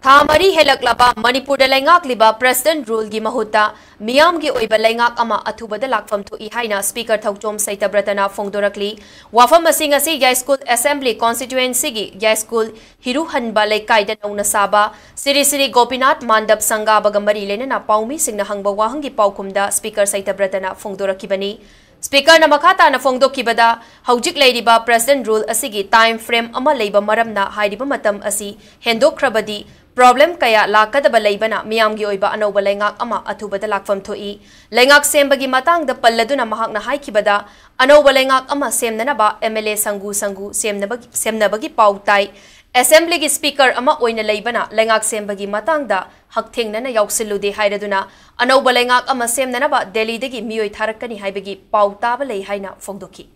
ꯊꯥ ꯃꯔꯤ ꯍꯦꯜꯂꯛꯂꯕ ꯃꯅꯤꯄꯨꯔꯗ ꯂꯩꯉꯥꯛꯂꯤꯕ ꯄ꯭ꯔꯦꯁꯤꯗꯦꯟꯠ ꯔꯨꯜꯒꯤ ꯃꯍꯨꯠꯇ ꯃꯤꯌꯥꯝꯒꯤ ꯑꯣꯏꯕ ꯂꯩꯉꯥꯛ ꯑꯃ ꯑꯊꯨꯕꯗ ꯂꯥꯛꯐꯝ ꯊꯣꯛꯏ ꯍꯥꯏꯅ ꯁ꯭ꯄꯤꯀꯔ ꯊꯧꯆꯣꯝ ꯁꯩꯇꯕ꯭ꯔꯇꯅ ꯐꯣꯡꯗꯣꯔꯛꯂꯤ꯫ ꯋꯥꯐꯝ ꯑꯁꯤ ꯉꯁꯤ ꯌꯥꯏꯁ꯭ꯀꯨꯜ ꯑꯦꯁꯦꯝꯕ꯭ꯂꯤ ꯀꯣꯟꯁꯇꯤꯇ꯭ꯌꯨꯑꯦꯟꯁꯤꯒꯤ ꯌꯥꯏꯁ꯭ꯀꯨꯜ ꯍꯤꯔꯨꯍꯟꯕ ꯂꯩꯀꯥꯏꯗ ꯅꯧꯅ ꯁꯥꯕ ꯁ꯭ꯔꯤ ꯁ꯭ꯔꯤ ꯒꯣꯄꯤꯅꯥꯊ ꯃꯥꯟꯗꯞ ꯁꯪꯒꯥꯕꯒ ꯃꯔꯤ ꯂꯩꯅꯅ ꯄꯥꯎꯃꯤꯁꯤꯡꯅ ꯍꯪꯕ ꯋꯥꯍꯪꯒꯤ ꯄꯥꯎꯈꯨꯝꯗ ꯁ꯭ꯄꯤꯀꯔ ꯁꯩꯇꯕ꯭ꯔꯇꯅ ꯐꯣꯡꯗꯣꯔꯛꯈꯤꯕꯅꯤ꯫ ꯁ꯭ꯄꯤꯀꯔꯅ ꯃꯈꯥ ꯇꯥꯅ ꯐꯣꯡꯗꯣꯛꯈꯤꯕꯗ, ꯍꯧꯖꯤꯛ ꯂꯩꯔꯤꯕ ꯄ꯭ꯔꯦꯁꯤꯗꯦꯟꯠ ꯔꯨꯜ ꯑꯁꯤꯒꯤ ꯇꯥꯏꯝ ꯐ꯭ꯔꯦꯝ ꯑꯃ ꯂꯩꯕ ꯃꯔꯝꯅ ꯍꯥꯏꯔꯤꯕ ꯃꯇꯝ ꯑꯁꯤ ꯍꯦꯟꯗꯣꯛꯈ꯭ꯔꯕꯗꯤ ꯄ꯭ꯔꯣꯕ꯭ꯂꯦꯝ ꯀꯌꯥ ꯂꯥꯛꯀꯗꯕ ꯂꯩꯕꯅ ꯃꯤꯌꯥꯝꯒꯤ ꯑꯣꯏꯕ ꯑꯅꯧꯕ ꯂꯩꯉꯥꯛ ꯑꯃ ꯑꯊꯨꯕꯗ ꯂꯥꯛꯐꯝ ꯊꯣꯛꯏ꯫ ꯂꯩꯉꯥꯛ ꯁꯦꯝꯕꯒꯤ ꯃꯇꯥꯡꯗ ꯄꯜꯂꯗꯨꯅ ꯃꯍꯥꯛꯅ ꯍꯥꯏꯈꯤꯕꯗ, ꯑꯅꯧꯕ ꯂꯩꯉꯥꯛ ꯑꯃ ꯁꯦꯝꯅꯅꯕ ꯑꯦꯝ ꯑꯦꯜ ꯑꯦ ꯁꯪꯒꯨ ꯁꯪꯒꯨ ꯁꯦꯝꯅꯕꯒꯤ, ꯁꯦꯝꯅꯕꯒꯤ ꯄꯥꯎ ꯇꯥꯏ꯫ ꯑꯦꯁꯦꯝꯕ꯭ꯂꯤꯒꯤ ꯁ꯭ꯄꯤꯀꯔ ꯑꯃ ꯑꯣꯏꯅ ꯂꯩꯕꯅ ꯂꯩꯉꯥꯛ ꯁꯦꯝꯕꯒꯤ ꯃꯇꯥꯡꯗ ꯍꯛꯊꯦꯡꯅꯅ ꯌꯥꯎꯁꯤꯜꯂꯨꯗꯦ ꯍꯥꯏꯔꯗꯨꯅ ꯑꯅꯧꯕ ꯂꯩꯉꯥꯛ ꯑꯃ ꯁꯦꯝꯅꯅꯕ ꯗꯦꯜꯂꯤꯗꯒꯤ ꯃꯤꯑꯣꯏ ꯊꯥꯔꯛꯀꯅꯤ ꯍꯥꯏꯕꯒꯤ ꯄꯥꯎ ꯇꯥꯕ ꯂꯩ ꯍꯥꯏꯅ ꯐꯣꯡꯗꯣꯛꯈꯤ꯫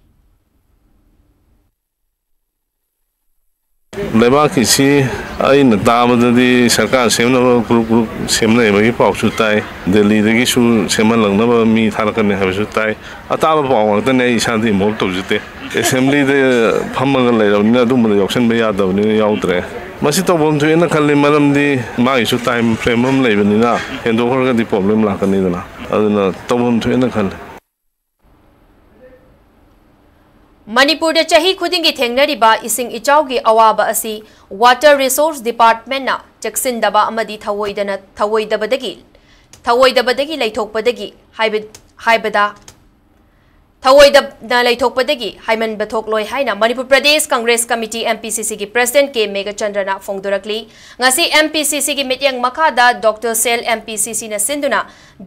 ꯂꯩꯕꯥꯛꯀꯤꯁꯤ ꯑꯩꯅ ꯇꯥꯕꯗꯗꯤ ꯁꯔꯀꯥꯔ ꯁꯦꯝꯅꯕ ꯒ꯭ꯔꯨꯞ ꯒ꯭ꯔꯨꯞ ꯁꯦꯝꯅꯩꯕꯒꯤ ꯄꯥꯎꯁꯨ ꯇꯥꯏ꯫ ꯗꯦꯜꯂꯤꯗꯒꯤꯁꯨ ꯁꯦꯝꯍꯜꯂꯛꯅꯕ ꯃꯤ ꯊꯥꯔꯛꯀꯅꯤ ꯍꯥꯏꯕꯁꯨ ꯇꯥꯏ꯫ ꯑꯇꯥꯕ ꯄꯥꯎ ꯉꯥꯛꯇꯅꯤ, ꯑꯩ ꯏꯁꯥꯗꯤ ꯏꯟꯚꯣꯜꯕ ꯇꯧꯖꯗꯦ꯫ ꯑꯦꯁꯦꯝꯕ꯭ꯂꯤꯗ ꯐꯝꯃꯒ ꯂꯩꯔꯕꯅꯤꯅ ꯑꯗꯨꯝꯕꯗ ꯌꯥꯎꯁꯟꯕ ꯌꯥꯗꯕꯅꯤꯅ ꯌꯥꯎꯗ꯭ꯔꯦ꯫ ꯃꯁꯤ ꯇꯧꯐꯝ ꯊꯣꯛꯑꯦꯅ ꯈꯜꯂꯤ, ꯃꯔꯝꯗꯤ ꯃꯥꯒꯤꯁꯨ ꯇꯥꯏꯝ ꯐ꯭ꯔꯦꯝ ꯑꯃ ꯂꯩꯕꯅꯤꯅ ꯍꯦꯟꯗꯣꯛꯈ꯭ꯔꯒꯗꯤ ꯄ꯭ꯔꯣꯕ꯭ꯂꯦꯝ ꯂꯥꯛꯀꯅꯤꯗꯅ, ꯑꯗꯨꯅ ꯇꯧꯐꯝ ꯊꯣꯛꯑꯦꯅ ꯈꯜꯂꯤ꯫ ꯃꯅꯤꯄꯨꯔꯗ ꯆꯍꯤ ꯈꯨꯗꯤꯡꯒꯤ ꯊꯦꯡꯅꯔꯤꯕ ꯏꯁꯤꯡ ꯏꯆꯥꯎꯒꯤ ꯑꯋꯥꯕ ꯑꯁꯤ ꯋꯥꯇꯔ ꯔꯤꯁꯣꯔꯁ ꯗꯤꯄꯥꯔꯠꯃꯦꯟꯠꯅ ꯆꯦꯛꯁꯤꯟꯗꯕ ꯑꯃꯗꯤ ꯊꯧꯑꯣꯏꯗꯅ, ꯊꯧꯑꯣꯏꯗꯕꯗꯒꯤ, ꯊꯧꯑꯣꯏꯗꯕꯗꯒꯤ ꯂꯩꯊꯣꯛꯄꯗꯒꯤ ꯍꯥꯏꯕ-, ꯍꯥꯏꯕꯗ, ꯊꯑꯣꯏꯗꯅ ꯂꯩꯊꯣꯛꯄꯗꯒꯤ ꯍꯥꯏꯃꯟꯕ ꯊꯣꯛꯂꯣꯏ ꯍꯥꯏꯅ Manipur Pradesh Congress committee, M P C C, ꯒꯤ ꯄ꯭ꯔꯦꯁꯤꯗꯦꯟꯠ ꯀꯦ ꯃꯦꯘꯆꯟꯗ꯭ꯔꯅ ꯐꯣꯡꯗꯣꯔꯛꯂꯤ꯫ ꯉꯁꯤ M P C C ꯒꯤ ꯃꯤꯠꯌꯦꯡ ꯃꯈꯥꯗ ꯗꯣꯛꯇꯔ ꯁꯦꯜ M P C C ꯅ ꯁꯤꯟꯗꯨꯅ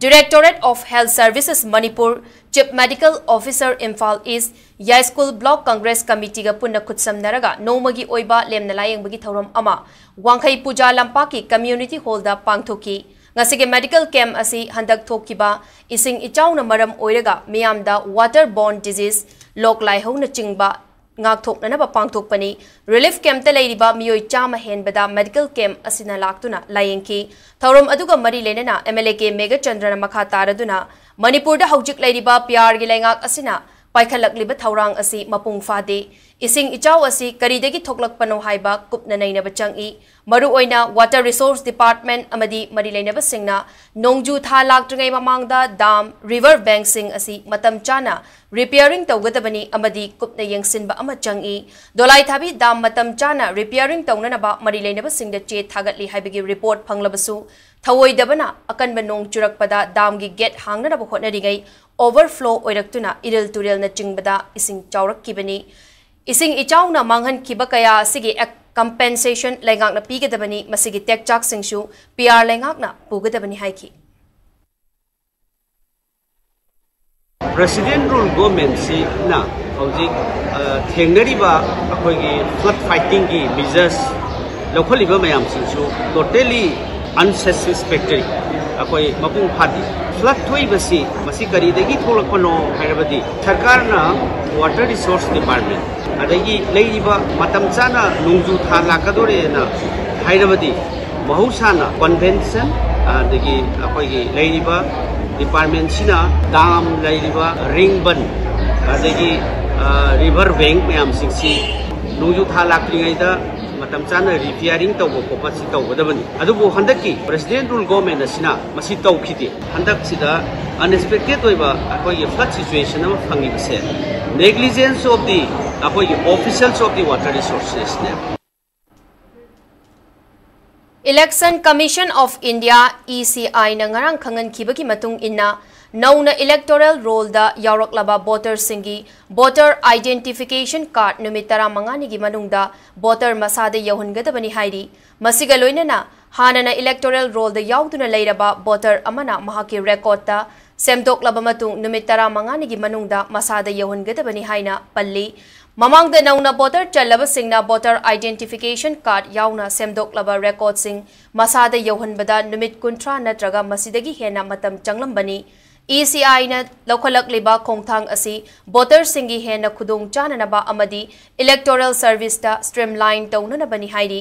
Directorate of Health Services Manipur, Chief Medical Officer Imphal east, Yaiskul block Congress ꯀꯃꯤꯇꯤꯒ ꯄꯨꯟꯅ ꯈꯨꯠꯁꯝꯅꯔꯒ ꯅꯣꯡꯃꯒꯤ ꯑꯣꯏꯕ ꯂꯦꯝꯅ ꯂꯥꯌꯦꯡꯕꯒꯤ ꯊꯧꯔꯝ ꯑꯃ ꯋꯥꯡꯈꯩ ꯄꯨꯖꯥ ꯂꯝꯄꯥꯛꯀꯤ ꯀꯝꯃ꯭ꯌꯨꯅꯤꯇꯤ ꯍꯣꯜꯗ ꯄꯥꯡꯊꯣꯛꯈꯤ꯫ ꯉꯁꯤꯒꯤ ꯃꯦꯗꯤꯀꯦꯜ ꯀꯦꯝꯞ ꯑꯁꯤ ꯍꯟꯗꯛ ꯊꯣꯛꯈꯤꯕ ꯏꯁꯤꯡ ꯏꯆꯥꯎꯅ ꯃꯔꯝ ꯑꯣꯏꯔꯒ ꯃꯤꯌꯥꯝꯗ ꯋꯥꯇꯔ ꯕꯣꯔꯟ ꯗꯤꯖꯤꯖ, ꯂꯣꯛ ꯂꯥꯏꯍꯧꯅꯆꯤꯡꯕ ꯉꯥꯛꯊꯣꯛꯅꯅꯕ ꯄꯥꯡꯊꯣꯛꯄꯅꯤ꯫ ꯔꯤꯂꯤꯐ ꯀꯦꯝꯞꯇ ꯂꯩꯔꯤꯕ ꯃꯤꯑꯣꯏ ꯆꯥꯝꯃ ꯍꯦꯟꯕꯗ ꯃꯦꯗꯤꯀꯦꯜ ꯀꯦꯝꯞ ꯑꯁꯤꯅ ꯂꯥꯛꯇꯨꯅ ꯂꯥꯌꯦꯡꯈꯤ꯫ ꯊꯧꯔꯝ ꯑꯗꯨꯒ ꯃꯔꯤ ꯂꯩꯅꯅ M L A ꯀꯦ ꯃꯦꯘꯆꯟꯗ꯭ꯔꯅ ꯃꯈꯥ ꯇꯥꯔꯗꯨꯅ ꯃꯅꯤꯄꯨꯔꯗ ꯍꯧꯖꯤꯛ ꯂꯩꯔꯤꯕ ꯄꯤꯌꯥꯔꯒꯤ ꯂꯩꯉꯥꯛ ꯑꯁꯤꯅ ꯄꯥꯏꯈꯠꯂꯛꯂꯤꯕ ꯊꯧꯔꯥꯡ ꯑꯁꯤ ꯃꯄꯨꯡ ꯐꯥꯗꯦ꯫ ꯏꯁꯤꯡ ꯏꯆꯥꯎ ꯑꯁꯤ ꯀꯔꯤꯗꯒꯤ ꯊꯣꯛꯂꯛꯄꯅꯣ ꯍꯥꯏꯕ ꯀꯨꯞꯅ ꯅꯩꯅꯕ ꯆꯪꯏ꯫ ꯃꯔꯨꯑꯣꯏꯅ ꯋꯥꯇꯔ ꯔꯤꯁꯣꯔꯁ ꯗꯤꯄꯥꯔꯠꯃꯦꯟꯠ ꯑꯃꯗꯤ ꯃꯔꯤ ꯂꯩꯅꯕꯁꯤꯡꯅ ꯅꯣꯡꯖꯨ ꯊꯥ ꯂꯥꯛꯇ꯭ꯔꯤꯉꯩ ꯃꯃꯥꯡꯗ ꯗꯥꯝ, ꯔꯤꯚꯔ ꯕꯦꯡꯛꯁꯤꯡ ꯑꯁꯤ ꯃꯇꯝ ꯆꯥꯅ ꯔꯤꯄꯤꯌꯥꯔꯤꯡ ꯇꯧꯒꯗꯕꯅꯤ ꯑꯃꯗꯤ ꯀꯨꯞꯅ ꯌꯦꯡꯁꯤꯟꯕ ꯑꯃ ꯆꯪꯏ꯫ ꯗꯣꯂꯥꯏꯊꯥꯕꯤ ꯗꯥꯝ ꯃꯇꯝ ꯆꯥꯅ ꯔꯤꯄꯤꯌꯥꯔꯤꯡ ꯇꯧꯅꯅꯕ ꯃꯔꯤ ꯂꯩꯅꯕꯁꯤꯡꯗ ꯆꯦ ꯊꯥꯒꯠꯂꯤ ꯍꯥꯏꯕꯒꯤ ꯔꯤꯄꯣꯔꯠ ꯐꯪꯂꯕꯁꯨ, ꯊꯧꯑꯣꯏꯗꯕꯅ ꯑꯀꯟꯕ ꯅꯣꯡ ꯆꯨꯔꯛꯄꯗ ꯗꯥꯝꯒꯤ ꯒꯦꯠ ꯍꯥꯡꯅꯅꯕ ꯍꯣꯠꯅꯔꯤꯉꯩ ꯑꯣꯚꯔꯐ꯭ꯂꯣ ꯑꯣꯏꯔꯛꯇꯨꯅ ꯏꯔꯤꯜ ꯇꯨꯔꯦꯜꯅꯆꯤꯡꯕꯗ ꯏꯁꯤꯡ ꯆꯥꯎꯔꯛꯈꯤꯕꯅꯤ꯫ ꯏꯁꯤꯡ ꯏꯆꯥꯎꯅ ꯃꯥꯡꯍꯟꯈꯤꯕ ꯀꯌꯥ ꯑꯁꯤꯒꯤ ꯑꯦꯛ-, ꯀꯝꯄꯦꯟꯁꯦꯁꯟ ꯂꯩꯉꯥꯛꯅ ꯄꯤꯒꯗꯕꯅꯤ, ꯃꯁꯤꯒꯤ ꯇꯦꯛꯆꯥꯛꯁꯤꯡꯁꯨ ꯄꯤꯌꯥꯔ ꯂꯩꯉꯥꯛꯅ ꯄꯨꯒꯗꯕꯅꯤ ꯍꯥꯏꯈꯤ꯫ ꯄ꯭ꯔꯦꯁꯤꯗꯦꯟꯠ ꯔꯨꯜ ꯒꯣꯔꯃꯦꯟꯠꯁꯤꯅ ꯍꯧꯖꯤꯛ, ꯑ, ꯊꯦꯡꯅꯔꯤꯕ ꯑꯩꯈꯣꯏꯒꯤ ꯐ꯭ꯂꯗ ꯐꯥꯏꯇꯤꯡꯒꯤ ꯃꯤꯖꯔꯁ ꯂꯧꯈꯠꯂꯤꯕ ꯃꯌꯥꯝꯁꯤꯡꯁꯨ ꯇꯣꯇꯦꯂꯤ ꯑꯟꯁꯦꯇꯤꯁꯐꯦꯛꯇꯔꯤ, ꯑꯩꯈꯣꯏ ꯃꯄꯨꯡ ꯐꯥꯗꯦ꯫ ꯐ꯭ꯂꯗ ꯊꯣꯛꯏꯕꯁꯤ ꯃꯁꯤ ꯀꯔꯤꯗꯒꯤ ꯊꯣꯛꯂꯛꯄꯅꯣ ꯍꯥꯏꯔꯕꯗꯤ ꯁꯔꯀꯥꯔꯅ ꯋꯥꯇꯔ ꯔꯤꯁꯣꯔꯁ ꯗꯤꯄꯥꯔꯠꯃꯦꯟꯠ ꯑꯗꯒꯤ ꯂꯩꯔꯤꯕ ꯃꯇꯝ ꯆꯥꯅ ꯅꯣꯡꯖꯨ ꯊꯥ ꯂꯥꯛꯀꯗꯣꯔꯦꯅ ꯍꯥꯏꯔꯕꯗꯤ ꯃꯍꯧꯁꯥꯅ ꯀꯟꯚꯦꯟꯁꯟ ꯑꯗꯒꯤ ꯑꯩꯈꯣꯏꯒꯤ ꯂꯩꯔꯤꯕ ꯗꯤꯄꯥꯔꯠꯃꯦꯟꯠꯁꯤꯅ ꯗꯥꯝ ꯂꯩꯔꯤꯕ ꯔꯤꯡ ꯕꯟ ꯑꯗꯒꯤ, ꯑ, ꯔꯤꯚꯔ ꯕꯦꯡꯛ ꯃꯌꯥꯝꯁꯤꯡꯁꯤ ꯅꯣꯡꯖꯨ ꯊꯥ ꯂꯥꯛꯇ꯭ꯔꯤꯉꯩꯗ ꯃꯇꯝ ꯆꯥꯅ ꯔꯤꯄꯤꯌꯥꯔꯤꯡ ꯇꯧꯕ ꯈꯣꯠꯄ ꯁꯤ ꯇꯧꯒꯗꯕꯅꯤ꯫ ꯑꯗꯨꯕꯨ ꯍꯟꯗꯛꯀꯤ ꯄ꯭ꯔꯦꯁꯤꯗꯦꯟꯠ ꯔꯨꯜ ꯒꯣꯔꯃꯦꯟꯠ ꯑꯁꯤꯅ ꯃꯁꯤ ꯇꯧꯈꯤꯗꯦ꯫ ꯍꯟꯗꯛꯁꯤꯗ ꯑꯟꯑꯦꯛꯁꯄꯦꯛꯇꯦꯗ ꯑꯣꯏꯕ ꯑꯩꯈꯣꯏꯒꯤ ꯐ꯭ꯂꯗ ꯁꯤꯆꯨꯋꯦꯁꯟ ꯑꯃ ꯐꯪꯉꯤꯕꯁꯦ negligence of the, ꯑꯩꯈꯣꯏꯒꯤ officials of the water resourcesꯅꯦ꯫ Election Commission of India, E C I ꯅ ꯉꯔꯥꯡ ꯈꯪꯍꯟꯈꯤꯕꯒꯤ ꯃꯇꯨꯡ ꯏꯟꯅ, ꯅꯧꯅ electoral rollꯗ ꯌꯥꯎꯔꯛꯂꯕ voterꯁꯤꯡꯒꯤ voter identification card ꯅꯨꯃꯤꯠ ꯇꯔꯥꯃꯉꯥꯅꯤꯒꯤ ꯃꯅꯨꯡꯗ voter ꯃꯁꯥꯗ ꯌꯧꯍꯟꯒꯗꯕꯅꯤ ꯍꯥꯏꯔꯤ꯫ ꯃꯁꯤꯒ ꯂꯣꯏꯅꯅ ꯍꯥꯟꯅꯅ electoral rollꯗ ꯌꯥꯎꯗꯨꯅ ꯂꯩꯔꯕ voter ꯑꯃꯅ ꯃꯍꯥꯛꯀꯤ recordꯇ ꯁꯦꯝꯗꯣꯛꯂꯕ ꯃꯇꯨꯡ ꯅꯨꯃꯤꯠ ꯇꯔꯥꯃꯉꯥꯅꯤꯒꯤ ꯃꯅꯨꯡꯗ ꯃꯁꯥꯗ ꯌꯧꯍꯟꯒꯗꯕꯅꯤ ꯍꯥꯏꯅ ꯄꯜꯂꯤ꯫ ꯃꯃꯥꯡꯗ ꯅꯧꯅ voter ꯆꯜꯂꯕꯁꯤꯡꯅ voter identification card ꯌꯥꯎꯅ ꯁꯦꯝꯗꯣꯛꯂꯕ recordꯁꯤꯡ ꯃꯁꯥꯗ ꯌꯧꯍꯟꯕꯗ ꯅꯨꯃꯤꯠ ꯀꯨꯟꯊ꯭ꯔꯥ ꯅꯠꯇ꯭ꯔꯒ ꯃꯁꯤꯗꯒꯤ ꯍꯦꯟꯅ ꯃꯇꯝ ꯆꯪꯂꯝꯕꯅꯤ꯫ ECIꯅ ꯂꯧꯈꯠꯂꯛꯂꯤꯕ ꯈꯣꯡꯊꯥꯡ ꯑꯁꯤ voterꯁꯤꯡꯒꯤ ꯍꯦꯟꯅ ꯈꯨꯗꯣꯡ ꯆꯥꯅꯅꯕ ꯑꯃꯗꯤ electoral serviceꯇ streamline ꯇꯧꯅꯅꯕꯅꯤ ꯍꯥꯏꯔꯤ꯫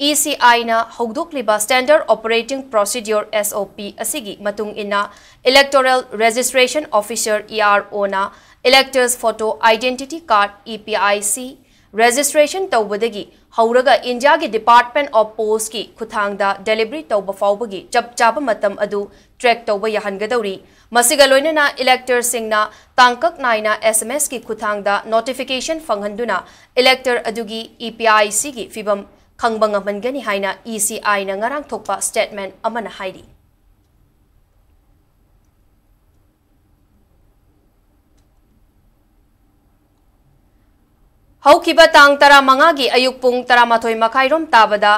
ECIꯅ ꯍꯧꯗꯣꯛꯂꯤꯕ Standard Operating Procedure, SOP, ꯑꯁꯤꯒꯤ ꯃꯇꯨꯡ ꯏꯟꯅ electoral registration officer, EROꯅ electors photo identity card, EPIC, registration ꯇꯧꯕꯗꯒꯤ ꯍꯧꯔꯒ ꯏꯟꯗꯤꯌꯥꯒꯤ Department of Postꯀꯤ ꯈꯨꯠꯊꯥꯡꯗ delivery ꯇꯧꯕ ꯐꯥꯎꯕꯒꯤ ꯆꯞ ꯆꯥꯕ ꯃꯇꯝ ꯑꯗꯨ track ꯇꯧꯕ ꯌꯥꯍꯟꯒꯗꯧꯔꯤ꯫ ꯃꯁꯤꯒ ꯂꯣꯏꯅꯅ electorꯁꯤꯡꯅ ꯇꯥꯡꯀꯛ ꯅꯥꯏꯅ SMSꯀꯤ ꯈꯨꯠꯊꯥꯡꯗ notification ꯐꯪꯍꯟꯗꯨꯅ elector ꯑꯗꯨꯒꯤ EPICꯒꯤ ꯐꯤꯕꯝ ꯈꯪꯕ ꯉꯝꯍꯟꯒꯅꯤ ꯍꯥꯏꯅ ECIꯅ ꯉꯔꯥꯡ ꯊꯣꯛꯄ statement ꯑꯃꯅ ꯍꯥꯏꯔꯤ꯫ ꯍꯧꯈꯤꯕ ꯇꯥꯡ ꯇꯔꯥꯃꯉꯥꯒꯤ ꯑꯌꯨꯛ ꯄꯨꯡ ꯇꯔꯥꯃꯥꯊꯣꯏ ꯃꯈꯥꯏꯔꯣꯝ ꯇꯥꯕꯗ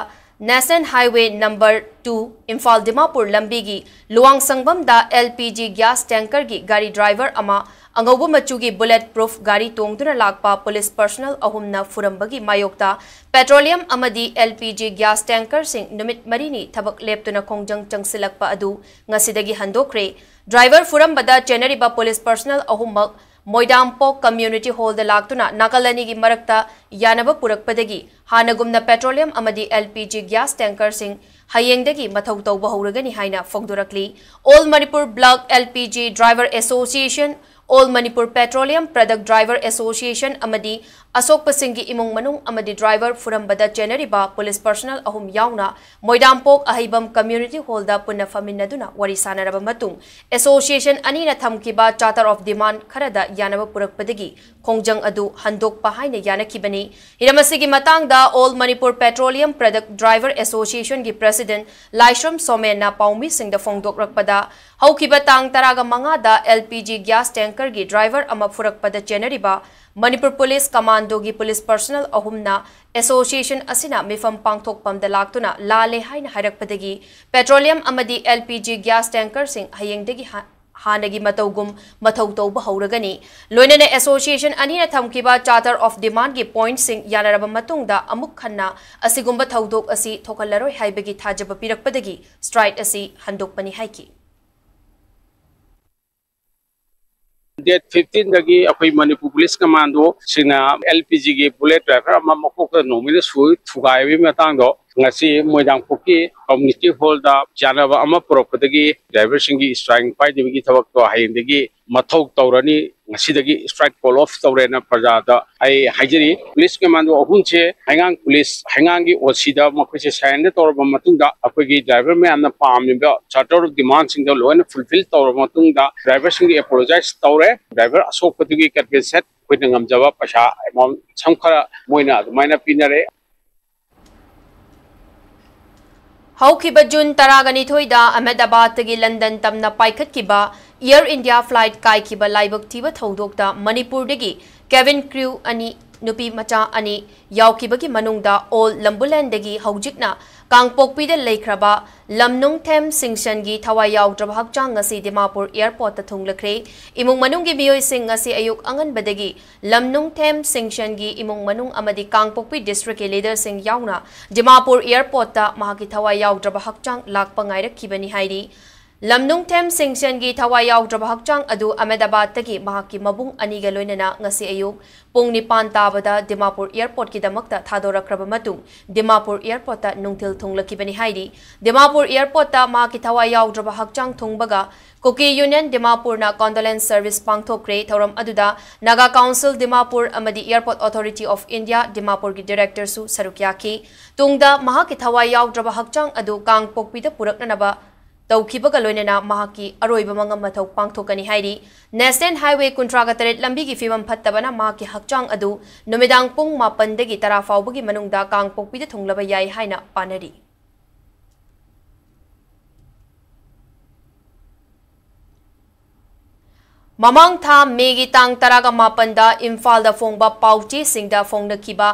National Highway number two, Imphal Dimapur ꯂꯝꯕꯤꯒꯤ ꯂꯨꯋꯥꯡꯁꯪꯕꯝꯗ LPG gas tankerꯒꯤ ꯒꯥꯔꯤ driver ꯑꯃ ꯑꯉꯧꯕ ꯃꯆꯨꯒꯤ bullet proof ꯒꯥꯔꯤ ꯇꯣꯡꯗꯨꯅ ꯂꯥꯛꯄ police personnel ꯑꯍꯨꯝꯅ ꯐꯨꯔꯝꯕꯒꯤ ꯃꯥꯌꯣꯛꯇ petroleum ꯑꯃꯗꯤ LPG gas tankerꯁꯤꯡ ꯅꯨꯃꯤꯠ ꯃꯔꯤꯅꯤ ꯊꯕꯛ ꯂꯦꯞꯇꯨꯅ ꯈꯣꯡꯖꯪ ꯆꯪꯁꯤꯜꯂꯛꯄ ꯑꯗꯨ ꯉꯁꯤꯗꯒꯤ ꯍꯟꯗꯣꯛꯈ꯭ꯔꯦ꯫ Driver ꯐꯨꯔꯝꯕꯗ ꯆꯦꯟꯅꯔꯤꯕ police personnel ꯑꯍꯨꯝꯃꯛ ꯃꯣꯏꯗꯥꯝꯄꯣꯛ Community Hallꯗ ꯂꯥꯛꯇꯨꯅ ꯅꯥꯀꯜ ꯑꯅꯤꯒꯤ ꯃꯔꯛꯇ ꯌꯥꯅꯕ ꯄꯨꯔꯛꯄꯗꯒꯤ ꯍꯥꯟꯅꯒꯨꯝꯅ petroleum ꯑꯃꯗꯤ LPG gas tankerꯁꯤꯡ ꯍꯌꯦꯡꯗꯒꯤ ꯃꯊꯧ ꯇꯧꯕ ꯍꯧꯔꯒꯅꯤ ꯍꯥꯏꯅ ꯐꯣꯡꯗꯣꯔꯛꯂꯤ꯫ All Manipur Block LPG Driver Association, All Manipur Petroleum Product Driver Association ꯑꯃꯗꯤ ꯑꯁꯣꯛꯄꯁꯤꯡꯒꯤ ꯏꯃꯨꯡ ꯃꯅꯨꯡ ꯑꯃꯗꯤ driver ꯐꯨꯔꯝꯕꯗ ꯆꯦꯟꯅꯔꯤꯕ police personnel ꯑꯍꯨꯝ ꯌꯥꯎꯅ ꯃꯣꯏꯗꯥꯝꯄꯣꯛ ꯑꯍꯩꯕꯝ Community Hallꯗ ꯄꯨꯟꯅ ꯐꯝꯃꯤꯟꯅꯗꯨꯅ ꯋꯥꯔꯤ ꯁꯥꯟꯅꯔꯕ ꯃꯇꯨꯡ, association ꯑꯅꯤꯅ ꯊꯝꯈꯤꯕ charter of demand ꯈꯔꯗ ꯌꯥꯅꯕ ꯄꯨꯔꯛꯄꯗꯒꯤ ꯈꯣꯡꯖꯪ ꯑꯗꯨ ꯍꯟꯗꯣꯛꯄ ꯍꯥꯏꯅ ꯌꯥꯅꯈꯤꯕꯅꯤ꯫ ꯍꯤꯔꯝ ꯑꯁꯤꯒꯤ ꯃꯇꯥꯡꯗ All Manipur Petroleum Product Driver Association ꯒꯤ President ꯂꯥꯏꯁ꯭ꯔꯝ ꯁꯣꯃꯦꯟꯅ ꯄꯥꯎꯃꯤꯁꯤꯡꯗ ꯐꯣꯡꯗꯣꯛꯂꯛꯄꯗ, ꯍꯧꯈꯤꯕ ꯇꯥꯡ ꯇꯔꯥꯒ ꯃꯉꯥꯗ L P G gas tanker ꯒꯤ driver ꯑꯃ ꯐꯨꯔꯛꯄꯗ ꯆꯦꯟꯅꯔꯤꯕ ꯃꯅꯤꯄꯨꯔ ꯄꯨꯂꯤꯁ ꯀꯃꯥꯟꯗꯣꯒꯤ ꯄꯨꯂꯤꯁ personnel ꯑꯍꯨꯝꯅ association ꯑꯁꯤꯅ ꯃꯤꯐꯝ ꯄꯥꯡꯊꯣꯛꯐꯝꯗ ꯂꯥꯛꯇꯨꯅ ꯂꯥꯜꯂꯦ ꯍꯥꯏꯅ ꯍꯥꯏꯔꯛꯄꯗꯒꯤ petroleum ꯑꯃꯗꯤ L P G gas tanker ꯁꯤꯡ ꯍꯌꯦꯡꯗꯒꯤ ꯍꯥ-, ꯍꯥꯟꯅꯒꯤ ꯃꯇꯧꯒꯨꯝ ꯃꯊꯧ ꯇꯧꯕ ꯍꯧꯔꯒꯅꯤ꯫ ꯂꯣꯏꯅꯅ association ꯑꯅꯤꯅ ꯊꯝꯈꯤꯕ charter of demand ꯒꯤ point ꯁꯤꯡ ꯌꯥꯅꯔꯕ ꯃꯇꯨꯡꯗ ꯑꯃꯨꯛ ꯍꯟꯅ ꯑꯁꯤꯒꯨꯝꯕ ꯊꯧꯗꯣꯛ ꯑꯁꯤ ꯊꯣꯛꯍꯜꯂꯔꯣꯏ ꯍꯥꯏꯕꯒꯤ ꯊꯥꯖꯕ ꯄꯤꯔꯛꯄꯗꯒꯤ strike ꯑꯁꯤ ꯍꯟꯗꯣꯛꯄꯅꯤ ꯍꯥꯏꯈꯤ꯫ Date fifteen ꯗꯒꯤ ꯑꯩꯈꯣꯏ ꯃꯅꯤꯄꯨꯔ ꯄꯨꯂꯤꯁ ꯀꯃꯥꯟꯗꯣꯁꯤꯡꯅ L P G ꯒꯤ bullet driver ꯑꯃ ꯃꯀꯣꯛꯇ ꯅꯣꯡꯃꯩꯅ ꯁꯨ-, ꯊꯨꯒꯥꯏꯕꯒꯤ ꯃꯇꯥꯡꯗꯣ ꯉꯁꯤ ꯃꯣꯏꯔꯥꯡꯄꯨꯛꯀꯤ community hall ꯗ ꯌꯥꯅꯕ ꯑꯃ ꯄꯨꯔꯛꯄꯗꯒꯤ driver ꯁꯤꯡꯒꯤ strike ꯄꯥꯏꯗꯕꯒꯤ ꯊꯕꯛꯇꯣ ꯍꯌꯦꯡꯗꯒꯤ ꯃꯊꯧ ꯇꯧꯔꯅꯤ꯫ ꯉꯁꯤꯗꯒꯤ strike call off ꯇꯧꯔꯦꯅ ꯄ꯭ꯔꯖꯥꯗ ꯑꯩ ꯍꯥꯏꯖꯔꯤ꯫ ꯄꯨꯂꯤꯁ ꯀꯃꯥꯟꯗꯣ ꯑꯍꯨꯝꯁꯦ ꯍꯩꯉꯥꯡ ꯄꯨꯂꯤꯁ, ꯍꯩꯉꯥꯡꯒꯤ O C ꯗ ꯃꯈꯣꯏꯁꯦ surrender ꯇꯧꯔꯕ ꯃꯇꯨꯡꯗ ꯑꯩꯈꯣꯏꯒꯤ driver ꯃꯌꯥꯝꯅ ꯄꯥꯝꯃꯤꯕ charter of demand ꯁꯤꯡꯗꯣ ꯂꯣꯏꯅ fulfill ꯇꯧꯔꯕ ꯃꯇꯨꯡꯗ driver ꯁꯤꯡꯒꯤ apologize ꯇꯧꯔꯦ꯫ Driver ꯑꯁꯣꯛꯄꯗꯨꯒꯤ compensate ꯑꯩꯈꯣꯏꯅ ꯉꯝꯖꯕ ꯄꯩꯁꯥ amount ꯁꯝ ꯈꯔ ꯃꯣꯏꯅ ꯑꯗꯨꯃꯥꯏꯅ ꯄꯤꯅꯔꯦ꯫ ꯍꯧꯈꯤꯕ ꯖꯨꯟ ꯇꯔꯥꯒ ꯅꯤꯊꯣꯏꯗ ꯑꯍꯃꯦꯗꯥꯕꯥꯗꯇꯒꯤ ꯂꯟꯗꯟ ꯇꯝꯅ ꯄꯥꯏꯈꯠꯈꯤꯕ Air India flight ꯀꯥꯏꯈꯤꯕ ꯂꯥꯏꯕꯛ ꯊꯤꯕ ꯊꯧꯗꯣꯛꯇ ꯃꯅꯤꯄꯨꯔꯗꯒꯤ cabin crew ꯑꯅꯤ, ꯅꯨꯄꯤ ꯃꯆꯥ ꯑꯅꯤ ꯌꯥꯎꯈꯤꯕꯒꯤ ꯃꯅꯨꯡꯗ ꯑꯣꯜ ꯂꯝꯕꯨꯂꯦꯟꯗꯒꯤ ꯍꯧꯖꯤꯛꯅ ꯀꯥꯡꯄꯣꯛꯄꯤꯗ ꯂꯩꯈ꯭ꯔꯕ ꯂꯝꯅꯨꯡꯊꯦꯝ ꯁꯤꯡꯁꯟꯒꯤ ꯊꯋꯥꯏ ꯌꯥꯎꯗ꯭ꯔꯕ ꯍꯛꯆꯥꯡ ꯉꯁꯤ ꯗꯤꯃꯥꯄꯨꯔ airport ꯇ ꯊꯨꯡꯂꯈ꯭ꯔꯦ꯫ ꯏꯃꯨꯡ ꯃꯅꯨꯡꯒꯤ ꯃꯤꯑꯣꯏꯁꯤꯡ ꯉꯁꯤ ꯑꯌꯨꯛ ꯑꯉꯟꯕꯗꯒꯤ ꯂꯝꯅꯨꯡꯊꯦꯝ ꯁꯤꯡꯁꯟꯒꯤ ꯏꯃꯨꯡ ꯃꯅꯨꯡ ꯑꯃꯗꯤ ꯀꯥꯡꯄꯣꯛꯄꯤ district ꯀꯤ leader ꯁꯤꯡ ꯌꯥꯎꯅ ꯗꯤꯃꯥꯄꯨꯔ airport ꯇ ꯃꯍꯥꯛꯀꯤ ꯊꯋꯥꯏ ꯌꯥꯎꯗ꯭ꯔꯕ ꯍꯛꯆꯥꯡ ꯂꯥꯛꯄ ꯉꯥꯏꯔꯛꯈꯤꯕꯅꯤ ꯍꯥꯏꯔꯤ꯫ ꯂꯝꯅꯨꯡꯊꯦꯝ ꯁꯤꯡꯁꯟꯒꯤ ꯊꯋꯥꯏ ꯌꯥꯎꯗ꯭ꯔꯕ ꯍꯛꯆꯥꯡ ꯑꯗꯨ ꯑꯍꯃꯦꯗꯥꯕꯥꯗꯇꯒꯤ ꯃꯍꯥꯛꯀꯤ ꯃꯕꯨꯡ ꯑꯅꯤꯒ ꯂꯣꯏꯅꯅ ꯉꯁꯤ ꯑꯌꯨꯛ ꯄꯨꯡ ꯅꯤꯄꯥꯟ ꯇꯥꯕꯗ ꯗꯤꯃꯥꯄꯨꯔ airport ꯀꯤꯗꯃꯛꯇ ꯊꯥꯗꯣꯔꯛꯈ꯭ꯔꯕ ꯃꯇꯨꯡ ꯗꯤꯃꯥꯄꯨꯔ airport ꯇ ꯅꯨꯡꯊꯤꯜ ꯊꯨꯡꯂꯛꯈꯤꯕꯅꯤ ꯍꯥꯏꯔꯤ꯫ ꯗꯤꯃꯥꯄꯨꯔ airport ꯇ ꯃꯍꯥꯛꯀꯤ ꯊꯋꯥꯏ ꯌꯥꯎꯗ꯭ꯔꯕ ꯍꯛꯆꯥꯡ ꯊꯨꯡꯕꯒ Kuki Union ꯗꯤꯃꯥꯄꯨꯔꯅ condolence service ꯄꯥꯡꯊꯣꯛꯈ꯭ꯔꯦ꯫ ꯊꯧꯔꯝ ꯑꯗꯨꯗ Naga Council ꯗꯤꯃꯥꯄꯨꯔ ꯑꯃꯗꯤ Airport Authority of India ꯗꯤꯃꯥꯄꯨꯔꯒꯤ director ꯁꯨ ꯁꯔꯨꯛ ꯌꯥꯈꯤ꯫ ꯇꯨꯡꯗ ꯃꯍꯥꯛꯀꯤ ꯊꯋꯥꯏ ꯌꯥꯎꯗ꯭ꯔꯕ ꯍꯛꯆꯥꯡ ꯑꯗꯨ ꯀꯥꯡꯄꯣꯛꯄꯤꯗ ꯄꯨꯔꯛꯅꯅꯕ ꯇꯧꯈꯤꯕꯒ ꯂꯣꯏꯅꯅ ꯃꯍꯥꯛꯀꯤ ꯑꯔꯣꯏꯕ ꯃꯉꯝ ꯃꯊꯧ ꯄꯥꯡꯊꯣꯛꯀꯅꯤ ꯍꯥꯏꯔꯤ꯫ National Highway ꯀꯨꯟꯊ꯭ꯔꯥꯒ ꯇꯔꯦꯠ ꯂꯝꯕꯤꯒꯤ ꯐꯤꯕꯝ ꯐꯠꯇꯕꯅ ꯃꯍꯥꯛꯀꯤ ꯍꯛꯆꯥꯡ ꯑꯗꯨ ꯅꯨꯃꯤꯗꯥꯡ ꯄꯨꯡ ꯃꯥꯄꯟꯗꯒꯤ ꯇꯔꯥ ꯐꯥꯎꯕꯒꯤ ꯃꯅꯨꯡꯗ ꯀꯥꯡꯄꯣꯛꯄꯤꯗ ꯊꯨꯡꯂꯕ ꯌꯥꯏ ꯍꯥꯏꯅ ꯄꯥꯅꯔꯤ꯫ ꯃꯃꯥꯡ ꯊꯥ ꯃꯦꯒꯤ ꯇꯥꯡ ꯇꯔꯥꯒ ꯃꯥꯄꯟꯗ ꯏꯝꯐꯥꯜꯗ ꯐꯣꯡꯕ ꯄꯥꯎꯆꯦꯁꯤꯡꯗ ꯐꯣꯡꯅꯈꯤꯕ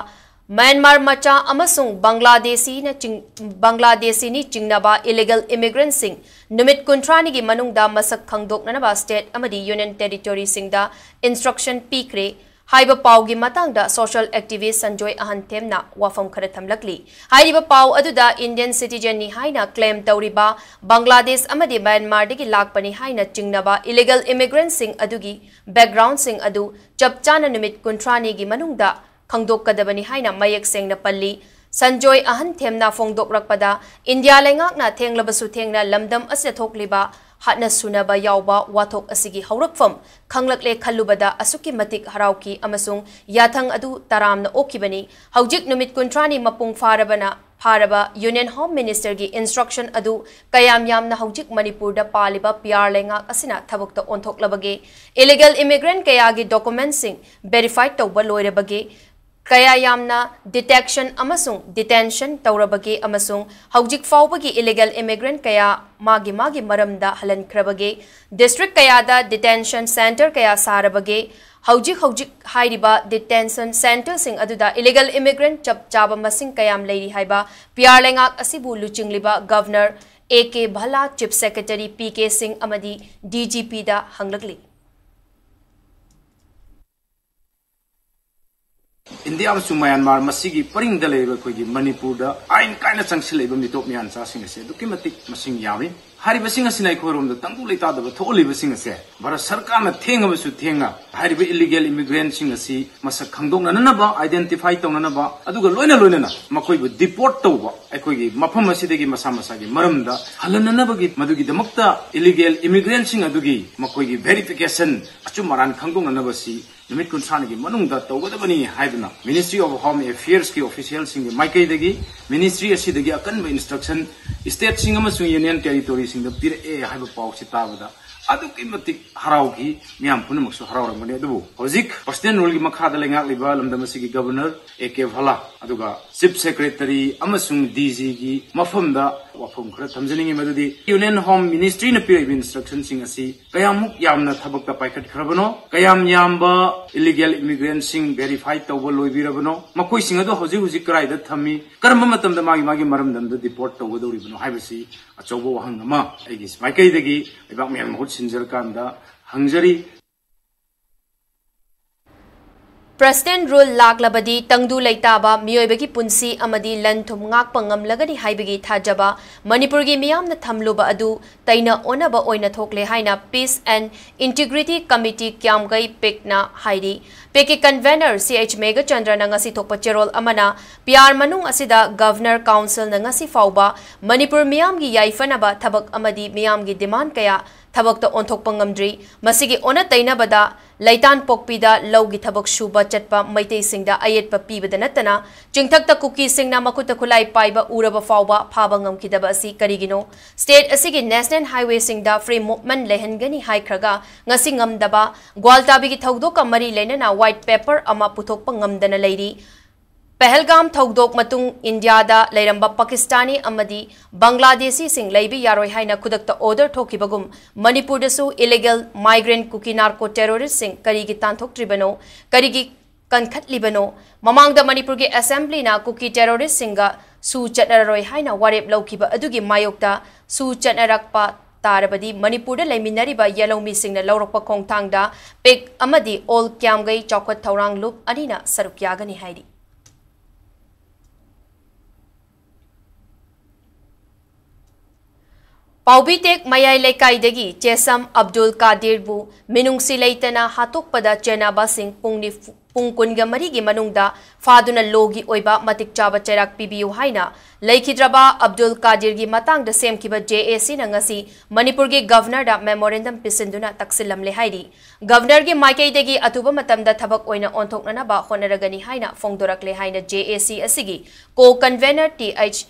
ꯃ꯭ꯌꯥꯟꯃꯥꯔ ꯃꯆꯥ ꯑꯃꯁꯨꯡ ꯕꯪꯒ꯭ꯂꯥꯗꯦꯁꯤꯅ ꯆꯤꯡ-, ꯕꯪꯒ꯭ꯂꯥꯗꯦꯁꯤꯅꯤ ꯆꯤꯡꯅꯕ illegal immigrantꯁꯤꯡ ꯅꯨꯃꯤꯠ ꯀꯨꯟꯊ꯭ꯔꯥꯅꯤꯒꯤ ꯃꯅꯨꯡꯗ ꯃꯁꯛ ꯈꯪꯗꯣꯛꯅꯅꯕ state ꯑꯃꯗꯤ union territoryꯁꯤꯡꯗ instruction ꯄꯤꯈ꯭ꯔꯦ ꯍꯥꯏꯕ ꯄꯥꯎꯒꯤ ꯃꯇꯥꯡꯗ social activist ꯁꯟꯖꯣꯏ ꯑꯍꯟꯊꯦꯝꯅ ꯋꯥꯐꯝ ꯈꯔ ꯊꯝꯂꯛꯂꯤ꯫ ꯍꯥꯏꯔꯤꯕ ꯄꯥꯎ ꯑꯗꯨꯗ Indian citizenꯅꯤ ꯍꯥꯏꯅ claim ꯇꯧꯔꯤꯕ ꯕꯪꯒ꯭ꯂꯥꯗꯦꯁ ꯑꯃꯗꯤ ꯃ꯭ꯌꯥꯟꯃꯥꯔꯗꯒꯤ ꯂꯥꯛꯄꯅꯤ ꯍꯥꯏꯅ ꯆꯤꯡꯅꯕ illegal immigrantꯁꯤꯡ ꯑꯗꯨꯒꯤ backgroundꯁꯤꯡ ꯑꯗꯨ ꯆꯞ ꯆꯥꯅ ꯅꯨꯃꯤꯠ ꯀꯨꯟꯊ꯭ꯔꯥꯅꯤꯒꯤ ꯃꯅꯨꯡꯗ ꯈꯪꯗꯣꯛꯀꯗꯕꯅꯤ ꯍꯥꯏꯅ ꯃꯌꯦꯛ ꯁꯦꯡꯅ ꯄꯜꯂꯤ꯫ ꯁꯟꯖꯣꯏ ꯑꯍꯟꯊꯦꯝꯅ ꯐꯣꯡꯗꯣꯛꯂꯛꯄꯗ, ꯏꯟꯗꯤꯌꯥ ꯂꯩꯉꯥꯛꯅ ꯊꯦꯡꯂꯕꯁꯨ ꯊꯦꯡꯅ ꯂꯝꯗꯝ ꯑꯁꯤꯗ ꯊꯣꯛꯂꯤꯕ ꯍꯥꯠꯅ ꯁꯨꯅꯕ ꯌꯥꯎꯕ ꯋꯥꯊꯣꯛ ꯑꯁꯤꯒꯤ ꯍꯧꯔꯛꯐꯝ ꯈꯪꯂꯛꯂꯦ ꯈꯜꯂꯨꯕꯗ ꯑꯁꯨꯛꯀꯤ ꯃꯇꯤꯛ ꯍꯔꯥꯎꯈꯤ ꯑꯃꯁꯨꯡ ꯌꯥꯊꯪ ꯑꯗꯨ ꯇꯔꯥꯝꯅ ꯑꯣꯛꯈꯤꯕꯅꯤ꯫ ꯍꯧꯖꯤꯛ ꯅꯨꯃꯤꯠ ꯀꯨꯟꯊ꯭ꯔꯥꯅꯤ ꯃꯄꯨꯡ ꯐꯥꯔꯕꯅ, ꯐꯥꯔꯕ Union Home Ministerꯒꯤ instruction ꯑꯗꯨ ꯀꯌꯥꯝ ꯌꯥꯝꯅ ꯍꯧꯖꯤꯛ ꯃꯅꯤꯄꯨꯔꯗ ꯄꯥꯜꯂꯤꯕ ꯄꯤꯌꯥꯔ ꯂꯩꯉꯥꯛ ꯑꯁꯤꯅ ꯊꯕꯛꯇ ꯑꯣꯟꯊꯣꯛꯂꯕꯒꯦ? Illegal immigrant ꯀꯌꯥꯒꯤ documentꯁꯤꯡ verify ꯇꯧꯕ ꯂꯣꯏꯔꯕꯒꯦ? ꯀꯌꯥ ꯌꯥꯝꯅ detection ꯑꯃꯁꯨꯡ detention ꯇꯧꯔꯕꯒꯦ ꯑꯃꯁꯨꯡ ꯍꯧꯖꯤꯛ ꯐꯥꯎꯕꯒꯤ illegal immigrant ꯀꯌꯥ ꯃꯥꯒꯤ ꯃꯥꯒꯤ ꯃꯔꯝꯗ ꯍꯜꯍꯟꯈ꯭ꯔꯕꯒꯦ? District ꯀꯌꯥꯗ detention centre ꯀꯌꯥ ꯁꯥꯔꯕꯒꯦ? ꯍꯧꯖꯤꯛ ꯍꯧꯖꯤꯛ ꯍꯥꯏꯔꯤꯕ detention centreꯁꯤꯡ ꯑꯗꯨꯗ illegal immigrant ꯆꯞ ꯆꯥꯕ ꯃꯁꯤꯡ ꯀꯌꯥꯝ ꯂꯩꯔꯤ ꯍꯥꯏꯕ ꯄꯤꯌꯥꯔ ꯂꯩꯉꯥꯛ ꯑꯁꯤꯕꯨ ꯂꯨꯆꯤꯡꯂꯤꯕ Governor A K Bhalla, Chief Secretary P K Singh ꯑꯃꯗꯤ D G Pꯗ ꯍꯪꯂꯛꯂꯤ꯫ ꯏꯟꯗꯤꯌꯥ ꯑꯃꯁꯨꯡ ꯃ꯭ꯌꯥꯟꯃꯥꯔ ꯃꯁꯤꯒꯤ ꯄꯔꯤꯡꯗ ꯂꯩꯔꯤꯕ ꯑꯩꯈꯣꯏꯒꯤ ꯃꯅꯤꯄꯨꯔꯗ ꯑꯥꯏꯟ ꯀꯥꯏꯅ ꯆꯪꯁꯤꯜꯂꯛꯏꯕ ꯃꯤꯇꯣꯞ ꯃꯤꯌꯥꯟꯆꯥꯁꯤꯡ ꯑꯁꯦ ꯑꯗꯨꯛꯀꯤ ꯃꯇꯤꯛ ꯃꯁꯤꯡ ꯌꯥꯝꯃꯤ꯫ ꯍꯥꯏꯔꯤꯕꯁꯤꯡ ꯑꯁꯤꯅ ꯑꯩꯈꯣꯏꯔꯣꯝꯗ ꯇꯪꯗꯨ ꯂꯩꯇꯥꯗꯕ ꯊꯣꯛꯍꯜꯂꯤꯕꯁꯤꯡ ꯑꯁꯦ ꯚꯥꯔꯠ ꯁꯔꯀꯥꯔꯅ ꯊꯦꯡꯉꯕꯁꯨ ꯊꯦꯡꯅ ꯍꯥꯏꯔꯤꯕ illegal immigrantꯁꯤꯡ ꯑꯁꯤ ꯃꯁꯛ ꯈꯪꯗꯣꯛꯅꯅꯕ, identify ꯇꯧꯅꯅꯕ, ꯑꯗꯨꯒ ꯂꯣꯏꯅ ꯂꯣꯏꯅꯅ ꯃꯈꯣꯏꯕꯨ deport ꯇꯧꯕ, ꯑꯩꯈꯣꯏꯒꯤ ꯃꯐꯝ ꯑꯁꯤꯗꯒꯤ ꯃꯁꯥ ꯃꯁꯥꯒꯤ ꯃꯔꯝꯗ ꯍꯜꯍꯟꯅꯅꯕꯒꯤ, ꯃꯗꯨꯒꯤꯗꯃꯛꯇ illegal immigrantꯁꯤꯡ ꯑꯗꯨꯒꯤ ꯃꯈꯣꯏꯒꯤ verification, ꯑꯆꯨꯝ ꯑꯔꯥꯟ ꯈꯪꯗꯣꯛꯅꯅꯕꯁꯤ ꯅꯨꯃꯤꯠ ꯀꯨꯟꯊ꯭ꯔꯥꯅꯤꯒꯤ ꯃꯅꯨꯡꯗ ꯇꯧꯒꯗꯕꯅꯤ ꯍꯥꯏꯗꯨꯅ Ministry of Home Affairs ꯀꯤ official ꯁꯤꯡꯒꯤ ꯃꯥꯏꯀꯩꯗꯒꯤ ministry ꯑꯁꯤꯗꯒꯤ ꯑꯀꯟꯕ instruction state ꯁꯤꯡ ꯑꯃꯁꯨꯡ union territory ꯁꯤꯡꯗ ꯄꯤꯔꯛꯑꯦ ꯍꯥꯏꯕ ꯄꯥꯎꯁꯤ ꯇꯥꯕꯗ ꯑꯗꯨꯛꯀꯤ ꯃꯇꯤꯛ ꯍꯔꯥꯎꯈꯤ꯫ ꯃꯤꯌꯥꯝ ꯄꯨꯝꯅꯃꯛꯁꯨ ꯍꯔꯥꯎꯔꯝꯒꯅꯤ꯫ ꯑꯗꯨꯕꯨ ꯍꯧꯖꯤꯛ President Rule ꯒꯤ ꯃꯈꯥꯗ ꯂꯩꯉꯥꯛꯂꯤꯕ ꯂꯝꯗꯝ ꯑꯁꯤꯒꯤ Governor A K Bhalla, ꯑꯗꯨꯒ Chief Secretary ꯑꯃꯁꯨꯡ D G ꯒꯤ ꯃꯐꯝꯗ ꯋꯥꯐꯝ ꯈꯔ ꯊꯝꯖꯅꯤꯡꯉꯤ, ꯃꯗꯨꯗꯤ Union Home Ministry ꯅ ꯄꯤꯔꯛꯏꯕ instruction ꯁꯤꯡ ꯑꯁꯤ ꯀꯌꯥꯃꯨꯛ ꯌꯥꯝꯅ ꯊꯕꯛꯇ ꯄꯥꯏꯈꯠꯈ꯭ꯔꯕꯅꯣ, ꯀꯌꯥꯝ ꯌꯥꯝꯕ illegal immigrant ꯁꯤꯡ verify ꯇꯧꯕ ꯂꯣꯏꯕꯤꯔꯕꯅꯣ, ꯃꯈꯣꯏꯁꯤꯡ ꯑꯗꯨ ꯍꯧꯖꯤꯛ ꯍꯧꯖꯤꯛ ꯀꯗꯥꯏꯗ ꯊꯝꯃꯤ, ꯀꯔꯝꯕ ꯃꯇꯝꯗ ꯃꯥꯒꯤ ꯃꯥꯒꯤ ꯃꯔꯝꯗꯝꯗ deport ꯇꯧꯒꯗꯧꯔꯤꯕꯅꯣ ꯍꯥꯏꯕꯁꯤ ꯑꯆꯧꯕ ꯋꯥꯍꯪ ꯑꯃ ꯑꯩꯒꯤ ꯃꯥꯏꯀꯩꯗꯒꯤ ꯂꯩꯕꯥꯛ ꯃꯌꯥꯝ ꯃꯍꯨꯠ ꯁꯤꯟꯖꯔꯀꯥꯟꯗ ꯍꯪꯖꯔꯤ꯫ President Rule ꯂꯥꯛꯂꯕꯗꯤ ꯇꯪꯗꯨ ꯂꯩꯇꯥꯕ ꯃꯤꯑꯣꯏꯕꯒꯤ ꯄꯨꯟꯁꯤ ꯑꯃꯗꯤ ꯂꯟ ꯊꯨꯝ ꯉꯥꯛꯄ ꯉꯝꯂꯒꯅꯤ ꯍꯥꯏꯕꯒꯤ ꯊꯥꯖꯕ ꯃꯅꯤꯄꯨꯔꯒꯤ ꯃꯤꯌꯥꯝꯅ ꯊꯝꯂꯨꯕ ꯑꯗꯨ ꯇꯩꯅ ꯑꯣꯟꯅꯕ ꯑꯣꯏꯅ ꯊꯣꯛꯂꯦ ꯍꯥꯏꯅ Peace and Integrity Committee ꯀ꯭ꯌꯥꯝꯒꯩ ꯄꯤꯛꯅ ꯍꯥꯏꯔꯤ꯫ ꯄꯤꯛꯀꯤ convener C H ꯃꯦꯘꯆꯟꯗ꯭ꯔꯅ ꯉꯁꯤ ꯊꯣꯛꯄ ꯆꯦꯔꯣꯜ ꯑꯃꯅ P R ꯃꯅꯨꯡ ꯑꯁꯤꯗ Governor Council ꯅ ꯉꯁꯤ ꯐꯥꯎꯕ ꯃꯅꯤꯄꯨꯔ ꯃꯤꯌꯥꯝꯒꯤ ꯌꯥꯏꯐꯅꯕ ꯊꯕꯛ ꯑꯃꯗꯤ ꯃꯤꯌꯥꯝꯒꯤ demand ꯀꯌꯥ ꯊꯕꯛꯇ ꯑꯣꯟꯊꯣꯛꯄ ꯉꯝꯗ꯭ꯔꯤ꯫ ꯃꯁꯤꯒꯤ ꯑꯣꯟꯅ ꯇꯩꯅꯕꯗ ꯂꯩꯇꯥꯟ ꯄꯣꯛꯄꯤꯗ ꯂꯧꯒꯤ ꯊꯕꯛ ꯁꯨꯕ ꯆꯠꯄ ꯃꯩꯇꯩꯁꯤꯡꯗ ꯑꯌꯦꯠꯄ ꯄꯤꯕꯗ ꯅꯠꯇꯅ ꯆꯤꯡꯊꯛꯇ ꯀꯨꯀꯤꯁꯤꯡꯅ ꯃꯈꯨꯠꯇ ꯈꯨꯠꯂꯥꯏ ꯄꯥꯏꯕ ꯎꯔꯕ ꯐꯥꯎꯕ ꯐꯥꯕ ꯉꯝꯈꯤꯗꯕ ꯑꯁꯤ ꯀꯔꯤꯒꯤꯅꯣ? State ꯑꯁꯤꯒꯤ national highway ꯁꯤꯡꯗ free movement ꯂꯩꯍꯟꯒꯅꯤ ꯍꯥꯏꯈ꯭ꯔꯒ ꯉꯁꯤ ꯉꯝꯗꯕ, ꯒ꯭ꯋꯥꯜꯇꯥꯕꯤꯒꯤ ꯊꯧꯗꯣꯛꯀ ꯃꯔꯤ ꯂꯩꯅꯅ white paper ꯑꯃ ꯄꯨꯊꯣꯛꯄ ꯉꯝꯗꯅ ꯂꯩꯔꯤ꯫ ꯄꯍꯜꯒꯥꯝ ꯊꯧꯗꯣꯛ ꯃꯇꯨꯡ ꯏꯟꯗꯤꯌꯥꯗ ꯂꯩꯔꯝꯕ ꯄꯥꯀꯤꯁꯇꯥꯅꯤ ꯑꯃꯗꯤ ꯕꯪꯒ꯭ꯂꯥꯗꯦꯁꯤꯁꯤꯡ ꯂꯩꯕ ꯌꯥꯔꯣꯏ ꯍꯥꯏꯅ ꯈꯨꯗꯛꯇ order ꯊꯣꯛꯈꯤꯕꯒꯨꯝ ꯃꯅꯤꯄꯨꯔꯗꯁꯨ illegal migrant ꯀꯨꯀꯤ narco terrorist ꯁꯤꯡ ꯀꯔꯤꯒꯤ ꯇꯥꯟꯊꯣꯛꯇ꯭ꯔꯤꯕꯅꯣ, ꯀꯔꯤꯒꯤ ꯀꯟꯈꯠꯂꯤꯕꯅꯣ? ꯃꯃꯥꯡꯗ ꯃꯅꯤꯄꯨꯔꯒꯤ assembly ꯅ ꯀꯨꯀꯤ terrorist ꯁꯤꯡꯒ ꯁꯨ ꯆꯠꯅꯔꯔꯣꯏ ꯍꯥꯏꯅ ꯋꯥꯔꯦꯞ ꯂꯧꯈꯤꯕ ꯑꯗꯨꯒꯤ ꯃꯥꯌꯣꯛꯇ ꯁꯨ ꯆꯠꯅꯔꯛꯄ ꯇꯥꯔꯕꯗꯤ ꯃꯅꯤꯄꯨꯔꯗ ꯂꯩꯃꯤꯟꯅꯔꯤꯕ ꯌꯦꯜꯍꯧꯃꯤꯁꯤꯡꯅ ꯂꯧꯔꯛꯄ ꯈꯣꯡꯊꯥꯡꯗ ꯄꯤꯛ ꯑꯃꯗꯤ ꯑꯣꯜ ꯀ꯭ꯌꯥꯝꯒꯩ ꯆꯥꯎꯈꯠ ꯊꯧꯔꯥꯡ ꯂꯨꯞ ꯑꯅꯤꯅ ꯁꯔꯨꯛ ꯌꯥꯒꯅꯤ ꯍꯥꯏꯔꯤ꯫ ꯄꯥꯎꯕꯤꯇꯦꯛ ꯃꯌꯥꯏ ꯂꯩꯀꯥꯏꯗꯒꯤ ꯆꯦꯁꯝ ꯑꯕꯗꯨꯜ ꯀꯥꯗꯤꯔꯕꯨ ꯃꯤꯅꯨꯡꯁꯤ ꯂꯩꯇꯅ ꯍꯥꯠꯇꯣꯛꯄꯗ ꯆꯦꯟꯅꯕꯁꯤꯡ ꯄꯨꯡ ꯅꯤꯐꯨ, ꯄꯨꯡ ꯀꯨꯟꯒ ꯃꯔꯤꯒꯤ ꯃꯅꯨꯡꯗ ꯐꯥꯗꯨꯅ ꯂꯣꯒꯤ ꯑꯣꯏꯕ ꯃꯇꯤꯛ ꯆꯥꯕ ꯆꯩꯔꯥꯛ ꯄꯤꯕꯤꯌꯨ ꯍꯥꯏꯅ ꯂꯩꯈꯤꯗ꯭ꯔꯕ ꯑꯕꯗꯨꯜ ꯀꯥꯗꯤꯔꯒꯤ ꯃꯇꯥꯡꯗ ꯁꯦꯝꯈꯤꯕ ꯖꯦ ꯑꯦ ꯁꯤꯅ ꯉꯁꯤ ꯃꯅꯤꯄꯨꯔꯒꯤ ꯒꯚꯔꯅꯔꯗ ꯃꯦꯃꯣꯔꯦꯟꯗꯝ ꯄꯤꯁꯤꯟꯗꯨꯅ ꯇꯛꯁꯤꯜꯂꯝꯂꯦ ꯍꯥꯏꯔꯤ꯫ ꯒꯚꯔꯅꯔꯒꯤ ꯃꯥꯏꯀꯩꯗꯒꯤ ꯑꯊꯨꯕ ꯃꯇꯝꯗ ꯊꯕꯛ ꯑꯣꯏꯅ ꯑꯣꯟꯊꯣꯛꯅꯅꯕ ꯍꯣꯠꯅꯔꯒꯅꯤ ꯍꯥꯏꯅ ꯐꯣꯡꯗꯣꯔꯛꯂꯦ ꯍꯥꯏꯅ ꯖꯦ ꯑꯦ ꯁꯤ ꯑꯁꯤꯒꯤ ꯀꯣ ꯀꯟꯚꯦꯅꯔ ꯇꯤ ꯑꯩꯆ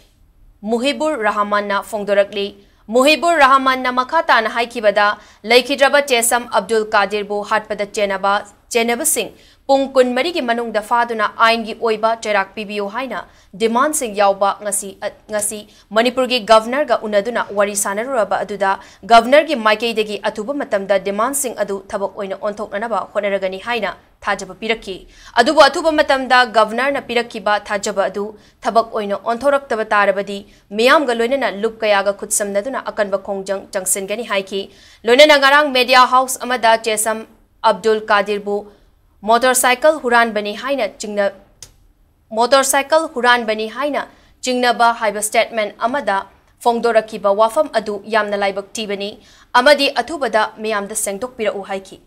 ꯃꯨꯍꯤꯕꯨꯔ ꯔꯍꯃꯥꯟꯅ ꯐꯣꯡꯗꯣꯔꯛꯂꯤ꯫ ꯃꯨꯍꯤꯕꯨꯔ ꯔꯍꯃꯥꯟꯅ ꯃꯈꯥ ꯇꯥꯅ ꯍꯥꯏꯈꯤꯕꯗ, ꯂꯩꯈꯤꯗ꯭ꯔꯕ ꯆꯦꯁꯝ ꯑꯕꯗꯨꯜ ꯀꯥꯗꯤꯔꯕꯨ ꯍꯥꯠꯄꯗ ꯆꯦꯟꯅꯕ, ꯆꯦꯟꯅꯕꯁꯤꯡ ꯄꯨꯡ ꯀꯨꯟꯃꯔꯤꯒꯤ ꯃꯅꯨꯡꯗ ꯐꯥꯗꯨꯅ ꯑꯥꯏꯟꯒꯤ ꯑꯣꯏꯕ ꯆꯩꯔꯥꯛ ꯄꯤꯕꯤꯌꯨ ꯍꯥꯏꯅ ꯗꯤꯃꯥꯟꯁꯤꯡ ꯌꯥꯎꯕ ꯉꯁꯤ, ꯉꯁꯤ ꯃꯅꯤꯄꯨꯔꯒꯤ ꯒꯚꯔꯅꯔꯒ ꯎꯅꯗꯨꯅ ꯋꯥꯔꯤ ꯁꯥꯟꯅꯔꯨꯔꯕ ꯑꯗꯨꯗ ꯒꯚꯔꯅꯔꯒꯤ ꯃꯥꯏꯀꯩꯗꯒꯤ ꯑꯊꯨꯕ ꯃꯇꯝꯗ ꯗꯤꯃꯥꯟꯁꯤꯡ ꯑꯗꯨ ꯊꯕꯛ ꯑꯣꯏꯅ ꯑꯣꯟꯊꯣꯛꯅꯅꯕ ꯍꯣꯠꯅꯔꯒꯅꯤ ꯍꯥꯏꯅ ꯊꯥꯖꯕ ꯄꯤꯔꯛꯈꯤ꯫ ꯑꯗꯨꯕꯨ ꯑꯊꯨꯕ ꯃꯇꯝꯗ ꯒꯚꯔꯅꯔꯅ ꯄꯤꯔꯛꯈꯤꯕ ꯊꯥꯖꯕ ꯑꯗꯨ ꯊꯕꯛ ꯑꯣꯏꯅ ꯑꯣꯟꯊꯣꯔꯛꯇꯕ ꯇꯥꯔꯕꯗꯤ ꯃꯤꯌꯥꯝꯒ ꯂꯣꯏꯅꯅ ꯂꯨꯞ ꯀꯌꯥꯒ ꯈꯨꯠꯁꯝꯅꯗꯨꯅ ꯑꯀꯟꯕ ꯈꯣꯡꯖꯪ ꯆꯪꯁꯤꯟꯒꯅꯤ ꯍꯥꯏꯈꯤ꯫ ꯂꯣꯏꯅꯅ ꯉꯔꯥꯡ ꯃꯦꯗꯤꯌꯥ ꯍꯥꯎꯁ ꯑꯃꯗ ꯆꯦꯁꯝ ꯑꯕꯗꯨꯜ ꯀꯥꯗꯤꯔꯕꯨ ꯃꯣꯇꯣꯔꯁꯥꯏꯀꯜ ꯍꯨꯔꯥꯟꯕꯅꯤ ꯍꯥꯏꯅ ꯆꯤꯡꯅ-, ꯃꯣꯇꯣꯔꯁꯥꯏꯀꯜ ꯍꯨꯔꯥꯟꯕꯅꯤ ꯍꯥꯏꯅ ꯆꯤꯡꯅꯕ ꯍꯥꯏꯕ ꯁ꯭ꯇꯦꯠꯃꯦꯟꯠ ꯑꯃꯗ ꯐꯣꯡꯗꯣꯔꯛꯈꯤꯕ ꯋꯥꯐꯝ ꯑꯗꯨ ꯌꯥꯝꯅ ꯂꯥꯏꯕꯛ ꯊꯤꯕꯅꯤ ꯑꯃꯗꯤ ꯑꯊꯨꯕꯗ ꯃꯤꯌꯥꯝꯗ ꯁꯦꯡꯗꯣꯛꯄꯤꯔꯛꯎ ꯍꯥꯏꯈꯤ꯫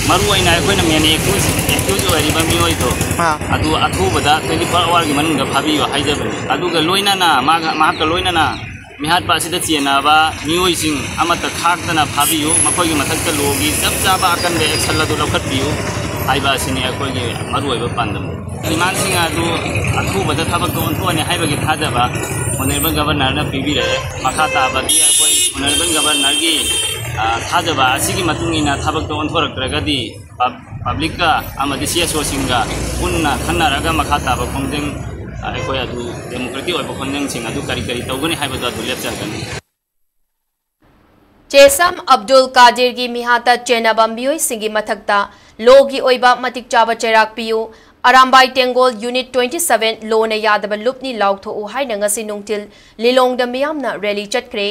ꯃꯔꯨ ꯑꯣꯏꯅ ꯑꯩꯈꯣꯏꯅ ꯃꯦꯟ ꯑꯦꯀ꯭ꯌꯨꯁ, ꯑꯦꯀ꯭ꯌꯨꯁ ꯑꯣꯏꯔꯤꯕ ꯃꯤꯑꯣꯏꯗꯣ ꯑꯥ꯫ ꯑꯗꯨ ꯑꯊꯨꯕꯗ twenty four hour ꯒꯤ ꯃꯅꯨꯡꯗ ꯐꯥꯕꯤꯌꯨ ꯍꯥꯏꯖꯕꯅꯤ꯫ ꯑꯗꯨꯒ ꯂꯣꯏꯅꯅ ꯃꯥꯒ, ꯃꯍꯥꯛꯀ ꯂꯣꯏꯅꯅ ꯃꯤꯍꯥꯠꯄ ꯑꯁꯤꯗ ꯆꯦꯟꯅꯕ ꯃꯤꯑꯣꯏꯁꯤꯡ ꯑꯃꯠꯇ ꯈꯥꯛꯇꯅ ꯐꯥꯕꯤꯌꯨ꯫ ꯃꯈꯣꯏꯒꯤ ꯃꯊꯛꯇ ꯂꯣꯒꯤ ꯆꯞ ꯆꯥꯕ ꯑꯀꯟꯕ ꯑꯦꯛꯁꯟ ꯑꯗꯨ ꯂꯧꯈꯠꯄꯤꯌꯨ ꯍꯥꯏꯕ ꯑꯁꯤꯅꯤ ꯑꯩꯈꯣꯏꯒꯤ ꯃꯔꯨꯑꯣꯏꯕ ꯄꯥꯟꯗꯝ꯫ ꯗꯤꯃꯥꯟꯁꯤꯡ ꯑꯗꯨ ꯑꯊꯨꯕꯗ ꯊꯕꯛꯇ ꯑꯣꯟꯊꯣꯛꯑꯅꯤ ꯍꯥꯏꯕꯒꯤ ꯊꯥꯖꯕ ꯑꯣꯅꯔꯦꯕꯜ ꯒꯕꯔꯅꯔꯅ ꯄꯤꯕꯤꯔꯛꯑꯦ꯫ ꯃꯈꯥ ꯇꯥꯕꯗꯤ ꯑꯩꯈꯣꯏ ꯑꯣꯅꯔꯦꯕꯜ ꯒꯕꯔꯅꯔꯒꯤ, ꯑ, ꯊꯥꯖꯕ ꯑꯁꯤꯒꯤ ꯃꯇꯨꯡ ꯏꯟꯅ ꯊꯕꯛꯇ ꯑꯣꯟꯊꯣꯔꯛꯇ꯭ꯔꯒꯗꯤ ꯄꯕ꯭ꯂꯤꯛꯀ ꯑꯃꯗꯤ ꯁꯤ ꯑꯦꯁ ꯑꯣꯁꯤꯡꯒ ꯄꯨꯟꯅ ꯈꯟꯅꯔꯒ ꯃꯈꯥ ꯇꯥꯕ ꯈꯣꯡꯖꯪ ꯑꯩꯈꯣꯏ ꯑꯗꯨ ꯗꯦꯃꯣꯀ꯭ꯔꯦꯇꯤꯛ ꯑꯣꯏꯕ ꯈꯣꯡꯖꯪꯁꯤꯡ ꯑꯗꯨ ꯀꯔꯤ ꯀꯔꯤ ꯇꯧꯒꯅꯤ ꯍꯥꯏꯕꯗꯨ ꯑꯗꯨ ꯂꯦꯞꯆꯒꯅꯤ꯫ ꯆꯦꯁꯝ ꯑꯕꯗꯨꯜ ꯀꯥꯗꯤꯔꯒꯤ ꯃꯤꯍꯥꯠꯇ ꯆꯦꯟꯅꯕ ꯃꯤꯑꯣꯏꯁꯤꯡꯒꯤ ꯃꯊꯛꯇ ꯂꯣꯒꯤ ꯑꯣꯏꯕ ꯃꯇꯤꯛ ꯆꯥꯕ ꯆꯩꯔꯥꯛ ꯄꯤꯌꯨ, ꯑꯔꯥꯝꯕꯥꯏ ꯇꯦꯡꯒꯣꯜ ꯌꯨꯅꯤꯠ twenty seven ꯂꯣꯅ ꯌꯥꯗꯕ ꯂꯨꯞꯅꯤ ꯂꯥꯎꯊꯣꯛꯎ ꯍꯥꯏꯅ ꯉꯁꯤ ꯅꯨꯡꯊꯤꯜ ꯂꯤꯂꯣꯡꯗ ꯃꯤꯌꯥꯝꯅ ꯔꯦꯂꯤ ꯆꯠꯈ꯭ꯔꯦ꯫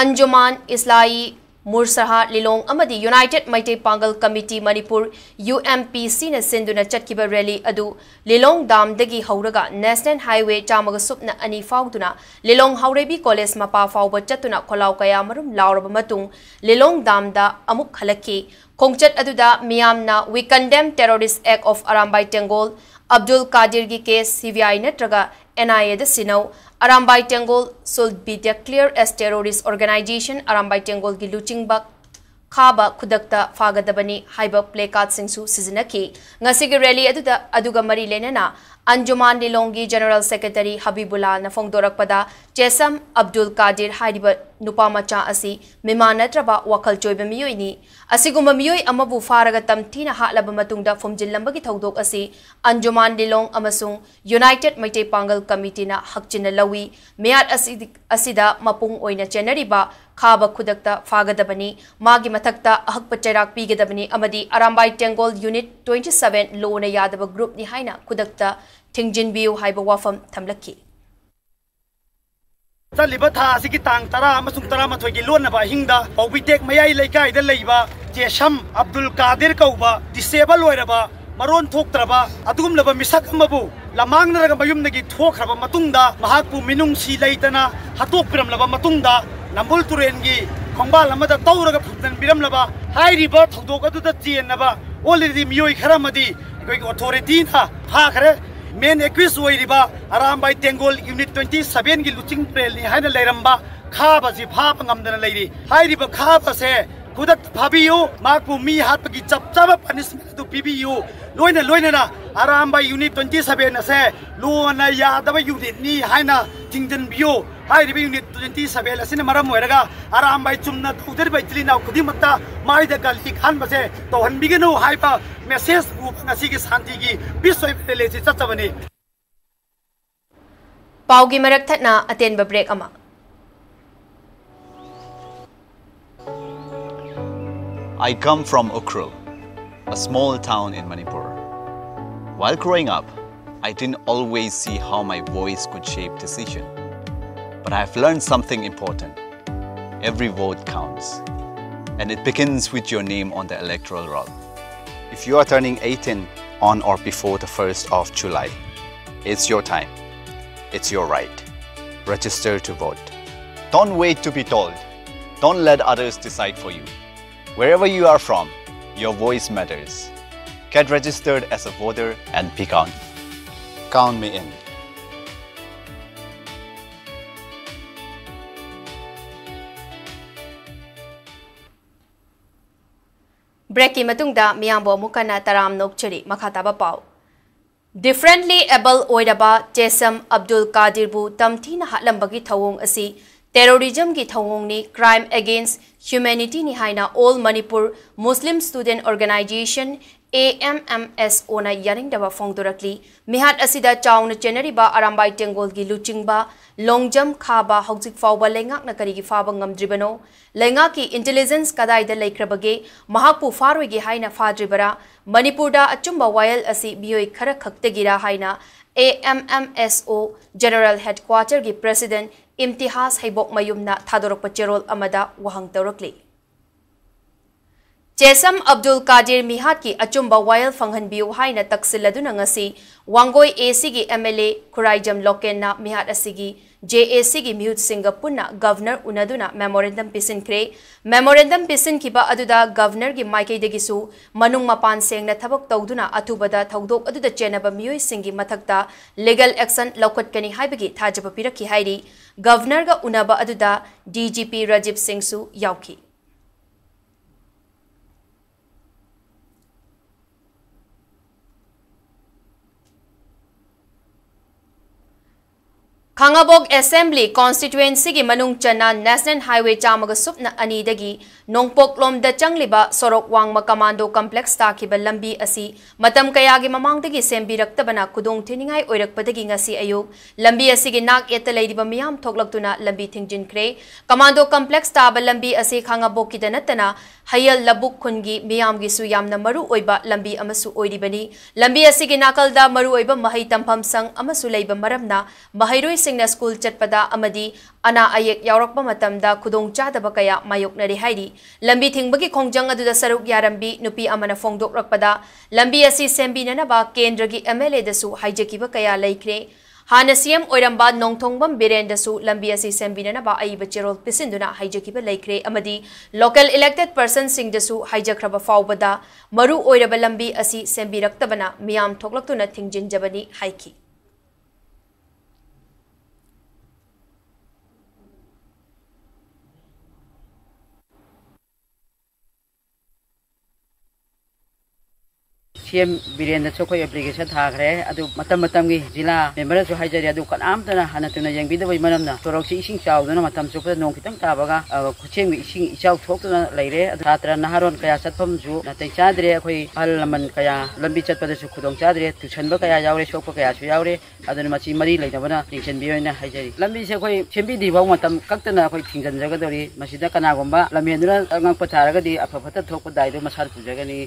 ꯑꯟꯖꯨꯃꯥꯟ ꯏꯁꯂꯥꯍꯤ ꯃꯨꯔꯁꯥꯍꯥ ꯂꯤꯂꯣꯡ ꯑꯃꯗꯤ united Meitei Pangal committee Manipur, U M P ꯁꯤꯅ ꯁꯤꯟꯗꯨꯅ ꯆꯠꯈꯤꯕ ꯔꯦꯂꯤ ꯑꯗꯨ ꯂꯤꯂꯣꯡ ꯗꯥꯝꯗꯒꯤ ꯍꯧꯔꯒ ꯅꯦꯁꯅꯦꯜ ꯍꯥꯏꯋꯦ ꯆꯥꯝꯃꯒ ꯁꯨꯞꯅ ꯑꯅꯤ ꯐꯥꯎꯗꯨꯅ ꯂꯤꯂꯣꯡ ꯍꯥꯎꯔꯩꯕꯤ ꯀꯣꯂꯦꯖ ꯃꯄꯥ ꯐꯥꯎꯕ ꯆꯠꯇꯨꯅ ꯈꯣꯜꯂꯥꯎ ꯀꯌꯥꯃꯔꯨꯝ ꯂꯥꯎꯔꯕ ꯃꯇꯨꯡ ꯂꯤꯂꯣꯡ ꯗꯥꯝꯗ ꯑꯃꯨꯛ ꯍꯜꯂꯛꯈꯤ꯫ ꯈꯣꯡꯆꯠ ꯑꯗꯨꯗ ꯃꯤꯌꯥꯝꯅ "We condemn terrorist act of Arambai Tenggol, Abdul Kadirꯒꯤ case C B I ꯅꯠꯇ꯭ꯔꯒ N I A the ꯁꯤꯟꯅꯧ, Arambai Tenggol should be declared as terrorist organization, Arambai Tenggolꯒꯤ ꯂꯨꯆꯤꯡꯕ ꯈꯥꯕ ꯈꯨꯗꯛꯇ ꯐꯥꯒꯗꯕꯅꯤ" ꯍꯥꯏꯕ placardꯁꯤꯡꯁꯨ ꯁꯤꯖꯤꯟꯅꯈꯤ꯫ ꯉꯁꯤꯒꯤ rally ꯑꯗꯨꯗ, ꯑꯗꯨꯒ ꯃꯔꯤ ꯂꯩꯅꯅ ꯑꯟꯖꯨꯃꯥꯟ ꯂꯤꯂꯣꯡꯒꯤ General Secretary ꯍꯕꯤꯕꯨꯜꯂꯥꯅ ꯐꯣꯡꯗꯣꯔꯛꯄꯗ, ꯆꯦꯁꯝ ꯑꯕꯗꯨꯜ ꯀꯥꯗꯤꯔ ꯍꯥꯏꯔꯤꯕ ꯅꯨꯄꯥ ꯃꯆꯥ ꯑꯁꯤ ꯃꯤꯃꯥꯟ ꯅꯠꯇ꯭ꯔꯕ ꯋꯥꯈꯜ ꯆꯣꯏꯕ ꯃꯤꯑꯣꯏꯅꯤ꯫ ꯑꯁꯤꯒꯨꯝꯕ ꯃꯤꯑꯣꯏ ꯑꯃꯕꯨ ꯐꯥꯔꯒ ꯇꯝꯊꯤꯅ ꯍꯥꯠꯂꯕ ꯃꯇꯨꯡꯗ ꯐꯨꯝꯖꯤꯜꯂꯝꯕꯒꯤ ꯊꯧꯗꯣꯛ ꯑꯁꯤ ꯑꯟꯖꯨꯃꯥꯟ ꯂꯤꯂꯣꯡ ꯑꯃꯁꯨꯡ United Mayatei Pangal Committeeꯅ ꯍꯛꯆꯤꯟꯅ ꯂꯧꯏ꯫ ꯃꯤꯍꯥꯠ ꯑꯁꯤꯗꯤ, ꯑꯁꯤꯗ ꯃꯄꯨꯡ ꯑꯣꯏꯅ ꯆꯦꯟꯅꯔꯤꯕ ꯈꯥꯕ ꯈꯨꯗꯛꯇ ꯐꯥꯒꯗꯕꯅꯤ, ꯃꯥꯒꯤ ꯃꯊꯛꯇ ꯑꯍꯛꯄ ꯆꯩꯔꯥꯛ ꯄꯤꯒꯗꯕꯅꯤ ꯑꯃꯗꯤ ꯑꯔꯥꯝꯕꯥꯏ ꯇꯦꯡꯒꯣꯜ Unit twenty seven ꯂꯣꯅ ꯌꯥꯗꯕ groupꯅꯤ ꯍꯥꯏꯅ ꯈꯨꯗꯛꯇ ꯊꯤꯡꯖꯤꯟꯕꯤꯌꯨ ꯍꯥꯏꯕ ꯋꯥꯐꯝ ꯊꯝꯂꯛꯈꯤ꯫ ꯆꯠꯂꯤꯕ ꯊꯥ ꯑꯁꯤꯒꯤ ꯇꯥꯡ ꯇꯔꯥ ꯑꯃꯁꯨꯡ ꯇꯔꯥꯃꯥꯊꯣꯏꯒꯤ ꯂꯣꯟꯅꯕ ꯑꯍꯤꯡꯗ ꯄꯥꯎꯕꯤꯇꯦꯛ ꯃꯌꯥꯏ ꯂꯩꯀꯥꯏꯗ ꯂꯩꯕ ꯆꯦꯁꯝ ꯑꯕꯗꯨꯜ ꯀꯥꯗꯤꯔ ꯀꯧꯕ disable ꯑꯣꯏꯔꯕ, ꯃꯔꯣꯟ ꯊꯣꯛꯇ꯭ꯔꯕ ꯑꯗꯨꯒꯨꯝꯂꯕ ꯃꯤꯁꯛ ꯑꯃꯕꯨ ꯂꯃꯥꯡꯅꯔꯒ ꯃꯌꯨꯝꯗꯒꯤ ꯊꯣꯛꯈ꯭ꯔꯕ ꯃꯇꯨꯡꯗ ꯃꯍꯥꯛꯄꯨ ꯃꯤꯅꯨꯡꯁꯤ ꯂꯩꯇꯅ ꯍꯥꯠꯇꯣꯛꯄꯤꯔꯝꯂꯕ ꯃꯇꯨꯡꯗ ꯅꯝꯕꯨꯜ ꯇꯨꯔꯦꯟꯒꯤ ꯈꯣꯡꯕꯥꯜ ꯑꯃꯗ ꯇꯧꯔꯒ ꯐꯨꯝꯖꯤꯟꯕꯤꯔꯝꯂꯕ ꯍꯥꯏꯔꯤꯕ ꯊꯧꯗꯣꯛ ꯑꯗꯨꯗ ꯆꯦꯟꯅꯕ already ꯃꯤꯑꯣꯏ ꯈꯔ ꯑꯃꯗꯤ ꯑꯩꯈꯣꯏꯒꯤ authorityꯅ ꯐꯥꯈ꯭ꯔꯦ꯫ Main accused ꯑꯣꯏꯔꯤꯕ ꯑꯔꯥꯝꯕꯥꯏ ꯇꯦꯡꯒꯣꯜ Unit twenty sevenꯒꯤ ꯂꯨꯆꯤꯡ ꯄ꯭ꯔꯦꯜꯅꯤ ꯍꯥꯏꯅ ꯂꯩꯔꯝꯕ ꯈꯥꯕꯁꯤ ꯐꯥꯕ ꯉꯝꯗꯅ ꯂꯩꯔꯤ꯫ ꯍꯥꯏꯔꯤꯕ ꯈꯥꯕꯁꯦ ꯈꯨꯗꯛꯇ ꯐꯥꯕꯤꯌꯨ, ꯃꯍꯥꯛꯄꯨ ꯃꯤ ꯍꯥꯠꯄꯒꯤ ꯆꯞ ꯆꯥꯕ punishment ꯑꯗꯨ ꯄꯤꯕꯤꯌꯨ꯫ ꯂꯣꯏꯅ ꯂꯣꯏꯅꯅ ꯑꯔꯥꯝꯕꯥꯏ Unit twenty seven ꯑꯁꯦ ꯂꯣꯅ ꯌꯥꯗꯕ unitꯅꯤ ꯍꯥꯏꯅ ꯊꯤꯡꯖꯤꯟꯕꯤꯌꯨ꯫ ꯍꯥꯏꯔꯤꯕ Unit twenty seven ꯑꯁꯤꯅ ꯃꯔꯝ ꯑꯣꯏꯔꯒ ꯑꯔꯥꯝꯕꯥꯏ ꯆꯨꯝꯅ ꯇꯧꯖꯔꯤꯕ ꯏꯆꯤꯜ ꯏꯅꯥꯎ ꯈꯨꯗꯤꯡꯃꯛꯇ ꯃꯥꯏꯗ ꯒꯥꯂꯤ ꯈꯥꯟꯕꯁꯦ ꯇꯧꯍꯟꯕꯤꯒꯅꯨ ꯍꯥꯏꯕ message ꯄꯨꯕ ꯉꯁꯤꯒꯤ ꯁꯥꯟꯇꯤꯒꯤ peace ꯑꯣꯏꯕ rallyꯁꯤ ꯆꯠꯆꯕꯅꯤ꯫ ꯄꯥꯎꯒꯤ ꯃꯔꯛ ꯊꯠꯅ ꯑꯇꯦꯟꯕ break ꯑꯃ꯫ I come from Ukhrul, a small town in Manipur. While growing up, I didn't always see how my voice could shape decision. But I've learned something important. Every vote counts. And it begins with your name on the electoral roll. If you are turning eighteen on or before the first of July, it's your time. It's your right. Register to vote. Don't wait to be told. Don't let others decide for you. Wherever you are from, Your voice matters. Get registered as a voter and be counted. Count me in. Breakꯀꯤ ꯃꯇꯨꯡꯗ ꯃꯤꯌꯥꯝꯕꯨ ꯑꯃꯨꯛ ꯍꯟꯅ ꯇꯔꯥꯝꯅ ꯑꯣꯛꯆꯔꯤ꯫ ꯃꯈꯥ ꯇꯥꯕ ꯄꯥꯎ꯫ Differently abled ꯑꯣꯏꯔꯕ ꯆꯦꯁꯝ ꯑꯕꯗꯨꯜ ꯀꯥꯗꯤꯔꯕꯨ ꯇꯝꯊꯤꯅ ꯍꯥꯠꯂꯝꯕꯒꯤ ꯊꯧꯑꯣꯡ ꯑꯁꯤ terrorismꯒꯤ ꯊꯧꯑꯣꯡꯅꯤ, crime against humanityꯅꯤ ꯍꯥꯏꯅ All Manipur Muslim Student Organisation, AMMSOꯅ ꯌꯥꯅꯤꯡꯗꯕ ꯐꯣꯡꯗꯣꯔꯛꯂꯤ꯫ ꯃꯤꯍꯥꯠ ꯑꯁꯤꯗ ꯆꯥꯎꯅ ꯆꯦꯟꯅꯔꯤꯕ ꯑꯔꯥꯝꯕꯥꯏ ꯇꯦꯡꯒꯣꯜꯒꯤ ꯂꯨꯆꯤꯡꯕ ꯂꯣꯡꯖꯝ ꯈꯥꯕ ꯍꯧꯖꯤꯛ ꯐꯥꯎꯕ ꯂꯩꯉꯥꯛꯅ ꯀꯔꯤꯒꯤ ꯐꯥꯕ ꯉꯝꯗ꯭ꯔꯤꯕꯅꯣ? ꯂꯩꯉꯥꯛꯀꯤ intelligence ꯀꯗꯥꯏꯗ ꯂꯩꯈ꯭ꯔꯕꯒꯦ? ꯃꯍꯥꯛꯄꯨ ꯐꯥꯔꯣꯏꯒꯦ ꯍꯥꯏꯅ ꯐꯥꯗ꯭ꯔꯤꯕꯔꯥ? ꯃꯅꯤꯄꯨꯔꯗ ꯑꯆꯨꯝꯕ ꯋꯥꯌꯦꯜ ꯑꯁꯤ ꯃꯤꯑꯣꯏ ꯈꯔ ꯈꯛꯇꯒꯤꯔꯥ ꯍꯥꯏꯅ AMMSO General Headquarterꯒꯤ President ꯏꯝꯇꯤꯍꯥꯖ ꯍꯩꯕꯣꯛꯃꯌꯨꯝꯅ ꯊꯥꯗꯣꯔꯛꯄ ꯆꯦꯔꯣꯜ ꯑꯃꯗ ꯋꯥꯍꯪ ꯇꯧꯔꯛꯂꯤ꯫ ꯆꯦꯁꯝ ꯑꯕꯗꯨꯜ ꯀꯥꯗꯤꯔ ꯃꯤꯍꯥꯠꯀꯤ ꯑꯆꯨꯝꯕ ꯋꯥꯌꯦꯜ ꯐꯪꯍꯟꯕꯤꯌꯨ ꯍꯥꯏꯅ ꯇꯛꯁꯤꯜꯂꯗꯨꯅ ꯉꯁꯤ ꯋꯥꯡꯒꯣꯏ ACꯒꯤ MLA ꯈꯨꯔꯥꯏꯖꯝ ꯂꯣꯀꯦꯟꯅ ꯃꯤꯍꯥꯠ ꯑꯁꯤꯒꯤ JACꯒꯤ ꯃꯤꯍꯨꯠꯁꯤꯡꯒ ꯄꯨꯟꯅ Governor ꯎꯅꯗꯨꯅ memorandum ꯄꯤꯁꯤꯟꯈ꯭ꯔꯦ꯫ Memorandum ꯄꯤꯁꯤꯟꯈꯤꯕ ꯑꯗꯨꯗ Governorꯒꯤ ꯃꯥꯏꯀꯩꯗꯒꯤꯁꯨ ꯃꯅꯨꯡ ꯃꯄꯥꯟ ꯁꯦꯡꯅ ꯊꯕꯛ ꯇꯧꯗꯨꯅ ꯑꯊꯨꯕꯗ ꯊꯧꯗꯣꯛ ꯑꯗꯨꯗ ꯆꯦꯟꯅꯕ ꯃꯤꯑꯣꯏꯁꯤꯡꯒꯤ ꯃꯊꯛꯇ legal action ꯂꯧꯈꯠꯀꯅꯤ ꯍꯥꯏꯕꯒꯤ ꯊꯥꯖꯕ ꯄꯤꯔꯛꯈꯤ ꯍꯥꯏꯔꯤ꯫ Governorꯒ ꯎꯅꯕ ꯑꯗꯨꯗ DGP ꯔꯥꯖꯤꯕ ꯁꯤꯡꯁꯨ ꯌꯥꯎꯈꯤ꯫ ꯈꯥꯉꯕꯣꯛ Assembly Constituencyꯒꯤ ꯃꯅꯨꯡ ꯆꯟꯅ National Highway ꯆꯥꯝꯃꯒ ꯁꯨꯞꯅ ꯑꯅꯤꯗꯒꯤ ꯅꯣꯡꯄꯣꯛꯂꯣꯝꯗ ꯆꯪꯂꯤꯕ ꯁꯣꯔꯣꯛ ꯋꯥꯡꯃ Commando Complex ꯇꯥꯈꯤꯕ ꯂꯝꯕꯤ ꯑꯁꯤ ꯃꯇꯝ ꯀꯌꯥꯒꯤ ꯃꯃꯥꯡꯗꯒꯤ ꯁꯦꯝꯕꯤꯔꯛꯇꯕꯅ ꯈꯨꯗꯣꯡ ꯊꯤꯅꯤꯡꯉꯥꯏ ꯑꯣꯏꯔꯛꯄꯗꯒꯤ ꯉꯁꯤ ꯑꯌꯨꯛ ꯂꯝꯕꯤ ꯑꯁꯤꯒꯤ ꯅꯥꯛ ꯌꯦꯠꯇ ꯂꯩꯔꯤꯕ ꯃꯤꯌꯥꯝ ꯊꯣꯛꯂꯛꯇꯨꯅ ꯂꯝꯕꯤ ꯊꯤꯡꯖꯤꯟꯈ꯭ꯔꯦ꯫ Commando Complex ꯇꯥꯕ ꯂꯝꯕꯤ ꯑꯁꯤ ꯈꯥꯉꯕꯣꯛꯀꯤꯗ ꯅꯠꯇꯅ ꯍꯌꯦꯜ ꯂꯧꯕꯨꯛ ꯈꯨꯟꯒꯤ ꯃꯤꯌꯥꯝꯒꯤꯁꯨ ꯌꯥꯝꯅ ꯃꯔꯨ ꯑꯣꯏꯕ ꯂꯝꯕꯤ ꯑꯃꯁꯨ ꯑꯣꯏꯔꯤꯕꯅꯤ꯫ ꯂꯝꯕꯤ ꯑꯁꯤꯒꯤ ꯅꯥꯀꯜꯗ ꯃꯔꯨ ꯑꯣꯏꯕ ꯃꯍꯩ ꯇꯝꯐꯝ ꯁꯪ ꯑꯃꯁꯨ ꯂꯩꯕ ꯃꯔꯝꯅ ꯃꯍꯩꯔꯣꯏꯁꯤꯡꯅ ꯁ꯭ꯀꯨꯜ ꯆꯠꯄꯗ ꯑꯃꯗꯤ ꯑꯅꯥ ꯑꯌꯦꯛ ꯌꯥꯎꯔꯛꯄ ꯃꯇꯝꯗ ꯈꯨꯗꯣꯡꯆꯥꯗꯕ ꯀꯌꯥ ꯃꯥꯌꯣꯛꯅꯔꯤ ꯍꯥꯏꯔꯤ꯫ ꯂꯝꯕꯤ ꯊꯤꯡꯕꯒꯤ ꯈꯣꯡꯖꯪ ꯑꯗꯨꯗ ꯁꯔꯨꯛ ꯌꯥꯔꯝꯕꯤ ꯅꯨꯄꯤ ꯑꯃꯅ ꯐꯣꯡꯗꯣꯛꯂꯛꯄꯗ, ꯂꯝꯕꯤ ꯑꯁꯤ ꯁꯦꯝꯕꯤꯅꯅꯕ ꯀꯦꯟꯗ꯭ꯔꯒꯤ MLAꯗꯁꯨ ꯍꯥꯏꯖꯈꯤꯕ ꯀꯌꯥ ꯂꯩꯈ꯭ꯔꯦ꯫ ꯍꯥꯟꯅ ꯁꯤ ꯑꯦꯝ ꯑꯣꯏꯔꯝꯕ ꯅꯣꯡꯊꯣꯡꯕꯝ ꯕꯤꯔꯦꯟꯗꯁꯨ ꯂꯝꯕꯤ ꯑꯁꯤ ꯁꯦꯝꯕꯤꯅꯅꯕ ꯑꯏꯕ ꯆꯦꯔꯣꯜ ꯄꯤꯁꯤꯟꯗꯨꯅ ꯍꯥꯏꯖꯈꯤꯕ ꯂꯩꯈ꯭ꯔꯦ ꯑꯃꯗꯤ local elected personꯁꯤꯡꯗꯁꯨ ꯍꯥꯏꯖꯈ꯭ꯔꯕ ꯐꯥꯎꯕꯗ ꯃꯔꯨ ꯑꯣꯏꯔꯕ ꯂꯝꯕꯤ ꯑꯁꯤ ꯁꯦꯝꯕꯤꯔꯛꯇꯕꯅ ꯃꯤꯌꯥꯝ ꯊꯣꯛꯂꯛꯇꯨꯅ ꯊꯤꯡꯖꯤꯟꯖꯕꯅꯤ ꯍꯥꯏꯈꯤ꯫ ꯁꯤ ꯑꯦꯝ ꯕꯤꯔꯦꯟꯗꯁꯨ ꯑꯩꯈꯣꯏ application ꯊꯥꯈ꯭ꯔꯦ꯫ ꯑꯗꯨ ꯃꯇꯝ ꯃꯇꯝꯒꯤ ꯖꯤꯂꯥ memberꯅꯁꯨ ꯍꯥꯏꯖꯔꯤ, ꯑꯗꯨ ꯀꯅꯥꯝꯇꯅ ꯍꯟꯅ ꯇꯨꯅ ꯌꯦꯡꯕꯤꯗꯕꯒꯤ ꯃꯔꯝꯅ ꯁꯣꯔꯣꯛꯁꯤ ꯏꯁꯤꯡ ꯆꯥꯎꯗꯨꯅ ꯃꯇꯝ ꯆꯨꯞꯄꯗ ꯅꯣꯡ ꯈꯤꯇꯪ ꯇꯥꯕꯒ, ꯑ, ꯈꯨꯠꯁꯦꯝꯒꯤ ꯏꯁꯤꯡ ꯏꯆꯥꯎ ꯊꯣꯛꯇꯨꯅ ꯂꯩꯔꯦ꯫ ꯑꯗꯨ ꯁꯥꯇ꯭ꯔ ꯅꯍꯥꯔꯣꯟ ꯀꯌꯥ ꯆꯠꯐꯝꯁꯨ ꯅꯥꯇꯩ ꯆꯥꯗ꯭ꯔꯦ꯫ ꯑꯩꯈꯣꯏ ꯑꯍꯜ ꯂꯃꯟ ꯀꯌꯥ ꯂꯝꯕꯤ ꯆꯠꯄꯗꯁꯨ ꯈꯨꯗꯣꯡ ꯆꯥꯗ꯭ꯔꯦ, ꯇꯨꯁꯟꯕ ꯀꯌꯥ ꯌꯥꯎꯔꯦ, ꯁꯣꯛꯄ ꯀꯌꯥꯁꯨ ꯌꯥꯎꯔꯦ꯫ ꯑꯗꯨꯅ ꯃꯁꯤ ꯃꯔꯤ ꯂꯩꯅꯕꯅ ꯌꯦꯡꯁꯤꯟꯕꯤꯌꯣ ꯍꯥꯏꯅ ꯍꯥꯏꯖꯔꯤ꯫ ꯂꯝꯕꯤꯁꯦ ꯑꯩꯈꯣꯏ ꯁꯦꯝꯕꯤꯗ꯭ꯔꯤ ꯐꯥꯎ ꯃꯇꯝ ꯀꯛꯇꯅ ꯑꯩꯈꯣꯏ ꯊꯤꯡꯖꯤꯟꯖꯒꯗꯧꯔꯤ꯫ ꯃꯁꯤꯗ ꯀꯅꯥꯒꯨꯝꯕ ꯂꯝꯍꯦꯟꯗꯨꯅ ꯑꯉꯛꯄ ꯊꯥꯔꯒꯗꯤ ꯑꯐ ꯐꯠꯇ ꯊꯣꯛꯄ ꯗꯥꯏꯗꯨ ꯃꯁꯥꯅ ꯄꯨꯖꯒꯅꯤ꯫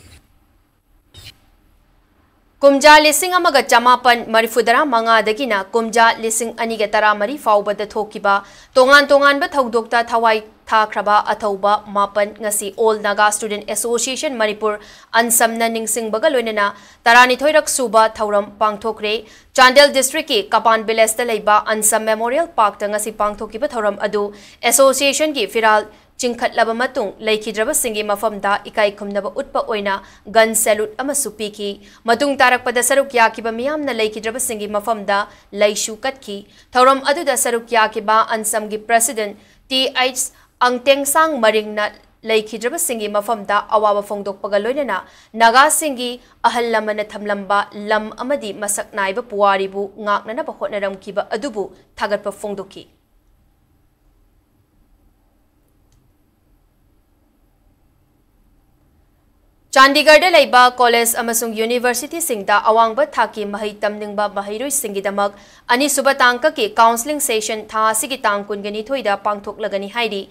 ꯀꯨꯝꯖꯥ ꯂꯤꯁꯤꯡ ꯑꯃꯒ ꯆꯃꯥꯄꯟ ꯃꯔꯤꯐꯨꯇꯔꯥ ꯃꯉꯥꯗꯒꯤꯅ ꯀꯨꯝꯖꯥ ꯂꯤꯁꯤꯡ ꯑꯅꯤꯒ ꯇꯔꯥꯃꯔꯤ ꯐꯥꯎꯕꯗ ꯊꯣꯛꯈꯤꯕ ꯇꯣꯉꯥꯟ ꯇꯣꯉꯥꯟꯕ ꯊꯧꯗꯣꯛꯇ ꯊꯋꯥꯏ ꯊꯥꯈ꯭ꯔꯕ ꯑꯊꯧꯕ ꯃꯥꯄꯟ ꯉꯁꯤ All Naga Student Association Manipur, ANSAMꯅ ꯅꯤꯡꯁꯤꯡꯕꯒ ꯂꯣꯏꯅꯅ ꯇꯔꯥꯅꯤꯊꯣꯏꯔꯛ ꯁꯨꯕ ꯊꯧꯔꯝ ꯄꯥꯡꯊꯣꯛꯈ꯭ꯔꯦ꯫ ꯆꯥꯟꯗꯦꯜ districtꯀꯤ ꯀꯄꯥꯟ villageꯇ ꯂꯩꯕ ANSAM Memorial Parkꯇ ꯉꯁꯤ ꯄꯥꯡꯊꯣꯛꯈꯤꯕ ꯊꯧꯔꯝ ꯑꯗꯨ associationꯒꯤ ꯐꯤꯔꯥꯜ ꯆꯤꯡꯈꯠꯂꯕ ꯃꯇꯨꯡ ꯂꯩꯈꯤꯗ꯭ꯔꯕꯁꯤꯡꯒꯤ ꯃꯐꯝꯗ ꯏꯀꯥꯏ ꯈꯨꯝꯅꯕ ꯎꯠꯄ ꯑꯣꯏꯅ gun salute ꯑꯃꯁꯨ ꯄꯤꯈꯤ꯫ ꯃꯇꯨꯡ ꯇꯥꯔꯛꯄꯗ ꯁꯔꯨꯛ ꯌꯥꯈꯤꯕ ꯃꯤꯌꯥꯝꯅ ꯂꯩꯈꯤꯗ꯭ꯔꯕꯁꯤꯡꯒꯤ ꯃꯐꯝꯗ ꯂꯩꯁꯨ ꯀꯠꯈꯤ꯫ ꯊꯧꯔꯝ ꯑꯗꯨꯗ ꯁꯔꯨꯛ ꯌꯥꯈꯤꯕ ANSAMꯒꯤ president ꯇꯤ ꯑꯩꯆ ꯑꯪꯇꯦꯡꯁꯥꯡ ꯃꯔꯤꯡꯅ ꯂꯩꯈꯤꯗ꯭ꯔꯕꯁꯤꯡꯒꯤ ꯃꯐꯝꯗ ꯑꯋꯥꯕ ꯐꯣꯡꯗꯣꯛꯄꯒ ꯂꯣꯏꯅꯅ ꯅꯥꯒꯥꯁꯤꯡꯒꯤ ꯑꯍꯜ ꯂꯃꯟꯅ ꯊꯝꯂꯝꯕ ꯂꯝ ꯑꯃꯗꯤ ꯃꯁꯛ ꯅꯥꯏꯕ ꯄꯨꯋꯥꯔꯤꯕꯨ ꯉꯥꯛꯅꯅꯕ ꯍꯣꯠꯅꯔꯝꯈꯤꯕ ꯑꯗꯨꯕꯨ ꯊꯥꯒꯠꯄ ꯐꯣꯡꯗꯣꯛꯈꯤ꯫ ꯆꯥꯟꯗꯤꯒꯔꯗ ꯂꯩꯕ college ꯑꯃꯁꯨꯡ universityꯁꯤꯡꯗ ꯑꯋꯥꯡꯕ ꯊꯥꯛꯀꯤ ꯃꯍꯩ ꯇꯝꯅꯤꯡꯕ ꯃꯍꯩꯔꯣꯏꯁꯤꯡꯒꯤꯗꯃꯛ ꯑꯅꯤꯁꯨꯕ ꯇꯥꯡꯀꯛꯀꯤ counselling session ꯊꯥ ꯑꯁꯤꯒꯤ ꯇꯥꯡ ꯀꯨꯟꯒ ꯅꯤꯊꯣꯏꯗ ꯄꯥꯡꯊꯣꯛꯂꯒꯅꯤ ꯍꯥꯏꯔꯤ꯫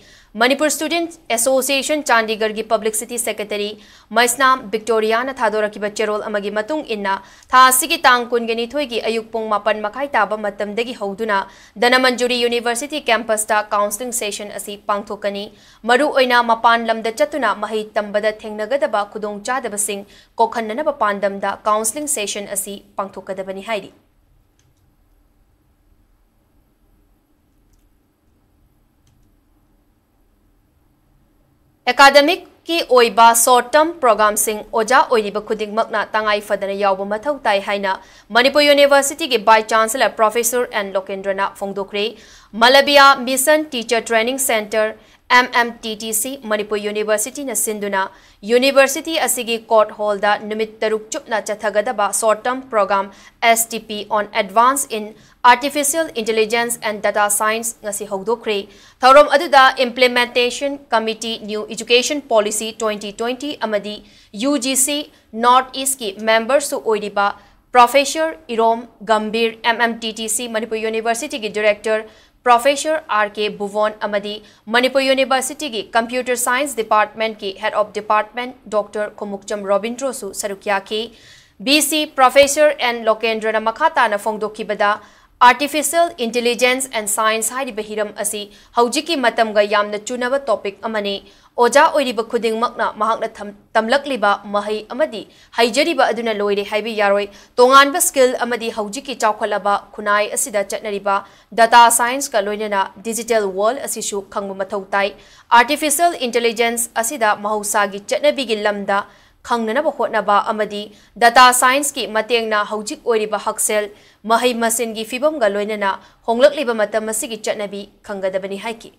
Manipur Student Association ꯆꯥꯟꯗꯤꯒꯔꯒꯤ publicity secretary ꯃꯩꯁꯅꯥꯝ ꯕꯤꯛꯇꯣꯔꯤꯌꯥꯅ ꯊꯥꯗꯣꯔꯛꯈꯤꯕ ꯆꯦꯔꯣꯜ ꯑꯃꯒꯤ ꯃꯇꯨꯡ ꯏꯟꯅ, ꯊꯥ ꯑꯁꯤꯒꯤ ꯇꯥꯡ ꯀꯨꯟꯒ ꯅꯤꯊꯣꯏꯒꯤ ꯑꯌꯨꯛ ꯄꯨꯡ ꯃꯥꯄꯟ ꯃꯈꯥꯏ ꯇꯥꯕ ꯃꯇꯝꯗꯒꯤ ꯍꯧꯗꯨꯅ ꯙꯅꯃꯟꯖꯨꯔꯤ University campusꯇ counselling session ꯑꯁꯤ ꯄꯥꯡꯊꯣꯛꯀꯅꯤ꯫ ꯃꯔꯨꯑꯣꯏꯅ ꯃꯄꯥꯟ ꯂꯝꯗ ꯆꯠꯇꯨꯅ ꯃꯍꯩ ꯇꯝꯕꯗ ꯊꯦꯡꯅꯒꯗꯕ ꯈꯨꯗꯣꯡꯆꯥꯗꯕꯁꯤꯡ ꯀꯣꯛꯍꯟꯅꯅꯕ ꯄꯥꯟꯗꯝꯗ counselling session ꯑꯁꯤ ꯄꯥꯡꯊꯣꯛꯀꯗꯕꯅꯤ ꯍꯥꯏꯔꯤ꯫ ꯑꯦꯀꯥꯗꯃꯤꯛꯀꯤ ꯑꯣꯏꯕ ꯁꯣꯔꯠ ꯇꯔꯝ ꯄ꯭ꯔꯣꯒ꯭ꯔꯥꯝꯁꯤꯡ ꯑꯣꯖꯥ ꯑꯣꯏꯔꯤꯕ ꯈꯨꯗꯤꯡꯃꯛꯅ ꯇꯉꯥꯏ ꯐꯗꯅ ꯌꯥꯎꯕ ꯃꯊꯧ ꯇꯥꯏ ꯍꯥꯏꯅ ꯃꯅꯤꯄꯨꯔ ꯌꯨꯅꯤꯚꯔꯁꯤꯇꯤꯒꯤ ꯚꯥꯏꯁ ꯆꯥꯟꯁꯦꯂꯔ ꯄ꯭ꯔꯣꯐꯦꯁꯔ ꯑꯦꯟ ꯂꯣꯀꯦꯟꯗ꯭ꯔꯅ ꯐꯣꯡꯗꯣꯛꯈ꯭ꯔꯦ꯫ Malviya mission teacher training centre, M M T T C, Manipur ꯌꯨꯅꯤꯚꯔꯁꯤꯇꯤꯅ ꯁꯤꯟꯗꯨꯅ ꯌꯨꯅꯤꯚꯔꯁꯤꯇꯤ ꯑꯁꯤꯒꯤ ꯀꯣꯔꯠ ꯍꯣꯜꯗ ꯅꯨꯃꯤꯠ ꯇꯔꯨꯛ ꯆꯨꯞꯅ ꯆꯠꯊꯒꯗꯕ short term programme S T P on Advance in Artificial Intelligence and Data Science ꯉꯁꯤ ꯍꯧꯗꯣꯛꯈ꯭ꯔꯦ꯫ ꯊꯧꯔꯝ ꯑꯗꯨꯗ Implementation Committee, New Education Policy twenty twenty ꯑꯃꯗꯤ U G C North East ꯀꯤ ꯃꯦꯝꯕꯔꯁꯨ ꯑꯣꯏꯔꯤꯕ professor Irom Gambhir, M M T T C Manipur ꯌꯨꯅꯤꯚꯔꯁꯤꯇꯤꯒꯤ director professor R K Bhubon ꯑꯃꯗꯤ ꯃꯅꯤꯄꯨꯔ ꯌꯨꯅꯤꯚꯔꯁꯤꯇꯤꯒꯤ ꯀꯝꯄ꯭ꯌꯨꯇꯔ ꯁꯥꯏꯟꯁ ꯗꯤꯄꯥꯔꯠꯃꯦꯟꯠꯀꯤ head of department doctor Khumukcham ꯔꯣꯕꯤꯟꯗ꯭ꯔꯣꯁꯨ ꯁꯔꯨꯛ ꯌꯥꯈꯤ꯫ ꯚꯤ ꯁꯤ ꯄ꯭ꯔꯣꯐꯦꯁꯔ ꯑꯦꯟ ꯂꯣꯀꯦꯟꯗ꯭ꯔꯅ ꯃꯈꯥ ꯇꯥꯅ ꯐꯣꯡꯗꯣꯛꯈꯤꯕꯗ, Artificial Intelligence and Science ꯍꯥꯏꯔꯤꯕ ꯍꯤꯔꯝ ꯑꯁꯤ ꯍꯧꯖꯤꯛꯀꯤ ꯃꯇꯝꯒ ꯌꯥꯝꯅ ꯆꯨꯅꯕ ꯇꯣꯄꯤꯛ ꯑꯃꯅꯤ꯫ ꯑꯣꯖꯥ ꯑꯣꯏꯔꯤꯕ ꯈꯨꯗꯤꯡꯃꯛꯅ ꯃꯍꯥꯛꯅ ꯊꯝ-, ꯇꯝꯂꯛꯂꯤꯕ ꯃꯍꯩ ꯑꯃꯗꯤ ꯍꯩꯖꯔꯤꯕ ꯑꯗꯨꯅ ꯂꯣꯏꯔꯦ ꯍꯥꯏꯕ ꯌꯥꯔꯣꯏ꯫ ꯇꯣꯉꯥꯟꯕ ꯁ꯭ꯀꯤꯜ ꯑꯃꯗꯤ ꯍꯧꯖꯤꯛꯀꯤ ꯆꯥꯎꯈꯠꯂꯕ ꯈꯨꯟꯅꯥꯏ ꯑꯁꯤꯗ ꯆꯠꯅꯔꯤꯕ ꯗꯇꯥ ꯁꯥꯏꯟꯁꯀ ꯂꯣꯏꯅꯅ ꯗꯤꯖꯤꯇꯦꯜ ꯋꯥꯔꯜꯗ ꯑꯁꯤꯁꯨ ꯈꯪꯕ ꯃꯊꯧ ꯇꯥꯏ꯫ ꯑꯥꯔꯇꯤꯐꯤꯁꯤꯌꯦꯜ ꯏꯟꯇꯦꯂꯤꯖꯦꯟꯁ ꯑꯁꯤꯗ ꯃꯍꯧꯁꯥꯒꯤ ꯆꯠꯅꯕꯤꯒꯤ ꯂꯝꯗ ꯈꯪꯅꯅꯕ ꯍꯣꯠꯅꯕ ꯑꯃꯗꯤ ꯗꯇꯥ ꯁꯥꯏꯟꯁꯀꯤ ꯃꯇꯦꯡꯅ ꯍꯧꯖꯤꯛ ꯑꯣꯏꯔꯤꯕ ꯍꯛꯁꯦꯜ, ꯃꯍꯩ ꯃꯁꯤꯡꯒꯤ ꯐꯤꯕꯝꯒ ꯂꯣꯏꯅꯅ ꯍꯣꯡꯂꯛꯂꯤꯕ ꯃꯇꯝ ꯑꯁꯤꯒꯤ ꯆꯠꯅꯕꯤ ꯈꯪꯒꯗꯕꯅꯤ ꯍꯥꯏꯈꯤ꯫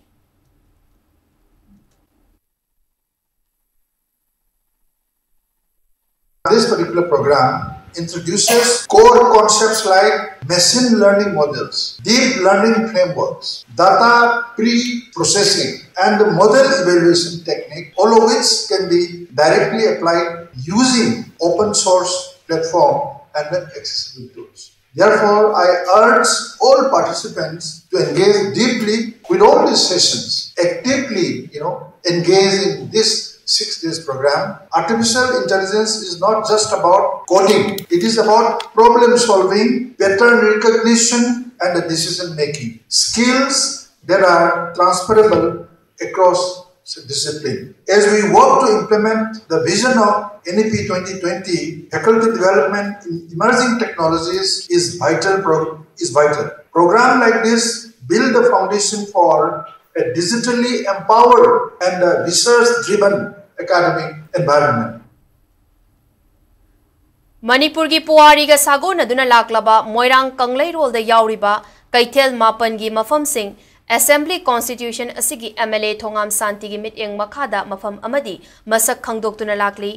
This particular program introduces core concepts like machine learning models, deep learning frameworks, data pre-processing, and the model evaluation technique, all of which can be directly applied using open source platform and accessible tools. Therefore, I urge all participants to engage deeply with all these sessions, actively, you know, engage in this six days program. Artificial intelligence is not just about coding. It is about problem solving, pattern recognition, and the decision making. Skills that are transferable across discipline. As we work to implement the vision of N E P twenty twenty, faculty development in emerging technologies is vital pro-, is vital. Program like this build the foundation for a digitally empowered and a research-driven academic environment. ꯃꯅꯤꯄꯨꯔꯒꯤ ꯄꯨꯋꯥꯔꯤꯒ ꯁꯥꯒꯣꯟꯅꯗꯨꯅ ꯂꯥꯛꯂꯕ ꯃꯣꯏꯔꯥꯡ ꯀꯪꯂꯩꯔꯣꯜꯗ ꯌꯥꯎꯔꯤꯕ ꯀꯩꯊꯦꯜ ꯃꯥꯄꯟꯒꯤ ꯃꯐꯝꯁꯤꯡ Assembly Constitution ꯑꯁꯤꯒꯤ M L A ꯊꯣꯉꯥꯝ ꯁꯥꯟꯇꯤꯒꯤ ꯃꯤꯠꯌꯦꯡ ꯃꯈꯥꯗ ꯃꯐꯝ ꯑꯃꯗꯤ ꯃꯁꯛ ꯈꯪꯗꯣꯛꯇꯨꯅ ꯂꯥꯛꯂꯤ꯫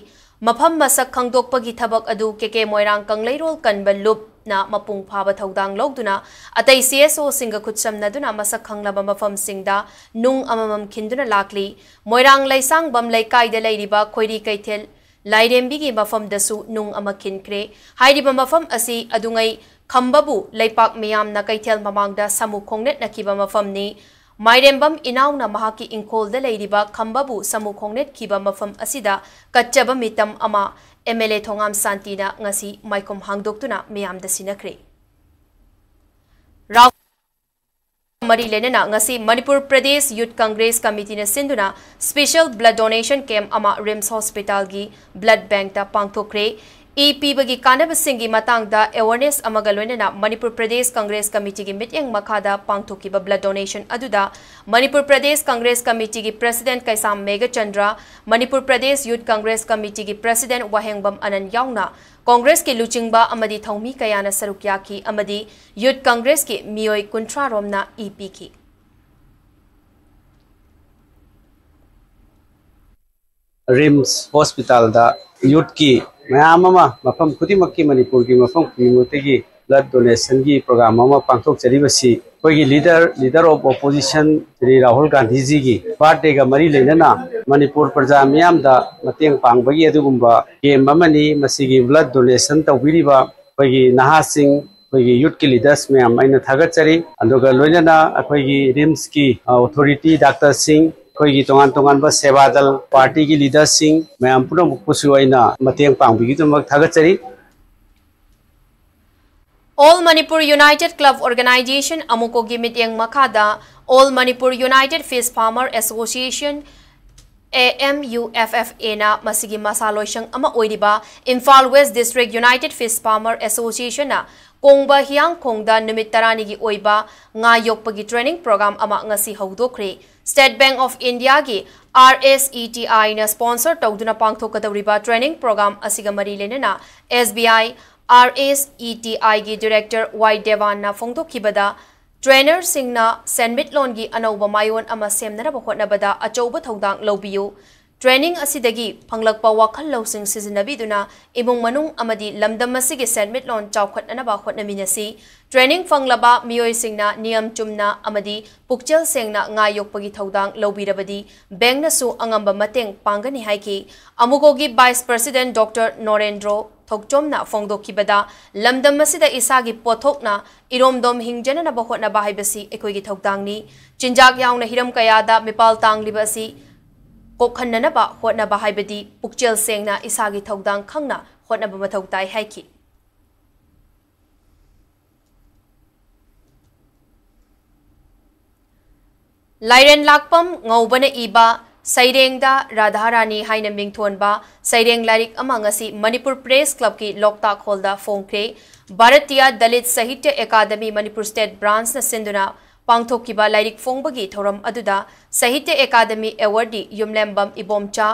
ꯃꯐꯝ ꯃꯁꯛ ꯈꯪꯗꯣꯛꯄꯒꯤ ꯊꯕꯛ ꯑꯗꯨ K K ꯃꯣꯏꯔꯥꯡ ꯀꯪꯂꯩꯔꯣꯜ ꯀꯟꯕ ꯂꯨꯞꯅ ꯃꯄꯨꯡ ꯐꯥꯕ ꯊꯧꯗꯥꯡ ꯂꯧꯗꯨꯅ ꯑꯇꯩ C S Oꯁꯤꯡꯒ ꯈꯨꯠꯁꯝꯅꯗꯨꯅ ꯃꯁꯛ ꯈꯪꯂꯕ ꯃꯐꯝꯁꯤꯡꯗ ꯅꯨꯡ ꯑꯃꯃꯝ ꯈꯤꯟꯗꯨꯅ ꯂꯥꯛꯂꯤ꯫ ꯃꯣꯏꯔꯥꯡ ꯂꯩꯁꯥꯡꯕꯝ ꯂꯩꯀꯥꯏꯗ ꯂꯩꯔꯤꯕ ꯈꯣꯏꯔꯤ ꯀꯩꯊꯦꯜ ꯂꯥꯏꯔꯦꯝꯕꯤꯒꯤ ꯃꯐꯝꯗꯁꯨ ꯅꯨꯡ ꯑꯃ ꯈꯤꯟꯈ꯭ꯔꯦ꯫ ꯍꯥꯏꯔꯤꯕ ꯃꯐꯝ ꯑꯁꯤ ꯑꯗꯨꯉꯩ ꯈꯝꯕꯕꯨ ꯂꯩꯄꯥꯛ ꯃꯤꯌꯥꯝꯅ ꯀꯩꯊꯦꯜ ꯃꯃꯥꯡꯗ ꯁꯥꯃꯨ ꯈꯣꯡꯅꯦꯠꯅꯈꯤꯕ ꯃꯐꯝꯅꯤ꯫ ꯃꯥꯏꯔꯦꯝꯕꯝ ꯏꯅꯥꯎꯅ ꯃꯍꯥꯛꯀꯤ ꯏꯪꯈꯣꯜꯗ ꯂꯩꯔꯤꯕ ꯈꯝꯕꯕꯨ ꯁꯥꯃꯨ ꯈꯣꯡꯅꯦꯠꯈꯤꯕ ꯃꯐꯝ ꯑꯁꯤꯗ ꯀꯠꯆꯕ ꯃꯤꯇꯝ ꯑꯃ M L A ꯊꯣꯉꯥꯝ ꯁꯥꯟꯇꯤꯅ ꯉꯁꯤ ꯃꯥꯏꯈꯨꯝ ꯍꯥꯡꯗꯣꯛꯇꯨꯅ ꯃꯤꯌꯥꯝꯗ ꯁꯤꯟꯅꯈ꯭ꯔꯦ꯫ ꯔꯥꯍꯨꯜ ꯃꯔꯤ ꯂꯩꯅꯅ ꯉꯁꯤ ꯃꯅꯤꯄꯨꯔ ꯄ꯭ꯔꯗꯦꯁ ꯌꯨꯊ ꯀꯪꯒ꯭ꯔꯦꯁ ꯀꯃꯤꯇꯤꯅ ꯁꯤꯟꯗꯨꯅ special blood donation camp ꯑꯃ RIMS Hospitalꯒꯤ blood bankꯇ ꯄꯥꯡꯊꯣꯛꯈ꯭ꯔꯦ꯫ ꯏ ꯄꯤꯕꯒꯤ ꯀꯥꯟꯅꯕꯁꯤꯡꯒꯤ ꯃꯇꯥꯡꯗ awareness ꯑꯃꯒ ꯂꯣꯏꯅꯅ ꯃꯅꯤꯄꯨꯔ ꯄ꯭ꯔꯗꯦꯁ ꯀꯪꯒ꯭ꯔꯦꯁ ꯀꯃꯤꯇꯤꯒꯤ ꯃꯤꯠꯌꯦꯡ ꯃꯈꯥꯗ ꯄꯥꯡꯊꯣꯛꯈꯤꯕ blood donation ꯑꯗꯨꯗ ꯃꯅꯤꯄꯨꯔ ꯄ꯭ꯔꯗꯦꯁ ꯀꯪꯒ꯭ꯔꯦꯁ ꯀꯃꯤꯇꯤꯒꯤ president ꯀꯩꯁꯥꯝ ꯃꯦꯘꯆꯟꯗ꯭ꯔ, ꯃꯅꯤꯄꯨꯔ ꯄ꯭ꯔꯗꯦꯁ ꯌꯨꯊ ꯀꯪꯒ꯭ꯔꯦꯁ ꯀꯃꯤꯇꯤꯒꯤ president ꯋꯥꯍꯦꯡꯕꯝ ꯑꯅꯟ ꯌꯥꯎꯅ ꯀꯪꯒ꯭ꯔꯦꯁꯀꯤ ꯂꯨꯆꯤꯡꯕ ꯑꯃꯗꯤ ꯊꯧꯃꯤ ꯀꯌꯥꯅ ꯁꯔꯨꯛ ꯌꯥꯈꯤ ꯑꯃꯗꯤ ꯌꯨꯊ ꯀꯪꯒ꯭ꯔꯦꯁꯀꯤ ꯃꯤꯑꯣꯏ ꯀꯨꯟꯊ꯭ꯔꯥ ꯔꯣꯝꯅ ꯏ ꯄꯤꯈꯤ꯫ RIMS Hospitalꯗ youthꯀꯤ ꯃꯌꯥꯝ ꯑꯃ ꯃꯐꯝ ꯈꯨꯗꯤꯡꯃꯛꯀꯤ ꯃꯅꯤꯄꯨꯔꯒꯤ ꯃꯐꯝ ꯈꯨꯗꯤꯡꯃꯛꯇꯒꯤ blood donationꯒꯤ program ꯑꯃ ꯄꯥꯡꯊꯣꯛꯆꯔꯤꯕꯁꯤ ꯑꯩꯈꯣꯏꯒꯤ leader, leader of opposition Shri Rahul ꯒꯥꯟꯙꯤꯖꯤꯒꯤ birthdayꯒ ꯃꯔꯤ ꯂꯩꯅꯅ ꯃꯅꯤꯄꯨꯔ ꯄ꯭ꯔꯖꯥ ꯃꯤꯌꯥꯝꯗ ꯃꯇꯦꯡ ꯄꯥꯡꯕꯒꯤ ꯑꯗꯨꯒꯨꯝꯕ camp ꯑꯃꯅꯤ꯫ ꯃꯁꯤꯒꯤ blood donation ꯇꯧꯕꯤꯔꯤꯕ ꯑꯩꯈꯣꯏꯒꯤ ꯅꯍꯥꯁꯤꯡ, ꯑꯩꯈꯣꯏꯒꯤ youthꯀꯤ leaders ꯃꯌꯥꯝ ꯑꯩꯅ ꯊꯥꯒꯠꯆꯔꯤ꯫ ꯑꯗꯨꯒ ꯂꯣꯏꯅꯅ ꯑꯩꯈꯣꯏꯒꯤ RIMSꯀꯤ authority doctorꯁꯤꯡ, ꯑꯩꯈꯣꯏꯒꯤ ꯇꯣꯉꯥꯟ ꯇꯣꯉꯥꯟꯕ ꯁꯦꯕꯥꯗꯜ partyꯒꯤ leaderꯁꯤꯡ ꯃꯌꯥꯝ ꯄꯨꯝꯅꯃꯛꯄꯨꯁꯨ ꯑꯩꯅ ꯃꯇꯦꯡ ꯄꯥꯡꯕꯤꯒꯤꯗꯃꯛ ꯊꯥꯒꯠꯆꯔꯤ꯫ All Manipur United Club Organization, AMUCOꯒꯤ ꯃꯤꯠꯌꯦꯡ ꯃꯈꯥꯗ All Manipur United Fish Farmer Association, AMUFFAꯅ ꯃꯁꯤꯒꯤ ꯃꯁꯥ ꯂꯣꯏꯁꯪ ꯑꯃ ꯑꯣꯏꯔꯤꯕ Imphal West District United Fish Farmer Associationꯅ ꯀꯣꯡꯕ ꯍꯤꯌꯥꯡꯈꯣꯡꯗ ꯅꯨꯃꯤꯠ ꯇꯔꯥꯅꯤꯒꯤ ꯑꯣꯏꯕ ꯉꯥ ꯌꯣꯛꯄꯒꯤ training program ꯑꯃ ꯉꯁꯤ ꯍꯧꯗꯣꯛꯈ꯭ꯔꯦ꯫ State Bank of Indiaꯒꯤ RSETIꯅ sponsor ꯇꯧꯗꯨꯅ ꯄꯥꯡꯊꯣꯛꯀꯗꯧꯔꯤꯕ training program ꯑꯁꯤꯒ ꯃꯔꯤ ꯂꯩꯅꯅ SBI RSETIꯒꯤ director Y ꯗꯦꯋꯥꯟꯅ ꯐꯣꯡꯗꯣꯛꯈꯤꯕꯗ, trainerꯁꯤꯡꯅ ꯁꯦꯟꯃꯤꯠꯂꯣꯟꯒꯤ ꯑꯅꯧꯕ ꯃꯥꯏꯑꯣꯟ ꯑꯃ ꯁꯦꯝꯅꯅꯕ ꯍꯣꯠꯅꯕꯗ ꯑꯆꯧꯕ ꯊꯧꯗꯥꯡ ꯂꯧꯕꯤꯌꯨ꯫ Training ꯑꯁꯤꯗꯒꯤ ꯐꯪꯂꯛꯄ ꯋꯥꯈꯜ ꯂꯧꯁꯤꯡ ꯁꯤꯖꯤꯟꯅꯕꯤꯗꯨꯅ ꯏꯃꯨꯡ ꯃꯅꯨꯡ ꯑꯃꯗꯤ ꯂꯝꯗꯝ ꯑꯁꯤꯒꯤ ꯁꯦꯟꯃꯤꯠꯂꯣꯟ ꯆꯥꯎꯈꯠꯅꯅꯕ ꯍꯣꯠꯅꯃꯤꯟꯅꯁꯤ꯫ Training ꯐꯪꯂꯕ ꯃꯤꯑꯣꯏꯁꯤꯡꯅ ꯅꯤꯌꯝ ꯆꯨꯝꯅ ꯑꯃꯗꯤ ꯄꯨꯛꯆꯦꯜ ꯁꯦꯡꯅ ꯉꯥ ꯌꯣꯛꯄꯒꯤ ꯊꯧꯗꯥꯡ ꯂꯧꯕꯤꯔꯕꯗꯤ bankꯅꯁꯨ ꯑꯉꯝꯕ ꯃꯇꯦꯡ ꯄꯥꯡꯒꯅꯤ ꯍꯥꯏꯈꯤ꯫ ꯑꯃꯨꯀꯣꯒꯤ Vice President Doctor ꯅꯣꯔꯦꯟꯗ꯭ꯔꯣ ꯊꯣꯛꯆꯣꯝꯅ ꯐꯣꯡꯗꯣꯛꯈꯤꯕꯗ, ꯂꯝꯗꯝ ꯑꯁꯤꯗ ꯏꯁꯥꯒꯤ ꯄꯣꯠꯊꯣꯛꯅ ꯏꯔꯣꯝꯗꯣꯝ ꯍꯤꯡꯖꯅꯅꯕ ꯍꯣꯠꯅꯕ ꯍꯥꯏꯕꯁꯤ ꯑꯩꯈꯣꯏꯒꯤ ꯊꯧꯗꯥꯡꯅꯤ꯫ ꯆꯤꯟꯖꯥꯛ ꯌꯥꯎꯅ ꯍꯤꯔꯝ ꯀꯌꯥꯗ ꯃꯤꯄꯥꯜ ꯇꯥꯡꯂꯤꯕ ꯑꯁꯤ ꯀꯣꯛꯍꯟꯅꯅꯕ ꯍꯣꯠꯅꯕ ꯍꯥꯏꯕꯗꯤ ꯄꯨꯛꯆꯦꯜ ꯁꯦꯡꯅ ꯏꯁꯥꯒꯤ ꯊꯧꯗꯥꯡ ꯈꯪꯅ ꯍꯣꯠꯅꯕ ꯃꯊꯧ ꯇꯥꯏ ꯍꯥꯏꯈꯤ꯫ ꯂꯥꯏꯔꯦꯟ ꯂꯥꯛꯄꯝ ꯉꯧꯕꯅ ꯏꯕ ꯁꯩꯔꯦꯡꯗ ꯔꯥꯙꯥꯔꯥꯅꯤ ꯍꯥꯏꯅ ꯃꯤꯡꯊꯣꯟꯕ ꯁꯩꯔꯦꯡ ꯂꯥꯏꯔꯤꯛ ꯑꯃ ꯉꯁꯤ ꯃꯅꯤꯄꯨꯔ Press Clubꯀꯤ ꯂꯣꯛꯇꯥꯛ ꯍꯣꯜꯗ ꯐꯣꯡꯈ꯭ꯔꯦ꯫ ꯚꯥꯔꯇꯤꯌꯥ ꯗꯂꯤꯠ ꯁꯥꯍꯤꯇ꯭ꯌ ꯑꯦꯀꯥꯗꯃꯤ ꯃꯅꯤꯄꯨꯔ State Branchꯅ ꯁꯤꯟꯗꯨꯅ ꯄꯥꯡꯊꯣꯛꯈꯤꯕ ꯂꯥꯏꯔꯤꯛ ꯐꯣꯡꯕꯒꯤ ꯊꯧꯔꯝ ꯑꯗꯨꯗ ꯁꯥꯍꯤꯇ꯭ꯌ ꯑꯦꯀꯥꯗꯃꯤ awardee ꯌꯨꯝꯂꯦꯝꯕꯝ ꯏꯕꯣꯝꯆꯥ,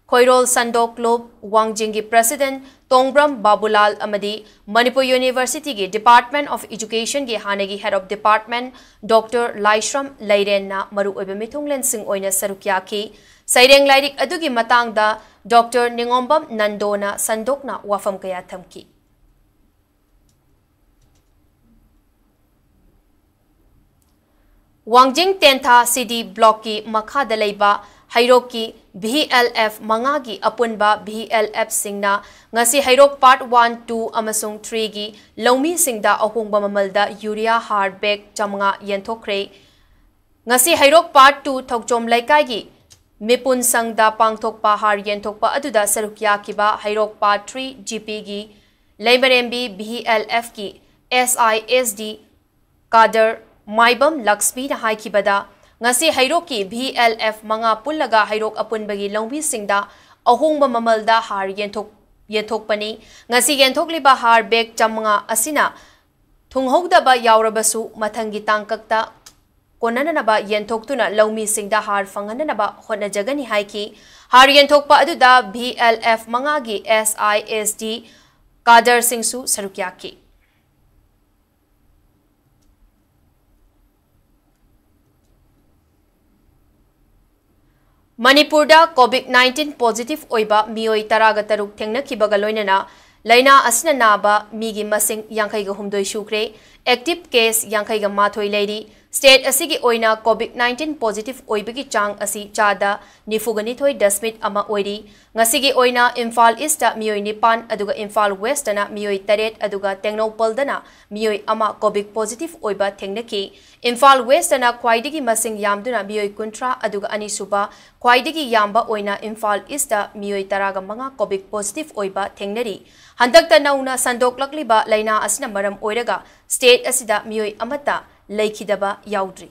ꯈꯣꯏꯔꯣꯜ ꯁꯟꯗꯣꯛ ꯀ꯭ꯂꯨꯕ ꯋꯥꯡꯖꯤꯡꯒꯤ President ꯇꯣꯡꯕ꯭ꯔꯝ ꯕꯥꯕꯨꯂꯥꯜ ꯑꯃꯗꯤ ꯃꯅꯤꯄꯨꯔ Universityꯒꯤ Department of Educationꯒꯤ ꯍꯥꯟꯅꯒꯤ Head of Department Doctor ꯂꯥꯏꯁ꯭ꯔꯝ ꯂꯩꯔꯦꯟꯅ ꯃꯔꯨꯑꯣꯏꯕ ꯃꯤꯊꯨꯡꯂꯦꯟꯁꯤꯡ ꯑꯣꯏꯅ ꯁꯔꯨꯛ ꯌꯥꯈꯤ꯫ ꯁꯩꯔꯦꯡ ꯂꯥꯏꯔꯤꯛ ꯑꯗꯨꯒꯤ ꯃꯇꯥꯡꯗ Doctor ꯅꯤꯉꯣꯝꯕꯝ ꯅꯟꯗꯣꯅ ꯁꯟꯗꯣꯛꯅ ꯋꯥꯐꯝ ꯀꯌꯥ ꯊꯝꯈꯤ꯫ ꯋꯥꯡꯖꯤꯡ ꯇꯦꯟꯊꯥ CD Blockꯀꯤ ꯃꯈꯥꯗ ꯂꯩꯕ ꯍꯩꯔꯣꯛꯀꯤ VLF ꯃꯉꯥꯒꯤ ꯑꯄꯨꯟꯕ VLFꯁꯤꯡꯅ ꯉꯁꯤ ꯍꯩꯔꯣꯛ Part One, Two ꯑꯃꯁꯨꯡ Threeꯒꯤ ꯂꯧꯃꯤꯁꯤꯡꯗ ꯑꯍꯣꯡꯕ ꯃꯃꯜꯗ urea ꯍꯥꯔ bag ꯆꯥꯃꯉꯥ ꯌꯦꯟꯊꯣꯛꯈ꯭ꯔꯦ꯫ ꯉꯁꯤ ꯍꯩꯔꯣꯛ Part Two ꯊꯧꯆꯣꯝ ꯂꯩꯀꯥꯏꯒꯤ ꯃꯤꯄꯨꯟ ꯁꯪꯗ ꯄꯥꯡꯊꯣꯛꯄ ꯍꯥꯔ ꯌꯦꯟꯊꯣꯛꯄ ꯑꯗꯨꯗ ꯁꯔꯨꯛ ꯌꯥꯈꯤꯕ ꯍꯩꯔꯣꯛ Part Three GPꯒꯤ ꯂꯩꯃꯔꯦꯝꯕꯤ VLFꯀꯤ SISD ꯀꯥꯗꯔ ꯃꯥꯏꯕꯝ ꯂꯛꯁꯃꯤꯅ ꯍꯥꯏꯈꯤꯕꯗ, ꯉꯁꯤ ꯍꯩꯔꯣꯛꯀꯤ VLF ꯃꯉꯥ ꯄꯨꯜꯂꯒ ꯍꯩꯔꯣꯛ ꯑꯄꯨꯟꯕꯒꯤ ꯂꯧꯃꯤꯁꯤꯡꯗ ꯑꯍꯣꯡꯕ ꯃꯃꯜꯗ ꯍꯥꯔ ꯌꯦꯟꯊꯣꯛ-, ꯌꯦꯟꯊꯣꯛꯄꯅꯤ꯫ ꯉꯁꯤ ꯌꯦꯟꯊꯣꯛꯂꯤꯕ ꯍꯥꯔ bag ꯆꯥꯃꯉꯥ ꯑꯁꯤꯅ ꯊꯨꯡꯍꯧꯗꯕ ꯌꯥꯎꯔꯕꯁꯨ ꯃꯊꯪꯒꯤ ꯇꯥꯡꯀꯛꯇ ꯀꯣꯟꯅꯅꯕ ꯌꯦꯟꯊꯣꯛꯇꯨꯅ ꯂꯧꯃꯤꯁꯤꯡꯗ ꯍꯥꯔ ꯐꯪꯍꯟꯅꯅꯕ ꯍꯣꯠꯅꯖꯒꯅꯤ ꯍꯥꯏꯈꯤ꯫ ꯍꯥꯔ ꯌꯦꯟꯊꯣꯛꯄ ꯑꯗꯨꯗ ꯚꯤ ꯑꯦꯜ ꯑꯦꯐ ꯃꯉꯥꯒꯤ ꯑꯦꯁ ꯑꯥꯏ ꯑꯦꯁ ꯗꯤ ꯀꯥꯗꯔꯁꯤꯡꯁꯨ ꯁꯔꯨꯛ ꯌꯥꯈꯤ꯫ ꯃꯅꯤꯄꯨꯔꯗ COVID nineteen positive ꯑꯣꯏꯕ ꯃꯤꯑꯣꯏ ꯇꯔꯥꯒ ꯇꯔꯨꯛ ꯊꯦꯡꯅꯈꯤꯕꯒ ꯂꯣꯏꯅꯅ ꯂꯥꯏꯅꯥ ꯑꯁꯤꯅ ꯅꯥꯕ ꯃꯤꯒꯤ ꯃꯁꯤꯡ ꯌꯥꯡꯈꯩꯒ ꯍꯨꯝꯗꯣꯏ ꯁꯨꯈ꯭ꯔꯦ꯫ Active case ꯌꯥꯡꯈꯩꯒ ꯃꯥꯊꯣꯏ ꯂꯩꯔꯤ꯫ State ꯑꯁꯤꯒꯤ ꯑꯣꯏꯅ COVID nineteen positive ꯑꯣꯏꯕꯒꯤ ꯆꯥꯡ ꯑꯁꯤ ꯆꯥꯗ ꯅꯤꯐꯨꯒ ꯅꯤꯊꯣꯏ ꯗꯁꯃꯤꯛ ꯑꯃ ꯑꯣꯏꯔꯤ꯫ ꯉꯁꯤꯒꯤ ꯑꯣꯏꯅ ꯏꯝꯐꯥꯜ ꯏꯁꯇ ꯃꯤꯑꯣꯏ ꯅꯤꯄꯥꯟ, ꯑꯗꯨꯒ ꯏꯝꯐꯥꯜ ꯋꯦꯁꯇꯅ ꯃꯤꯑꯣꯏ ꯇꯔꯦꯠ, ꯑꯗꯨꯒ ꯇꯦꯡꯅꯧꯄꯜꯗꯅ ꯃꯤꯑꯣꯏ ꯑꯃ COVID positive ꯑꯣꯏꯕ ꯊꯦꯡꯅꯈꯤ꯫ ꯏꯝꯐꯥꯜ ꯋꯦꯁꯇꯅ ꯈ꯭ꯋꯥꯏꯗꯒꯤ ꯃꯁꯤꯡ ꯌꯥꯝꯗꯨꯅ ꯃꯤꯑꯣꯏ ꯀꯨꯟꯊ꯭ꯔꯥ, ꯑꯗꯨꯒ ꯑꯅꯤꯁꯨꯕ ꯈ꯭ꯋꯥꯏꯗꯒꯤ ꯌꯥꯝꯕ ꯑꯣꯏꯅ ꯏꯝꯐꯥꯜ ꯏꯁꯇ ꯃꯤꯑꯣꯏ ꯇꯔꯥꯒ ꯃꯉꯥ COVID positive ꯑꯣꯏꯕ ꯊꯦꯡꯅꯔꯤ꯫ ꯍꯟꯗꯛꯇ ꯅꯧꯅ ꯁꯟꯗꯣꯛꯂꯛꯂꯤꯕ ꯂꯥꯏꯅꯥ ꯑꯁꯤꯅ ꯃꯔꯝ ꯑꯣꯏꯔꯒ state ꯑꯁꯤꯗ ꯃꯤꯑꯣꯏ ꯑꯃꯠꯇ ꯂꯩꯈꯤꯗꯕ ꯌꯥꯎꯗ꯭ꯔꯤ꯫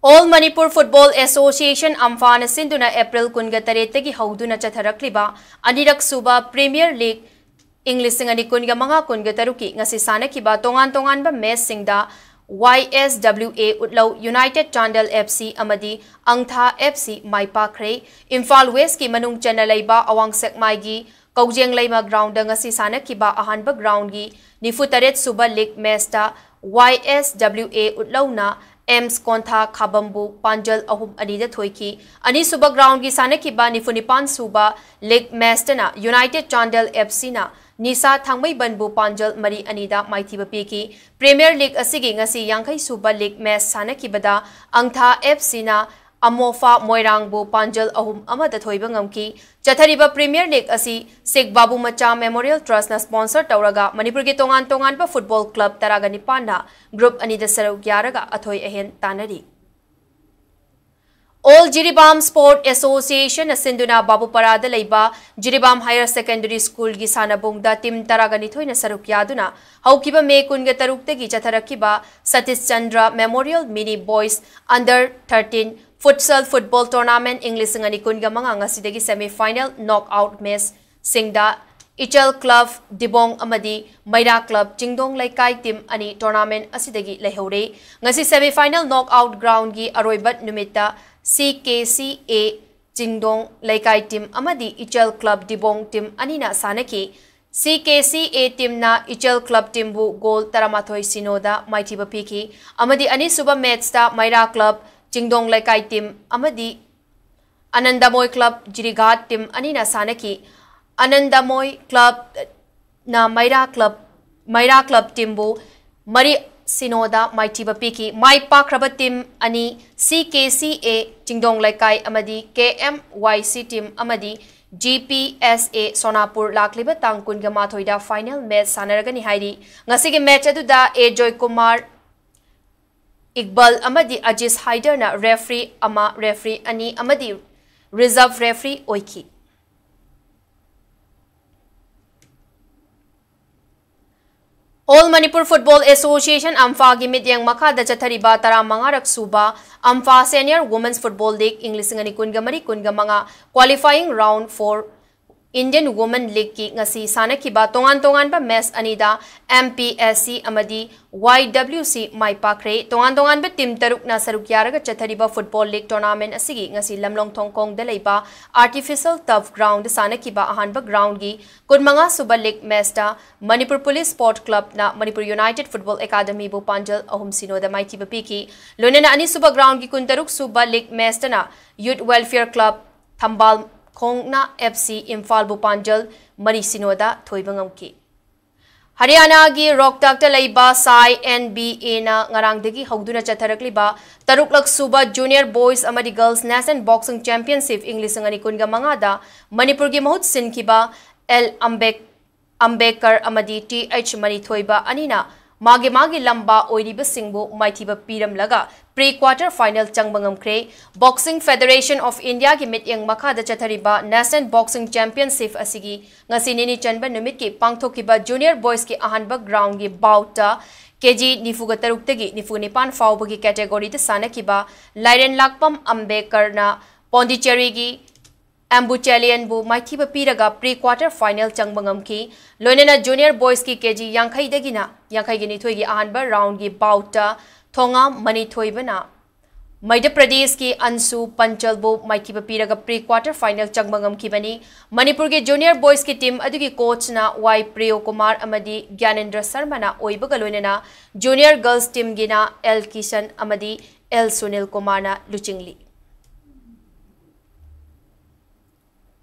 All Manipur Football Association, ꯑꯝꯐꯥꯅ ꯁꯤꯟꯗꯨꯅ ꯑꯦꯄ꯭ꯔꯤꯜ ꯀꯨꯟꯒ ꯇꯔꯦꯠꯇꯒꯤ ꯍꯧꯗꯨꯅ ꯆꯠꯊꯔꯛꯂꯤꯕ ꯑꯅꯤꯔꯛ ꯁꯨꯕ Premier League ꯏꯪ ꯂꯤꯁꯤꯡ ꯑꯅꯤ ꯀꯨꯟꯒ ꯃꯉꯥ ꯀꯨꯟꯒ ꯇꯔꯨꯛꯀꯤ ꯉꯁꯤ ꯁꯥꯟꯅꯈꯤꯕ ꯇꯣꯉꯥꯟ ꯇꯣꯉꯥꯟꯕ matchꯁꯤꯡꯗ Y S W A ꯎꯠꯂꯧ United Chandel F C ꯑꯃꯗꯤ ꯑꯪꯊꯥ F C ꯃꯥꯏ ꯄꯥꯛꯈ꯭ꯔꯦ꯫ ꯏꯝꯐꯥꯜ ꯋꯦꯁꯀꯤ ꯃꯅꯨꯡ ꯆꯟꯅ ꯂꯩꯕ ꯑꯋꯥꯡ ꯁꯦꯛꯃꯥꯏꯒꯤ ꯀꯧꯖꯦꯡꯂꯩꯃ groundꯗ ꯉꯁꯤ ꯁꯥꯟꯅꯈꯤꯕ ꯑꯍꯥꯟꯕ groundꯒꯤ ꯅꯤꯐꯨ ꯇꯔꯦꯠ ꯁꯨꯕ league matchꯇ Y S W A ꯎꯠꯂꯧꯅ ꯑꯦꯝꯁ ꯀꯣꯟꯊꯥ ꯈꯥꯕꯝꯕꯨ ꯄꯥꯟꯖꯜ ꯑꯍꯨꯝ ꯑꯅꯤꯗ ꯊꯣꯏꯈꯤ꯫ ꯑꯅꯤꯁꯨꯕ groundꯒꯤ ꯁꯥꯟꯅꯈꯤꯕ ꯅꯤꯐꯨ ꯅꯤꯄꯥꯟ ꯁꯨꯕ league matchꯇꯅ United Chandel F Cꯅ ꯅꯤꯁꯥ ꯊꯥꯡꯃꯩꯕꯟꯕꯨ ꯄꯥꯟꯖꯜ ꯃꯔꯤ ꯑꯅꯤꯗ ꯃꯥꯏꯊꯤꯕ ꯄꯤꯈꯤ꯫ Premier League ꯑꯁꯤꯒꯤ ꯉꯁꯤ ꯌꯥꯡꯈꯩ ꯁꯨꯕ league match ꯁꯥꯟꯅꯈꯤꯕꯗ ꯑꯪꯊꯥ F Cꯅ ꯑꯃꯣꯐꯥ ꯃꯣꯏꯔꯥꯡꯕꯨ ꯄꯥꯟꯖꯜ ꯑꯍꯨꯝ ꯑꯃꯗ ꯊꯣꯏꯕ ꯉꯝꯈꯤ꯫ ꯆꯠꯊꯔꯤꯕ Premier League ꯑꯁꯤ ꯁꯤꯈ ꯕꯥꯕꯨ ꯃꯆꯥ Memorial Trustꯅ sponsor ꯇꯧꯔꯒ ꯃꯅꯤꯄꯨꯔꯒꯤ ꯇꯣꯉꯥꯟ ꯇꯣꯉꯥꯟꯕ football club ꯇꯔꯥꯒ ꯅꯤꯄꯥꯟꯅ group ꯑꯅꯤꯗ ꯁꯔꯨꯛ ꯌꯥꯔꯒ ꯑꯊꯣꯏ ꯑꯍꯦꯟ ꯇꯥꯟꯅꯔꯤ꯫ All Jiribam Sport Associationꯅ ꯁꯤꯟꯗꯨꯅ ꯕꯥꯕꯨꯄꯥꯔꯥꯗ ꯂꯩꯕ ꯖꯤꯔꯤꯕꯥꯝ Higher Secondary Schoolꯒꯤ ꯁꯥꯟꯅꯕꯨꯡꯗ team ꯇꯔꯥꯒ ꯅꯤꯊꯣꯏꯅ ꯁꯔꯨꯛ ꯌꯥꯗꯨꯅ ꯍꯧꯈꯤꯕ ꯃꯦ ꯀꯨꯟꯒ ꯇꯔꯨꯛꯇꯒꯤ ꯆꯠꯊꯔꯛꯈꯤꯕ Satish Chandra Memorial Mini Boys Under thirteen Futsal Football Tournament ꯏꯪ ꯂꯤꯁꯤꯡ ꯑꯅꯤ ꯀꯨꯟꯒ ꯃꯉꯥ ꯉꯁꯤꯗꯒꯤ semi final knockout match ꯁꯤꯡꯗ ꯏꯆꯦꯜ Club ꯗꯤꯕꯣꯡ ꯑꯃꯗꯤ ꯃꯩꯔꯥ Club ꯆꯤꯡꯗꯣꯡ ꯂꯩꯀꯥꯏ team ꯑꯅꯤ tournament ꯑꯁꯤꯗꯒꯤ ꯂꯩꯍꯧꯔꯦ꯫ ꯉꯁꯤ semi final knockout ground ꯒꯤ ꯑꯔꯣꯏꯕ ꯅꯨꯃꯤꯠꯇ C K C A ꯆꯤꯡꯗꯣꯡ ꯂꯩꯀꯥꯏ team ꯑꯃꯗꯤ ꯏꯆꯦꯜ Club ꯗꯤꯕꯣꯡ team ꯑꯅꯤꯅ ꯁꯥꯟꯅꯈꯤ꯫ C K C A team ꯅ ꯏꯆꯦꯜ Club team ꯕꯨ goal ꯇꯔꯥꯃꯥꯊꯣꯏ ꯁꯤꯅꯣꯗ ꯃꯥꯏꯊꯤꯕ ꯄꯤꯈꯤ ꯑꯃꯗꯤ ꯑꯅꯤꯁꯨꯕ match ꯇ ꯃꯩꯔꯥ Club ꯆꯤꯡꯗꯣꯡ ꯂꯩꯀꯥꯏ team ꯑꯃꯗꯤ ꯑꯅꯟꯗꯃꯣꯏ Club ꯖꯤꯔꯤꯘꯥꯠ team ꯑꯅꯤꯅ ꯁꯥꯟꯅꯈꯤ꯫ ꯑꯅꯟꯗꯃꯣꯏ Club ꯅ ꯃꯩꯔꯥ Club, ꯃꯩꯔꯥ Club team ꯕꯨ ꯃꯔꯤ ꯁꯤꯅꯣꯗ ꯃꯥꯏꯊꯤꯕ ꯄꯤꯈꯤ꯫ ꯃꯥꯏ ꯄꯥꯛꯈ꯭ꯔꯕ team ꯑꯅꯤ C K C A ꯆꯤꯡꯗꯣꯡ ꯂꯩꯀꯥꯏ ꯑꯃꯗꯤ K M Y C team ꯑꯃꯗꯤ G P S A ꯁꯣꯅꯥꯄꯨꯔ ꯂꯥꯛꯂꯤꯕ ꯇꯥꯡ ꯀꯨꯟꯒ ꯃꯥꯊꯣꯏꯗ final match ꯁꯥꯟꯅꯔꯒꯅꯤ ꯍꯥꯏꯔꯤ꯫ ꯉꯁꯤꯒꯤ match ꯑꯗꯨꯗ A ꯖꯣꯏꯀꯨꯃꯥꯔ ꯏꯛꯕꯥꯜ ꯑꯃꯗꯤ ꯑꯖꯤꯁ ꯍꯥꯏꯗꯔꯅ referee ꯑꯃ, referee ꯑꯅꯤ ꯑꯃꯗꯤ reserve referee ꯑꯣꯏꯈꯤ꯫ All Manipur Football Association, AMFA ꯒꯤ ꯃꯤꯠꯌꯦꯡ ꯃꯈꯥꯗ ꯆꯠꯊꯔꯤꯕ ꯇꯔꯥꯃꯉꯥꯔꯛ ꯁꯨꯕ AMFA Senior Women's Football League ꯏꯪ ꯂꯤꯁꯤꯡ ꯑꯅꯤ ꯀꯨꯟꯒ ꯃꯔꯤ ꯀꯨꯟꯒ ꯃꯉꯥ qualifying round for Indian Women League ꯀꯤ ꯉꯁꯤ ꯁꯥꯟꯅꯈꯤꯕ ꯇꯣꯉꯥꯟ ꯇꯣꯉꯥꯟꯕ match ꯑꯅꯤꯗ M P S C ꯑꯃꯗꯤ Y W C ꯃꯥꯏ ꯄꯥꯛꯈ꯭ꯔꯦ꯫ ꯇꯣꯉꯥꯟ ꯇꯣꯉꯥꯟꯕ team ꯇꯔꯨꯛꯅ ꯁꯔꯨꯛ ꯌꯥꯔꯒ ꯆꯠꯊꯔꯤꯕ football league tournament ꯑꯁꯤꯒꯤ ꯉꯁꯤ ꯂꯝꯂꯣꯡ ꯊꯣꯡꯈꯣꯡꯗ ꯂꯩꯕ artificial turf ground ꯗ ꯁꯥꯟꯅꯈꯤꯕ ꯑꯍꯥꯟꯕ ground ꯒꯤ ꯀꯨꯟꯃꯉꯥ ꯁꯨꯕ league match ꯇ Manipur Police Sport Club ꯅ Manipur United Football Academy ꯕꯨ ꯄꯥꯟꯖꯜ ꯑꯍꯨꯝ ꯁꯤꯅꯣꯗ ꯃꯥꯏꯊꯤꯕ ꯄꯤꯈꯤ꯫ ꯂꯣꯏꯅꯅ ꯑꯅꯤꯁꯨꯕ ground ꯒꯤ ꯀꯨꯟꯇꯔꯨꯛ ꯁꯨꯕ league match ꯇꯅ Youth Welfare Club ꯊꯝꯕꯥꯜ ꯈꯣꯡꯅ F C ꯏꯝꯐꯥꯜ ꯕꯨ ꯄꯥꯟꯖꯜ ꯃꯔꯤ ꯁꯤꯅꯣꯗ ꯊꯣꯏꯕ ꯉꯝꯈꯤ꯫ ꯍꯔꯤꯌꯥꯅꯥꯒꯤ ꯔꯣꯍꯇꯛꯇ ꯂꯩꯕ ꯁꯥꯏ N B A ꯅ ꯉꯔꯥꯡꯗꯒꯤ ꯍꯧꯗꯨꯅ ꯆꯠꯊꯔꯛꯂꯤꯕ ꯇꯔꯨꯛꯂꯛ ꯁꯨꯕ Junior Boys ꯑꯃꯗꯤ Girls National Boxing Championship ꯏꯪ ꯂꯤꯁꯤꯡ ꯑꯅꯤ ꯀꯨꯟꯒ ꯃꯉꯥꯗ ꯃꯅꯤꯄꯨꯔꯒꯤ ꯃꯍꯨꯠ ꯁꯤꯟꯈꯤꯕ L ꯑꯝꯕꯦꯛ-, ꯑꯝꯕꯦꯀꯔ ꯑꯃꯗꯤ T H ꯃꯔꯤꯊꯣꯏꯕ ꯑꯅꯤꯅ ꯃꯥꯒꯤ ꯃꯥꯒꯤ ꯂꯝꯕꯥ ꯑꯣꯏꯔꯤꯕꯁꯤꯡꯕꯨ ꯃꯥꯏꯊꯤꯕ ꯄꯤꯔꯝꯂꯒ pre quarter final ꯆꯪꯕ ꯉꯝꯈ꯭ꯔꯦ꯫ Boxing Federation of India ꯒꯤ ꯃꯤꯠꯌꯦꯡ ꯃꯈꯥꯗ ꯆꯠꯊꯔꯤꯕ National Boxing Championship ꯑꯁꯤꯒꯤ ꯉꯁꯤ ꯅꯤꯅꯤ ꯆꯟꯕ ꯅꯨꯃꯤꯠꯀꯤ ꯄꯥꯡꯊꯣꯛꯈꯤꯕ Junior Boys ꯀꯤ ꯑꯍꯥꯟꯕ ground ꯒꯤ bout ꯇ ꯀꯦ ꯖꯤ ꯅꯤꯐꯨꯒ ꯇꯔꯨꯛꯇꯒꯤ ꯅꯤꯐꯨ ꯅꯤꯄꯥꯟ ꯐꯥꯎꯕꯒꯤ category ꯗ ꯁꯥꯟꯅꯈꯤꯕ ꯂꯥꯏꯔꯦꯟ ꯂꯥꯛꯄꯝ ꯑꯝꯕꯦꯀꯔꯅ ꯄꯣꯟꯗꯤꯆꯦꯔꯤꯒꯤ ꯑꯦꯝꯕꯨꯆꯦꯂꯤꯌꯟꯕꯨ ꯃꯥꯏꯊꯤꯕ ꯄꯤꯔꯒ pre quarter final ꯆꯪꯕ ꯉꯝꯈꯤ꯫ ꯂꯣꯏꯅꯅ junior boys ꯀꯤ ꯀꯦ ꯖꯤ ꯌꯥꯡꯈꯩꯗꯒꯤꯅ ꯌꯥꯡꯈꯩꯒ ꯅꯤꯊꯣꯏꯒꯤ ꯑꯍꯥꯟꯕ round ꯒꯤ bout ꯇ ꯊꯣꯉꯥꯝ ꯃꯅꯤꯊꯣꯏꯕꯅ ꯃꯙ꯭ꯌ ꯄ꯭ꯔꯗꯦꯁꯀꯤ ꯑꯟꯁꯨ ꯄꯟꯆꯜꯕꯨ ꯃꯥꯏꯊꯤꯕ ꯄꯤꯔꯒ pre quarter final ꯆꯪꯕ ꯉꯝꯈꯤꯕꯅꯤ꯫ ꯃꯅꯤꯄꯨꯔꯒꯤ junior boys ꯀꯤ team ꯑꯗꯨꯒꯤ coach ꯅ ꯋꯥꯏ ꯄ꯭ꯔꯤꯌꯣ ꯀꯨꯃꯥꯔ ꯑꯃꯗꯤ ꯒ꯭ꯌꯥꯅꯦꯟꯗ꯭ꯔ ꯁꯔꯃꯅ ꯑꯣꯏꯕꯒ ꯂꯣꯏꯅꯅ junior girls team ꯒꯤꯅ L Kisan ꯑꯃꯗꯤ ꯑꯦꯜ ꯁꯨꯅꯤꯜ ꯀꯨꯃꯥꯔꯅ ꯂꯨꯆꯤꯡꯂꯤ꯫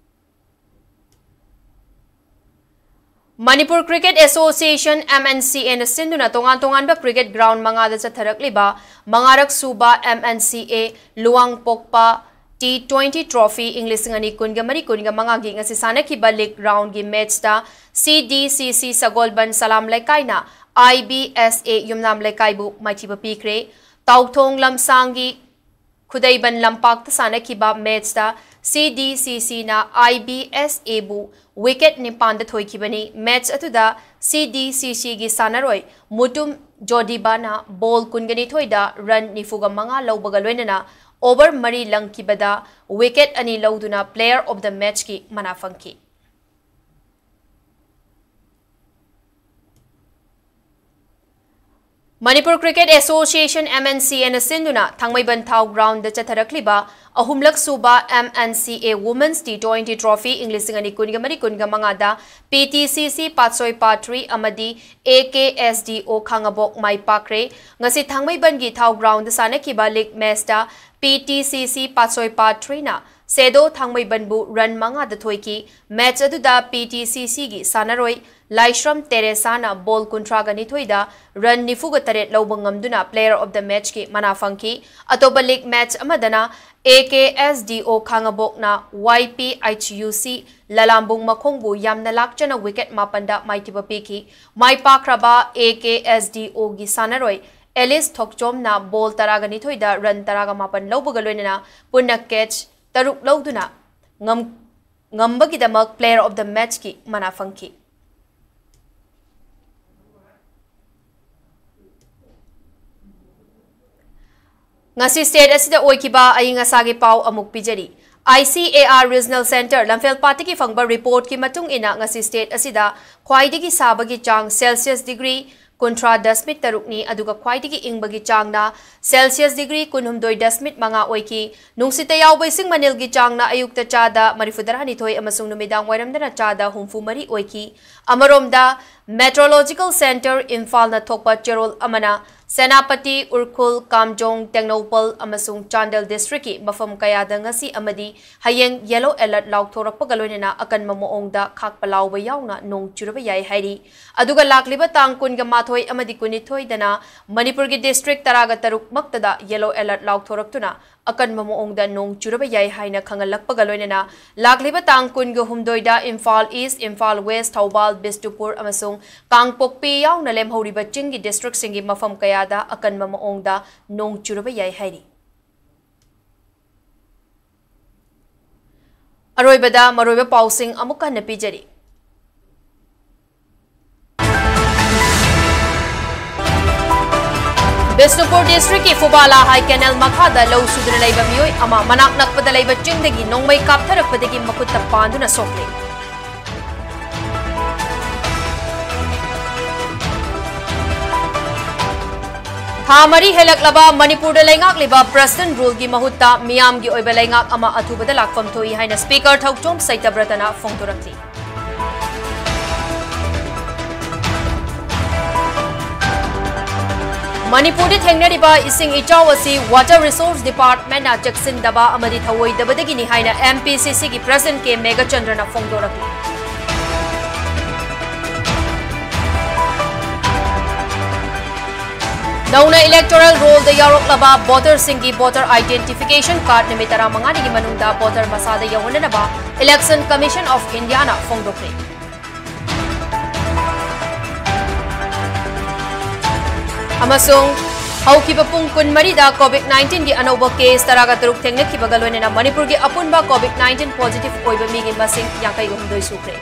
Manipur Cricket Association, M N C A ꯅ ꯁꯤꯟꯗꯨꯅ ꯇꯣꯉꯥꯟ ꯇꯣꯉꯥꯟꯕ cricket ground ꯃꯉꯥꯗ ꯆꯠꯊꯔꯛꯂꯤꯕ ꯃꯉꯥꯔꯛ ꯁꯨꯕ M N C A ꯂꯨꯋꯥꯡꯄꯣꯛꯄ T twenty trophy ꯏꯪ ꯂꯤꯁꯤꯡ ꯑꯅꯤ ꯀꯨꯟꯒ ꯃꯔꯤ ꯀꯨꯟꯒ ꯃꯉꯥꯒꯤ ꯉꯁꯤ ꯁꯥꯟꯅꯈꯤꯕ league round ꯒꯤ match ꯇ C D C C Sagolband Salam ꯂꯩꯀꯥꯏꯅ I B S A ꯌꯨꯝꯅꯥꯝ ꯂꯩꯀꯥꯏꯕꯨ ꯃꯥꯏꯊꯤꯕ ꯄꯤꯈ꯭ꯔꯦ꯫ ꯇꯥꯎꯊꯣꯡ ꯂꯝꯁꯥꯡꯒꯤ ꯈꯨꯗꯩꯕꯟ ꯂꯝꯄꯥꯛꯇ ꯁꯥꯟꯅꯈꯤꯕ match ꯇ C D C C ꯅ I B S A ꯕꯨ wicket ꯅꯤꯄꯥꯟꯗ ꯊꯣꯏꯈꯤꯕꯅꯤ꯫ Match ꯑꯗꯨꯗ C D C C ꯒꯤ ꯁꯥꯟꯅꯔꯣꯏ ꯃꯨꯇꯨꯝ ꯖꯣꯗꯤꯕꯥꯅ ball ꯀꯨꯟꯒ ꯅꯤꯊꯣꯏꯗ run ꯅꯤꯐꯨꯒ ꯃꯉꯥ ꯂꯧꯕꯒ ꯂꯣꯏꯅꯅ over ꯃꯔꯤ ꯂꯪꯈꯤꯕꯗ wicket ꯑꯅꯤ ꯂꯧꯗꯨꯅ player of the match ꯀꯤ ꯃꯅꯥ ꯐꯪꯈꯤ꯫ Manipur Cricket Association, M N C A ꯅ ꯁꯤꯟꯗꯨꯅ ꯊꯥꯡꯃꯩꯕꯟ ꯊꯥꯎ ground ꯗ ꯆꯠꯊꯔꯛꯂꯤꯕ ꯑꯍꯨꯝꯂꯛ ꯁꯨꯕ M N C A Women's T twenty trophy ꯏꯪ ꯂꯤꯁꯤꯡ ꯑꯅꯤ ꯀꯨꯟꯒ ꯃꯔꯤ ꯀꯨꯟꯒ ꯃꯉꯥꯗ P T C C ꯄꯥꯠꯁꯣꯏ ꯄꯥꯠ three ꯑꯃꯗꯤ A K S D O ꯈꯥꯉꯕꯣꯛ ꯃꯥꯏ ꯄꯥꯛꯈ꯭ꯔꯦ꯫ ꯉꯁꯤ ꯊꯥꯡꯃꯩꯕꯟꯒꯤ ꯊꯥꯎ ground ꯗ ꯁꯥꯟꯅꯈꯤꯕ league match ꯇ P T C C ꯄꯥꯠꯁꯣꯏ ꯄꯥꯠ three ꯅ ꯁꯦꯗꯣ ꯊꯥꯡꯃꯩꯕꯟꯕꯨ run ꯃꯉꯥꯗ ꯊꯣꯏꯈꯤ꯫ Match ꯑꯗꯨꯗ P T C C ꯒꯤ ꯁꯥꯟꯅꯔꯣꯏ ꯂꯥꯏꯁ꯭ꯔꯝ ꯇꯦꯔꯦꯁꯥꯅ ball ꯀꯨꯟꯊ꯭ꯔꯥꯒ ꯅꯤꯊꯣꯏꯗ run ꯅꯤꯐꯨꯒ ꯇꯔꯦꯠ ꯂꯧꯕ ꯉꯝꯗꯨꯅ player of the match ꯀꯤ ꯃꯅꯥ ꯐꯪꯈꯤ꯫ ꯑꯇꯣꯞꯄ league match ꯑꯃꯗꯅ A K S D O ꯈꯥꯉꯕꯣꯛꯅ Y P H U C ꯂꯂꯥꯝꯕꯨꯡ ꯃꯈꯣꯡꯕꯨ ꯌꯥꯝꯅ ꯂꯥꯛꯆꯅ wicket ꯃꯥꯄꯟꯗ ꯃꯥꯏꯊꯤꯕ ꯄꯤꯈꯤ꯫ ꯃꯥꯏ ꯄꯥꯛꯈ꯭ꯔꯕ A K S D O ꯒꯤ ꯁꯥꯟꯅꯔꯣꯏ ꯑꯦꯂꯤꯁ ꯊꯣꯛꯆꯣꯝꯅ ball ꯇꯔꯥꯒ ꯅꯤꯊꯣꯏꯗ run ꯇꯔꯥꯒ ꯃꯥꯄꯟ ꯂꯧꯕꯒ ꯂꯣꯏꯅꯅ ꯄꯨꯟꯅ catch ꯇꯔꯨꯛ ꯂꯧꯗꯨꯅ ꯉꯝ-, ꯉꯝꯕꯒꯤꯗꯃꯛ player of the match ꯀꯤ ꯃꯅꯥ ꯐꯪꯈꯤ꯫ ꯉꯁꯤ state ꯑꯁꯤꯗ ꯑꯣꯏꯈꯤꯕ ꯑꯏꯪ ꯑꯁꯥꯒꯤ ꯄꯥꯎ ꯑꯃꯨꯛ ꯄꯤꯖꯔꯤ꯫ I C A R Regional Centre ꯂꯝꯐꯦꯜꯄꯥꯠꯇꯒꯤ ꯐꯪꯕ reportꯀꯤ ꯃꯇꯨꯡ ꯏꯟꯅ, ꯉꯁꯤ state ꯑꯁꯤꯗ ꯈ꯭ꯋꯥꯏꯗꯒꯤ ꯁꯥꯕꯒꯤ ꯆꯥꯡ Celsius degree ꯀꯨꯟꯊ꯭ꯔꯥ ꯗꯁꯃꯤꯛ ꯇꯔꯨꯛꯅꯤ, ꯑꯗꯨꯒ ꯈ꯭ꯋꯥꯏꯗꯒꯤ ꯏꯪꯕꯒꯤ ꯆꯥꯡꯅ Celsius degree ꯀꯨꯟꯍꯨꯝꯗꯣꯏ ꯗꯁꯃꯤꯛ ꯃꯉꯥ ꯑꯣꯏꯈꯤ꯫ ꯅꯨꯡꯁꯤꯠꯇ ꯌꯥꯎꯕ ꯏꯁꯤꯡ ꯃꯅꯤꯜꯒꯤ ꯆꯥꯡꯅ ꯑꯌꯨꯛꯇ ꯆꯥꯗ ꯃꯔꯤꯐꯨꯇꯔꯥꯅꯤꯊꯣꯏ ꯑꯃꯁꯨꯡ ꯅꯨꯃꯤꯗꯥꯡ ꯋꯥꯏꯔꯝꯗꯅ ꯆꯥꯗ ꯍꯨꯝꯐꯨꯃꯔꯤ ꯑꯣꯏꯈꯤ꯫ ꯑꯃꯔꯣꯝꯗ, Meteorological Centre ꯏꯝꯐꯥꯜꯅ ꯊꯣꯛꯄ ꯆꯦꯔꯣꯜ ꯑꯃꯅ ꯁꯦꯅꯥꯄꯇꯤ, ꯎꯔꯈꯨꯜ, ꯀꯥꯝꯖꯣꯡ, ꯇꯦꯡꯅꯧꯄꯜ ꯑꯃꯁꯨꯡ ꯆꯥꯟꯗꯦꯜ districtꯀꯤ ꯃꯐꯝ ꯀꯌꯥꯗ ꯉꯁꯤ ꯑꯃꯗꯤ ꯍꯌꯦꯡ yellow alert ꯂꯥꯎꯊꯣꯔꯛꯄꯒ ꯂꯣꯏꯅꯅ ꯑꯀꯟꯕ ꯃꯑꯣꯡꯗ ꯈꯥꯛꯄ ꯂꯥꯎꯕ ꯌꯥꯎꯅ ꯅꯣꯡ ꯆꯨꯔꯕ ꯌꯥꯏ ꯍꯥꯏꯔꯤ꯫ ꯑꯗꯨꯒ ꯂꯥꯛꯂꯤꯕ ꯇꯥꯡ ꯀꯨꯟꯒ ꯃꯥꯊꯣꯏ ꯑꯃꯗꯤ ꯀꯨꯟꯅꯤꯊꯣꯏꯗꯅ ꯃꯅꯤꯄꯨꯔꯒꯤ district ꯇꯔꯥꯒ ꯇꯔꯨꯛ ꯃꯛꯇꯗ yellow alert ꯂꯥꯎꯊꯣꯔꯛꯇꯨꯅ ꯑꯀꯟꯕ ꯃꯑꯣꯡꯗ ꯅꯣꯡ ꯆꯨꯔꯕ ꯌꯥꯏ ꯍꯥꯏꯅ ꯈꯪꯍꯜꯂꯛꯄꯒ ꯂꯣꯏꯅꯅ, ꯂꯥꯛꯂꯤꯕ ꯇꯥꯡ ꯀꯨꯟꯒ ꯍꯨꯝꯗꯣꯏꯗ ꯏꯝꯐꯥꯜ East, ꯏꯝꯐꯥꯜ West, ꯊꯧꯕꯥꯜ, ꯕꯤꯁꯅꯨꯄꯨꯔ ꯑꯃꯁꯨꯡ ꯀꯥꯡꯄꯣꯛꯄꯤ ꯌꯥꯎꯅ ꯂꯦꯝꯍꯧꯔꯤꯕ ꯆꯤꯡꯒꯤ districtꯁꯤꯡꯒꯤ ꯃꯐꯝ ꯀꯌꯥꯗ ꯑꯀꯟꯕ ꯃꯑꯣꯡꯗ ꯅꯣꯡ ꯆꯨꯔꯕ ꯌꯥꯏ ꯍꯥꯏꯔꯤ꯫ ꯑꯔꯣꯏꯕꯗ ꯃꯔꯨꯑꯣꯏꯕ ꯄꯥꯎꯁꯤꯡ ꯑꯃꯨꯛ ꯍꯟꯅ ꯄꯤꯖꯔꯤ꯫ ꯕꯤꯁꯅꯨꯄꯨꯔ districtꯀꯤ ꯐꯨꯕꯥꯂꯥ High Canal ꯃꯈꯥꯗ ꯂꯧ ꯁꯨꯗꯨꯅ ꯂꯩꯕ ꯃꯤꯑꯣꯏ ꯑꯃ ꯃꯅꯥꯛ ꯅꯛꯄꯗ ꯂꯩꯕ ꯆꯤꯡꯗꯒꯤ ꯅꯣꯡꯃꯩ ꯀꯥꯞꯊꯔꯛꯄꯗꯒꯤ ꯃꯈꯨꯠꯇ ꯄꯥꯟꯗꯨꯅ ꯁꯣꯛꯂꯦ꯫ ꯊꯥ ꯃꯔꯤ ꯍꯦꯜꯂꯛꯂꯕ ꯃꯅꯤꯄꯨꯔꯗ ꯂꯩꯉꯥꯛꯂꯤꯕ President ruleꯒꯤ ꯃꯍꯨꯠꯇ ꯃꯤꯌꯥꯝꯒꯤ ꯑꯣꯏꯕ ꯂꯩꯉꯥꯛ ꯑꯃ ꯑꯊꯨꯕꯗ ꯂꯥꯛꯐꯝ ꯊꯣꯛꯏ ꯍꯥꯏꯅ Speaker ꯊꯧꯆꯣꯝ ꯁꯩꯇꯕ꯭ꯔꯇꯅ ꯐꯣꯡꯗꯣꯔꯛꯂꯤ꯫ ꯃꯅꯤꯄꯨꯔꯗ ꯊꯦꯡꯅꯔꯤꯕ ꯏꯁꯤꯡ ꯏꯆꯥꯎ ꯑꯁꯤ Water Resource Departmentꯅ ꯆꯦꯛꯁꯤꯟꯗꯕ ꯑꯃꯗꯤ ꯊꯧꯑꯣꯏꯗꯕꯗꯒꯤꯅꯤ ꯍꯥꯏꯅ MPCCꯒꯤ President ꯀꯦ ꯃꯦꯘꯆꯟꯗ꯭ꯔꯅ ꯐꯣꯡꯗꯣꯔꯛꯂꯤ꯫ ꯅꯧꯅ electoral rollꯗ ꯌꯥꯎꯔꯛꯂꯕ voterꯁꯤꯡꯒꯤ voter identification card ꯅꯨꯃꯤꯠ ꯇꯔꯥꯃꯉꯥꯅꯤꯒꯤ ꯃꯅꯨꯡꯗ voter ꯃꯁꯥꯗ ꯌꯧꯍꯟꯅꯅꯕ Election Commission of Indiaꯅ ꯐꯣꯡꯗꯣꯛꯂꯤ꯫ ꯑꯃꯁꯨꯡ ꯍꯧꯈꯤꯕ ꯄꯨꯡ ꯀꯨꯟꯃꯔꯤꯗ COVID nineteenꯒꯤ ꯑꯅꯧꯕ case ꯇꯔꯥꯒ ꯇꯔꯨꯛ ꯊꯦꯡꯅꯈꯤꯕꯒ ꯂꯣꯏꯅꯅ ꯃꯅꯤꯄꯨꯔꯒꯤ ꯑꯄꯨꯟꯕ COVID nineteen positive ꯑꯣꯏꯕ ꯃꯤꯒꯤ ꯃꯁꯤꯡ ꯌꯥꯡꯈꯩꯒ ꯍꯨꯝꯗꯣꯏ ꯁꯨꯈ꯭ꯔꯦ꯫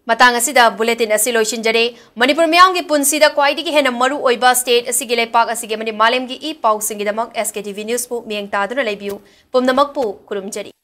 ꯃꯇꯥꯡ ꯑꯁꯤꯗ ꯕꯨꯂꯦꯇꯤꯟ ꯑꯁꯤ ꯂꯣꯏꯁꯤꯟꯖꯔꯦ꯫ ꯃꯅꯤꯄꯨꯔ ꯃꯤꯌꯥꯝꯒꯤ ꯄꯨꯟꯁꯤꯗ ꯈ꯭ꯋꯥꯏꯗꯒꯤ ꯍꯦꯟꯅ ꯃꯔꯨ ꯑꯣꯏꯕ ꯁ꯭ꯇꯦꯠ ꯑꯁꯤꯒꯤ, ꯂꯩꯄꯥꯛ ꯑꯁꯤꯒꯤ ꯑꯃꯗꯤ ꯃꯥꯂꯦꯝꯒꯤ E ꯄꯥꯎꯁꯤꯡꯒꯤꯗꯃꯛ S K T V News ꯄꯨ ꯃꯤꯠꯌꯦꯡ ꯇꯥꯗꯨꯅ ꯂꯩꯕꯤꯌꯨ꯫ ꯄꯨꯝꯅꯃꯛꯄꯨ ꯈꯨꯔꯨꯝꯖꯔꯤ꯫